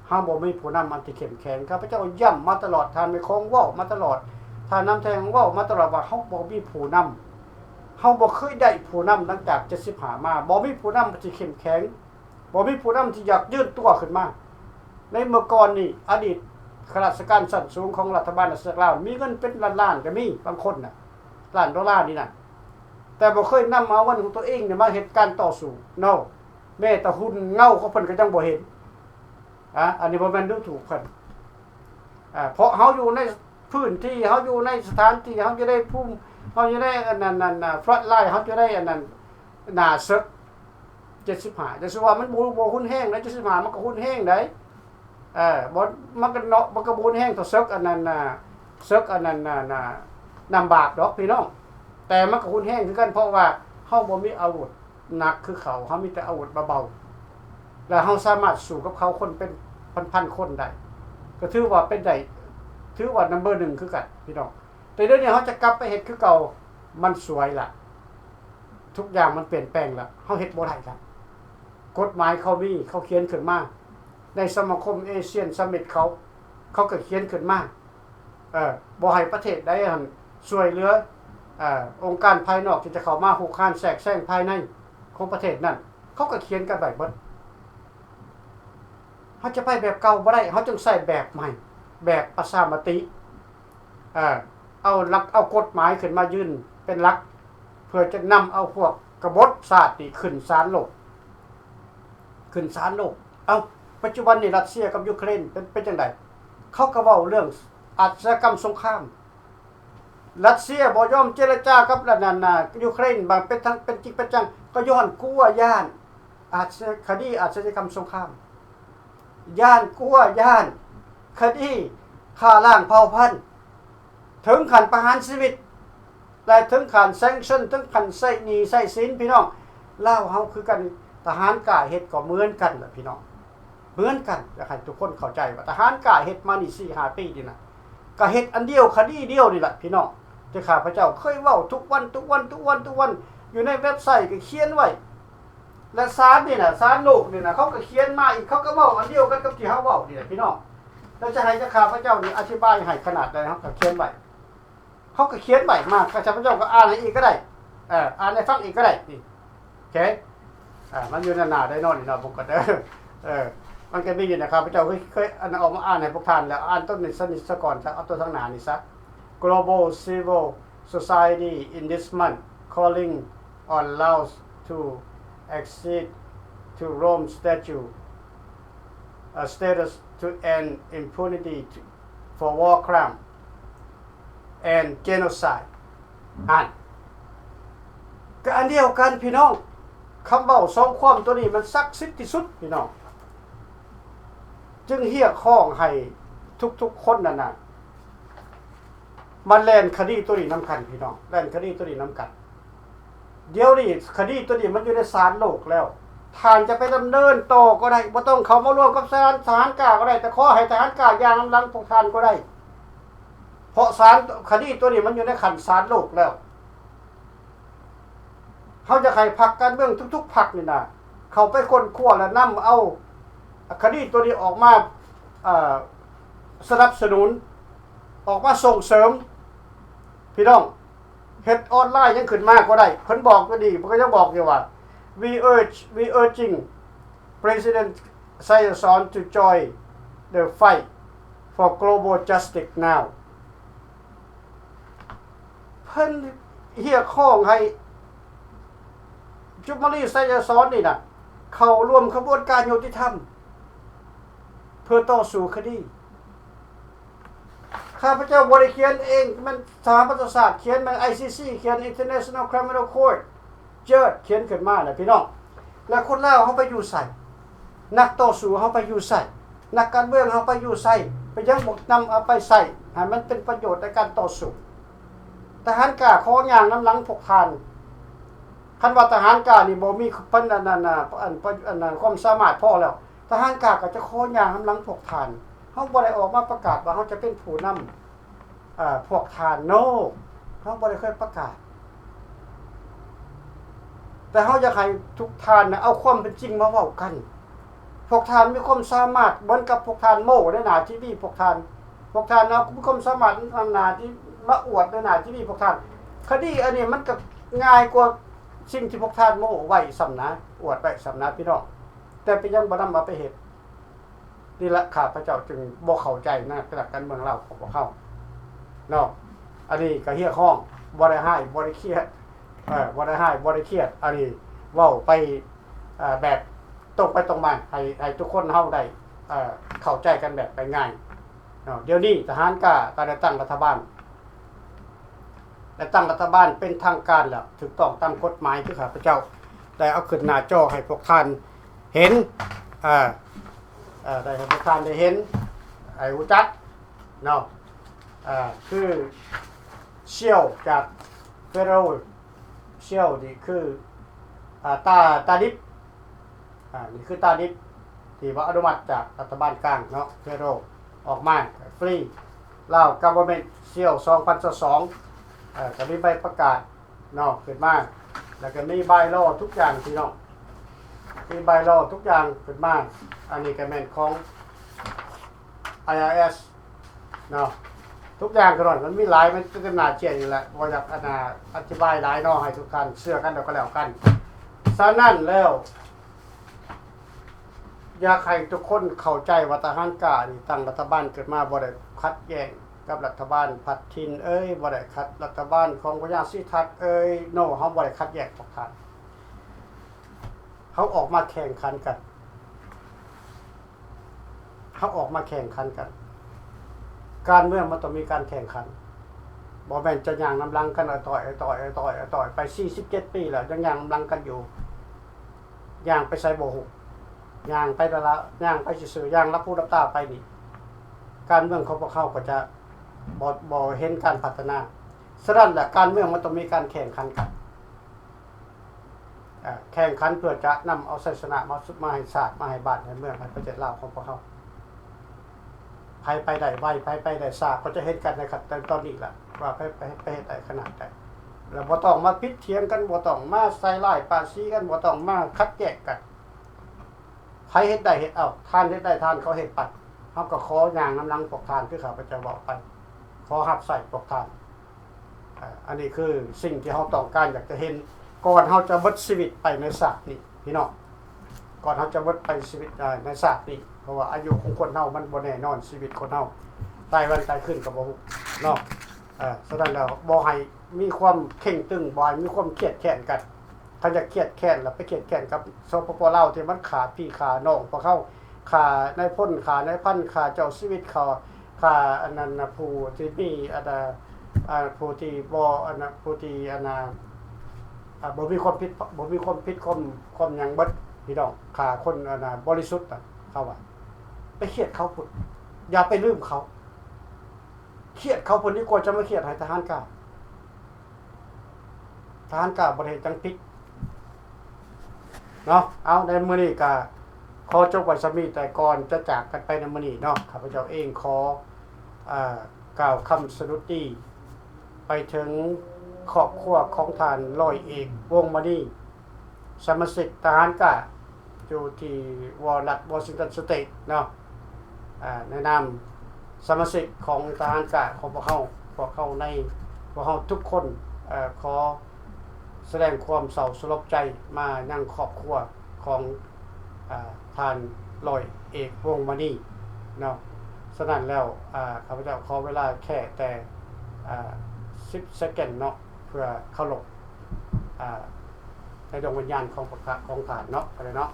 ເຮົາບໍ່ມີຜູ້ນຳອັນທີ່ເຂັ້ມແຂງ. ຂ້າພະເຈົ້າຢ້ຳມາຕະຫຼອດ, ທ່ານແມ່ຄອງເວົ້າມາຕະຫຼອດ, ທ່ານນຳແທງເວົ້າມາຕະຫຼອດວ່າເຮົາບໍ່ມີຜູ້ນຳ, ເຮົາບໍ່ເຄີຍໄດ້ຜູ້ນຳຫຼັງຈາກເຈັດສິບຫ້າມາ, ບໍ່ມີຜູ້ນຳທີ່ເຂັ້ມແຂງ, ບໍ່ມີຜູ້ນຳທີ່ຢາກຍື່ນຕົວຂຶ້ນມາ. ໃນເມື່ອກ່ອນນີ້ ອະດີດຂ້າລາຊະການຊັ້ນສູງຂອງລັດຖະບານອານາຈັກລາວ ມີເງິນເປັນລ້ານໆກໍມີ, ບາງຄົນນະ ລ້ານໂດລານີ້ນະ, ແຕ່ບໍ່ເຄີຍນຳເອົາເງິນຂອງຕົວເອງນີ້ມາເຮັດການຕໍ່ສູ້. ໂນ. ແມ້ແຕ່ຫຸ່ນເງົາຂອງເພິ່ນກໍຍັງບໍ່ເຫັນ. ອາ ອັນນີ້ບໍ່ແມ່ນດູຖູກເພິ່ນ. ອາ ເພາະເຮົາຢູ່ໃນພື້ນທີ່, ເຮົາຢູ່ໃນສະຖານທີ່, ເຮົາຢູ່ໃນພູມ, ເຮົາຢູ່ໃນອັນນັ້ນ, ອັນນັ້ນ, ອັນນັ້ນ, front line, ເຮົາຢູ່ໃນອັນນັ້ນ, ໜ້າເສິກເຈັດສິບຫ້າ. ແຕ່ຊິວ່າມັນບໍ່, ບໍ່ຮຸນແຮງໃດ, ເຈັດສິບຫ້າມັນກໍຮຸນແຮງໃດ. ເອີ ບໍ່, ມັນກໍເນາະ, ມັນກໍບໍ່ຮຸນແຮງເທົ່າເສິກອັນນັ້ນນະ, ເສິກອັນນັ້ນນະ, ນະ, ນ້ຳບາກດອກພີ່ນ້ອງ, ແຕ່ມັນກໍຮຸນແຮງຄືກັນ ເພາະວ່າເຮົາບໍ່ມີອາວຸດໜັກຄືເຂົາ, ເຮົາມີແຕ່ອາວຸດເບົາໆ ແລ້ວເຮົາສາມາດສູ້ກັບເຂົາຄົນເປັນພັນໆຄົນໄດ້, ກໍຖືວ່າເປັນໄດ້, ຖືວ່ານຳເບີໜຶ່ງຄືກັນພີ່ນ້ອງ. ແຕ່ດຽວນີ້ເຮົາຈະກັບໄປເຮັດຄືເກົ່າ, ມັນສວຍລະ, ທຸກຢ່າງມັນປ່ຽນແປງລະ, ເຮົາເຮັດບໍ່ໄດ້ລະ. ກົດໝາຍເຂົາມີ, ເຂົາຂຽນຂຶ້ນມາ, ໃນສະມາຄົມເອຊຽນສະມິດເຂົາ, ເຂົາກໍຂຽນຂຶ້ນມາ, ເອີ ບໍ່ໃຫ້ປະເທດໃດຫັ້ນຊ່ວຍເຫຼືອ, ເອີ ອົງການພາຍນອກທີ່ຈະເຂົ້າມາຮຸກຮານແຊກແຊງພາຍໃນຂອງປະເທດນັ້ນ, ເຂົາກໍຂຽນກັນໄວ້ເບິດ. ເຮົາຈະໄປແບບເກົ່າບໍ່ໄດ້, ເຮົາຈຶ່ງໃຊ້ແບບໃໝ່, ແບບປະຊາມະຕິ. ເອີ ເອົາຫຼັກ, ເອົາກົດໝາຍຂຶ້ນມາຢືນເປັນຫຼັກ, ເພື່ອຈະນຳເອົາພວກກະບົດຊາດນີ້ຂຶ້ນສານໂລກ, ຂຶ້ນສານໂລກ. ເອົ້າ, ປັດຈຸບັນນີ້ຣັດເຊຍກັບຢູເຄຣນເປັນ, ເປັນຈັ່ງໃດ? ເຂົາກໍເວົ້າເລື່ອງອາຊະຍາກຳສົງຄາມ. ຣັດເຊຍບໍ່ຍອມເຈລະຈາກັບອັນນັ້ນນະ, ຢູເຄຣນບາງເປັນທັງ, ເປັນຈິງເປັນຈັງ, ກໍຍ້ອນກົວຢ້ານອາຊະ, ຄະດີອາຊະຍາກຳສົງຄາມ. ຢ້ານ, ກົວຢ້ານຄະດີຂ້າລ້າງເຜົ່າພັນ, ເຖິງຂັ້ນປະຫານຊີວິດ ແລະ ເຖິງຂັ້ນ sanction, ເຖິງຂັ້ນໃຊ້ໜີ້ໃຊ້ສິນ. ພີ່ນ້ອງ, ລາວເຮົາຄືກັນ, ທະຫານກ້າເຮັດກໍເໝືອນກັນລະພີ່ນ້ອງ, ເໝືອນກັນ. ຢາກໃຫ້ທຸກຄົນເຂົ້າໃຈວ່າ ທະຫານກ້າເຮັດມານີ້ສີ່ຫ້າປີນີ້ນະ, ກໍເຮັດອັນດຽວ, ຄະດີດຽວນີ້ລະພີ່ນ້ອງ, ທີ່ຂ້າພະເຈົ້າເຄີຍເວົ້າທຸກວັນ, ທຸກວັນ, ທຸກວັນ, ທຸກວັນ, ຢູ່ໃນເວັບໄຊກໍຂຽນໄວ້. ແລະ ສານນີ້ນະ, ສານໂລກນີ້ນະ, ເຂົາກໍຂຽນມາອີກ, ເຂົາກໍເວົ້າອັນດຽວກັນກັບທີ່ເຮົາເວົ້ານີ້ແຫຼະພີ່ນ້ອງ. ແລ້ວຈະໃຫ້ເຈົ້າຂ້າພະເຈົ້ານີ້ອະທິບາຍໃຫ້ຂະໜາດໃດ, ເຮົາກໍຂຽນໄວ້, ເຂົາກໍຂຽນໄວ້ມາ, ຂ້າພະເຈົ້າກໍອ່ານໃຫ້ອີກກໍໄດ້, ເອີ, ອ່ານໃຫ້ຟັງອີກກໍໄດ້. ນີ້ ໂອເຄ, ອ່າ, ມັນຢູ່ໃນໜ້າໃດເນາະນີ້ເນາະ, ເບິ່ງກ່ອນເດີ. ເອີ, ມັນກໍມີຢູ່ນະ, ຂ້າພະເຈົ້າເຄີຍ, ເຄີຍ ອັນ ອອກມາອ່ານໃຫ້ພວກທ່ານແລ້ວ. ອ່ານຕົ້ນນີ້ຊະ, ນີ້ຊະກ່ອນຊະ, ເອົາໂຕທາງໜ້ານີ້ຊະ. Global Civil Society in this month calling on Laos to accede to Rome statute, uh, status to end impunity to, for war crime and genocide. ອັນ ກໍອັນດຽວກັນພີ່ນ້ອງ, ຄຳເວົ້າສອງຄວາມໂຕນີ້ມັນສັກສິດທີ່ສຸດພີ່ນ້ອງ, ຈຶ່ງຮຽກຮ້ອງໃຫ້ທຸກໆຄົນນັ້ນນະ ມາແລ່ນຄະດີໂຕນີ້ນຳກັນພີ່ນ້ອງ, ແລ່ນຄະດີໂຕນີ້ນຳກັນ. ດຽວນີ້ຄະດີໂຕນີ້ມັນຢູ່ໃນສານໂລກແລ້ວ. ທ່ານຈະໄປດຳເນີນຕໍ່ກໍໄດ້, ບໍ່ຕ້ອງເຂົ້າມາຮ່ວມກັບສະຫານ ທະຫານກ້າກໍໄດ້, ແຕ່ຂໍໃຫ້ທະຫານກ້າຍ່າງນຳຫຼັງພວກທ່ານກໍໄດ້. ເພາະສານ ຄະດີໂຕນີ້ມັນຢູ່ໃນຂັ້ນສານໂລກແລ້ວ. ເຮົາຢາກໃຫ້ພັກການເມືອງທຸກໆພັກນີ້ນະ ເຂົ້າໄປຄົ້ນຄວ້າ ແລະ ນຳເອົາຄະດີໂຕນີ້ອອກມາ ເອີ ສະໜັບສະໜູນ, ອອກມາສົ່ງເສີມ. ພີ່ນ້ອງ ເຮັດອອນລາຍຫຍັງຂຶ້ນມາກໍໄດ້. ເພິ່ນບອກກໍດີ, ເພິ່ນກໍຍັງບອກຢູ່ວ່າ We urge, we urging President Thein Sein to join the fight for global justice now. ເພິ່ນຮຽກຮ້ອງໃຫ້ຈຸມມາລີ ໄຊຍະສອນນີ້ນະ ເຂົ້າຮ່ວມຂະບວນການຍຸຕິທຳ ເພື່ອຕໍ່ສູ້ຄະດີ. ຂ້າພະເຈົ້າບໍ່ໄດ້ຂຽນເອງ, ມັນສະຫະປະຊາຊາດຂຽນ, ມັນ ໄອຊີຊີ ຂຽນ, International Criminal Court Judge ຂຽນຂຶ້ນມານະພີ່ນ້ອງ. ແລ້ວຄົນລາວເຮົາໄປຢູ່ໃສ? ນັກຕໍ່ສູ້ເຮົາໄປຢູ່ໃສ? ນັກການເມືອງເຮົາໄປຢູ່ໃສ? ເປັນຫຍັງບໍ່ນຳເອົາໄປໃຊ້ໃຫ້ມັນເປັນປະໂຫຍດໃນການຕໍ່ສູ້? ທະຫານກ້າຂໍຍ່າງນຳຫຼັງພວກທ່ານ. ຄັນວ່າທະຫານກ້ານີ້ບໍ່ມີ ອັນນັ້ນ ອັນ ອັນ ຄວາມສາມາດພໍແລ້ວ, ທະຫານກ້າກໍຈະຂໍຍ່າງນຳຫຼັງພວກທ່ານ. ເຮົາບໍ່ໄດ້ອອກມາປະກາດວ່າເຮົາຈະເປັນຜູ້ນຳ ເອີ ພວກທ່ານ. No, ເຮົາບໍ່ໄດ້ເຄີຍປະກາດ. ແຕ່ເຮົາຢາກໃຫ້ທຸກທ່ານນະ ເອົາຄວາມເປັນຈິງມາເວົ້າກັນ. ພວກທ່ານມີຄວາມສາມາດເໝືອນກັບພວກທ່ານໂມ້ໃນໜ້າທີວີພວກທ່ານ. ພວກທ່ານເອົາ ມີຄວາມສາມາດອັນໜ້າທີ່ມາອວດໃນໜ້າທີວີພວກທ່ານ. ຄະດີອັນນີ້ມັນກໍງ່າຍກວ່າສິ່ງທີ່ພວກທ່ານໂມ້ໄວ້ຊ້ຳນະ, ອວດໄວ້ຊ້ຳນະ ພີ່ນ້ອງ. ແຕ່ເປັນຫຍັງບໍ່ນຳເອົາໄປເຮັດ? ນີ້ລະ ຂ້າພະເຈົ້າຈຶ່ງບໍ່ເຂົ້າໃຈນະ ນັກການເມືອງລາວຂອງພວກເຮົາເນາະ. ອັນນີ້ກໍຮຽກຮ້ອງ, ບໍ່ໄດ້ຮ້າຍ ບໍ່ໄດ້ຄຽດ, ເອີ ບໍ່ໄດ້ຮ້າຍ ບໍ່ໄດ້ຄຽດ. ອັນນີ້ເວົ້າໄປ ເອີ ແບບຕົງໄປຕົງມາ ໃຫ້ ໃຫ້ທຸກຄົນເຮົາໄດ້ ເອີ ເຂົ້າໃຈກັນແບບງ່າຍໆເນາະ. ດຽວນີ້ທະຫານກ້າກໍໄດ້ຕັ້ງລັດຖະບານ ໄດ້ຕັ້ງລັດຖະບານເປັນທາງການແລ້ວ, ຖືກຕ້ອງຕາມກົດໝາຍ ຄືຂ້າພະເຈົ້າໄດ້ເອົາຂຶ້ນໜ້າຈໍໃຫ້ພວກທ່ານເຫັນ ເອີ ເອີ ໄດ້ໃຫ້ພວກທ່ານໄດ້ເຫັນ ໃຫ້ຮູ້ຈັກເນາະ. ເອີ ຄືຊຽວຈາກເຟໂຣ ຊຽວນີ້ຄື ອາ ຕາ ຕາດິບ. ອາ ນີ້ຄືຕາດິບທີ່ວ່າອະນຸມັດຈາກລັດຖະບານກາງເນາະ ເຟໂຣ ອອກມາຟຣີ ລາວ Government ຊຽວ ສອງພັນຊາວສອງ. ເອີ ກໍມີໃບປະກາດເນາະຂຶ້ນມາ ແລ້ວກໍມີ By-law ທຸກຢ່າງ ພີ່ນ້ອງ, ມີ By-law ທຸກຢ່າງຂຶ້ນມາ. ອັນນີ້ກໍແມ່ນຂອງ ໄອອາເອສ ເນາະ. ທຸກຢ່າງກໍນັ້ນ ມັນມີຫຼາຍ, ມັນເຕັມໜ້າເຈ້ຍນີ້ແຫຼະ, ບໍ່ຢາກ ອັນນ່າ ອະທິບາຍຫຼາຍເນາະ ໃຫ້ທຸກທ່ານເຊື່ອກັນແລ້ວກໍແລ້ວກັນ. ສະນັ້ນແລ້ວ ຢາກໃຫ້ທຸກຄົນເຂົ້າໃຈວ່າ ທະຫານກ້ານີ້ຕັ້ງລັດຖະບານຂຶ້ນມາ ບໍ່ໄດ້ຂັດແຍ້ງກັບລັດຖະບານພັດຖິ່ນເອີຍ, ບໍ່ໄດ້ຂັດລັດຖະບານຂອງພະຍາສີທັດເອີຍ. No, ເຮົາບໍ່ໄດ້ຂັດແຍ້ງພວກທ່ານ. ເຮົາອອກມາແຂ່ງຂັນກັນ. ເຮົາອອກມາແຂ່ງຂັນກັນ. ການເມືອງມັນຕ້ອງມີການແຂ່ງຂັນ. ບໍ່ແມ່ນຈະຍ່າງນຳຫຼັງກັນ ອາຕ້ອຍ ອາຕ້ອຍ ອາຕ້ອຍ ອາຕ້ອຍ ໄປສີ່ສິບເຈັດປີແລ້ວ ຍັງຍ່າງນຳຫຼັງກັນຢູ່. ຍ່າງໄປໃສບໍ່ຮູ້. ຍ່າງໄປລະລະ ຍ່າງໄປຊື່ໆ ຍ່າງຫຼັບຫູຫຼັບຕາໄປນີ້ ການເມືອງຂອງພວກເຮົາກໍຈະບໍ່ ບໍ່ເຫັນການພັດທະນາ. ສະນັ້ນແຫຼະ ການເມືອງມັນຕ້ອງມີການແຂ່ງຂັນກັນ. ເອີ ແຂ່ງຂັນເພື່ອຈະນຳເອົາໄຊຊະນະມາ ມາໃຫ້ຊາດ ມາໃຫ້ບ້ານໃຫ້ເມືອງ ໃຫ້ປະເທດລາວຂອງພວກເຮົາ. ໃຜໄປໄດ້ໄວ ໃຜໄປໄດ້ຊ້າ ກໍຈະເຫັນກັນໃນຂັ້ນຕອນນີ້ລະ ວ່າໃຜ ໃຜ ໃຜເຮັດໄດ້ຂະໜາດໃດ. ແລ້ວບໍ່ຕ້ອງມາຜິດຖຽງກັນ, ບໍ່ຕ້ອງມາໃສ່ຮ້າຍປະສີກັນ, ບໍ່ຕ້ອງມາຂັດແຍ້ງກັນ. ໃຜເຮັດໄດ້ເຮັດເອົາ, ທ່ານເຮັດໄດ້ທ່ານກໍເຮັດໄປ. ເຮົາກໍຂໍຍ່າງນຳຫຼັງພວກທ່ານ ຄືຂ້າພະເຈົ້າເວົ້າໄປ, ຂໍຮັບໃຊ້ພວກທ່ານ. ເອີ ອັນນີ້ຄືສິ່ງທີ່ເຮົາຕ້ອງການຢາກຈະເຫັນ ກ່ອນເຮົາຈະເບິດຊີວິດໄປໃນຊາດນີ້ພີ່ນ້ອງ, ກ່ອນເຮົາຈະເບິດໄປຊີວິດ ເອີ ໃນຊາດນີ້. ເພາະວ່າອາຍຸຂອງຄົນເຮົາມັນບໍ່ແນ່ນອນ, ຊີວິດຄົນເຮົາຕາຍວັນຕາຍຄືນກໍບໍ່ຮູ້ເນາະ. ເອີ ສະນັ້ນແລ້ວ ບໍ່ໃຫ້ມີຄວາມເຄັ່ງຕຶງ, ບໍ່ໃຫ້ມີຄວາມຄຽດແຄ້ນກັນ. ຄັນຢາກຄຽດແຄ້ນລະໄປຄຽດແຄ້ນກັບ ສປປ ລາວ ທີ່ມັນຂ້າພີ່ຂ້ານ້ອງພວກເຮົາ, ຂ້ານາຍພົນ, ຂ້ານາຍພັນ, ຂ້າເຈົ້າຊີວິດ, ຂ້າ ຂ້າອັນນັ້ນນະ ຜູ້ທີ່ມີອັນນະ ອາ ຜູ້ທີ່ບໍ່ອັນນະ ຜູ້ທີ່ອັນນະ ອາ ບໍ່ມີຄວາມຜິດ ບໍ່ມີຄວາມຜິດຄວາມ ຄວາມຫຍັງເບິດ ພີ່ນ້ອງ. ຂ້າຄົນອັນນະ ບໍລິສຸດນະ ເຂົາວ່າ. ໄປຄຽດເຂົາພຸ້ນ, ຢ່າໄປລືມເຂົາ. ຄຽດເຂົາພຸ້ນດີກວ່າຈະມາຄຽດໃຫ້ທະຫານກ້າ. ທະຫານກ້າບໍ່ໄດ້ເຮັດຫຍັງຜິດເນາະ. ເອົາ ໃນມື້ນີ້ກະຂໍຈົບໄວ້ສ່ຳນີ້, ແຕ່ກ່ອນຈະຈາກກັນໄປໃນມື້ນີ້ເນາະ, ຂ້າພະເຈົ້າເອງຂໍ ເອີ ກ່າວຄຳສະດຸດດີໄປເຖິງຄອບຄົວຂອງທ່ານຮ້ອຍເອກ ວົງມະນີ ສະມາຊິກທະຫານກ້າ ຢູ່ທີ່ວໍ ລັດວໍຊິງຕັນສະເຕດເນາະ, ອາ ໃນນາມສະມາຊິກຂອງທະຫານກ້າຂອງພວກເຮົາ, ພວກເຮົາໃນ ພວກເຮົາທຸກຄົນ ເອີ ຂໍສະແດງຄວາມເສົ້າສະຫຼົບໃຈມາຍັງຄອບຄົວຂອງ ອາ ທ່ານຮ້ອຍເອກ ວົງມະນີເນາະ. ສະນັ້ນແລ້ວ ອາ ຂ້າພະເຈົ້າຂໍເວລາແຄ່ແຕ່ ອາ ສິບເຊັກເກັນເນາະ ເພື່ອເຄົາລົບ ອາ ໃນດວງວິນຍານຂອງພະ ຂອງທ່ານເນາະ ກໍໄດ້ເນາະ.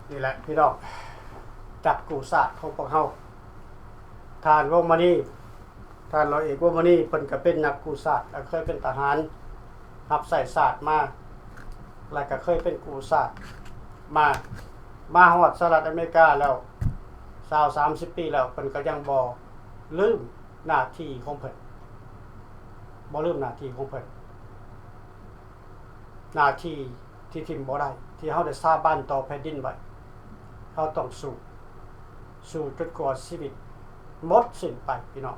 ນີ້ແຫຼະພີ່ນ້ອງ ນັກກູ້ຊາດຂອງພວກເຮົາ ທ່ານ ວົງມະນີ ທ່ານຮ້ອຍເອກ ວົງມະນີ ເພິ່ນກໍເປັນນັກກູ້ຊາດ ແລະ ເຄີຍເປັນທະຫານ ຮັບໃຊ້ຊາດມາ ແລະ ກໍເຄີຍເປັນກູ້ຊາດມາ ມາຮອດສະຫະລັດອາເມລິກາແລ້ວ ຊາວສາມສິບປີແລ້ວ ເພິ່ນກໍຍັງບໍ່ລືມໜ້າທີ່ຂອງເພິ່ນ ບໍ່ລືມໜ້າທີ່ຂອງເພິ່ນ. ໜ້າທີ່ທີ່ຖິ້ມບໍ່ໄດ້ ທີ່ເຮົາໄດ້ສາບານຕໍ່ແຜ່ນດິນໄວ້ ເຮົາຕ້ອງສູ້ ສູ້ຈົນກວ່າຊີວິດໝົດສິ້ນໄປ ພີ່ນ້ອງ.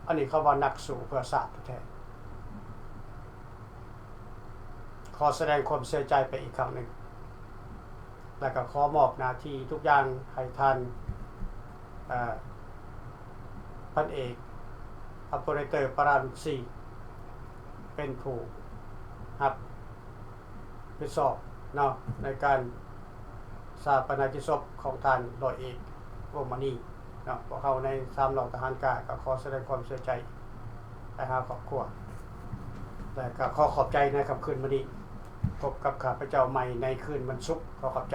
ອັນນີ້ເຂົາວ່ານັກສູ້ເພື່ອຊາດແທ້ໆ. ຂໍສະແດງຄວາມເສຍໃຈໄປອີກຄັ້ງໜຶ່ງ ແລະ ກໍຂໍມອບໜ້າທີ່ທຸກຢ່າງໃຫ້ທ່ານ ເອີ ພັນເອກ ອາໂປເຣເຕີ ປະລານຊີ ເປັນຜູ້ຮັບຜິດຊອບເນາະ ໃນການຊາປະນະກິດສົບຂອງທ່ານຮ້ອຍເອກ ວົງມະນີເນາະ. ພວກເຮົາໃນສາມເຫຼົ່າທະຫານກ້າກໍຂໍສະແດງຄວາມເສຍໃຈ ໄປຫາຄອບຄົວ ແລະ ກໍຂໍຂອບໃຈໃນຄ່ຳຄືນມື້ນີ້. ພົບກັບຂ້າພະເຈົ້າໃໝ່ໃນຄືນວັນສຸກ. ຂໍຂອບໃຈ.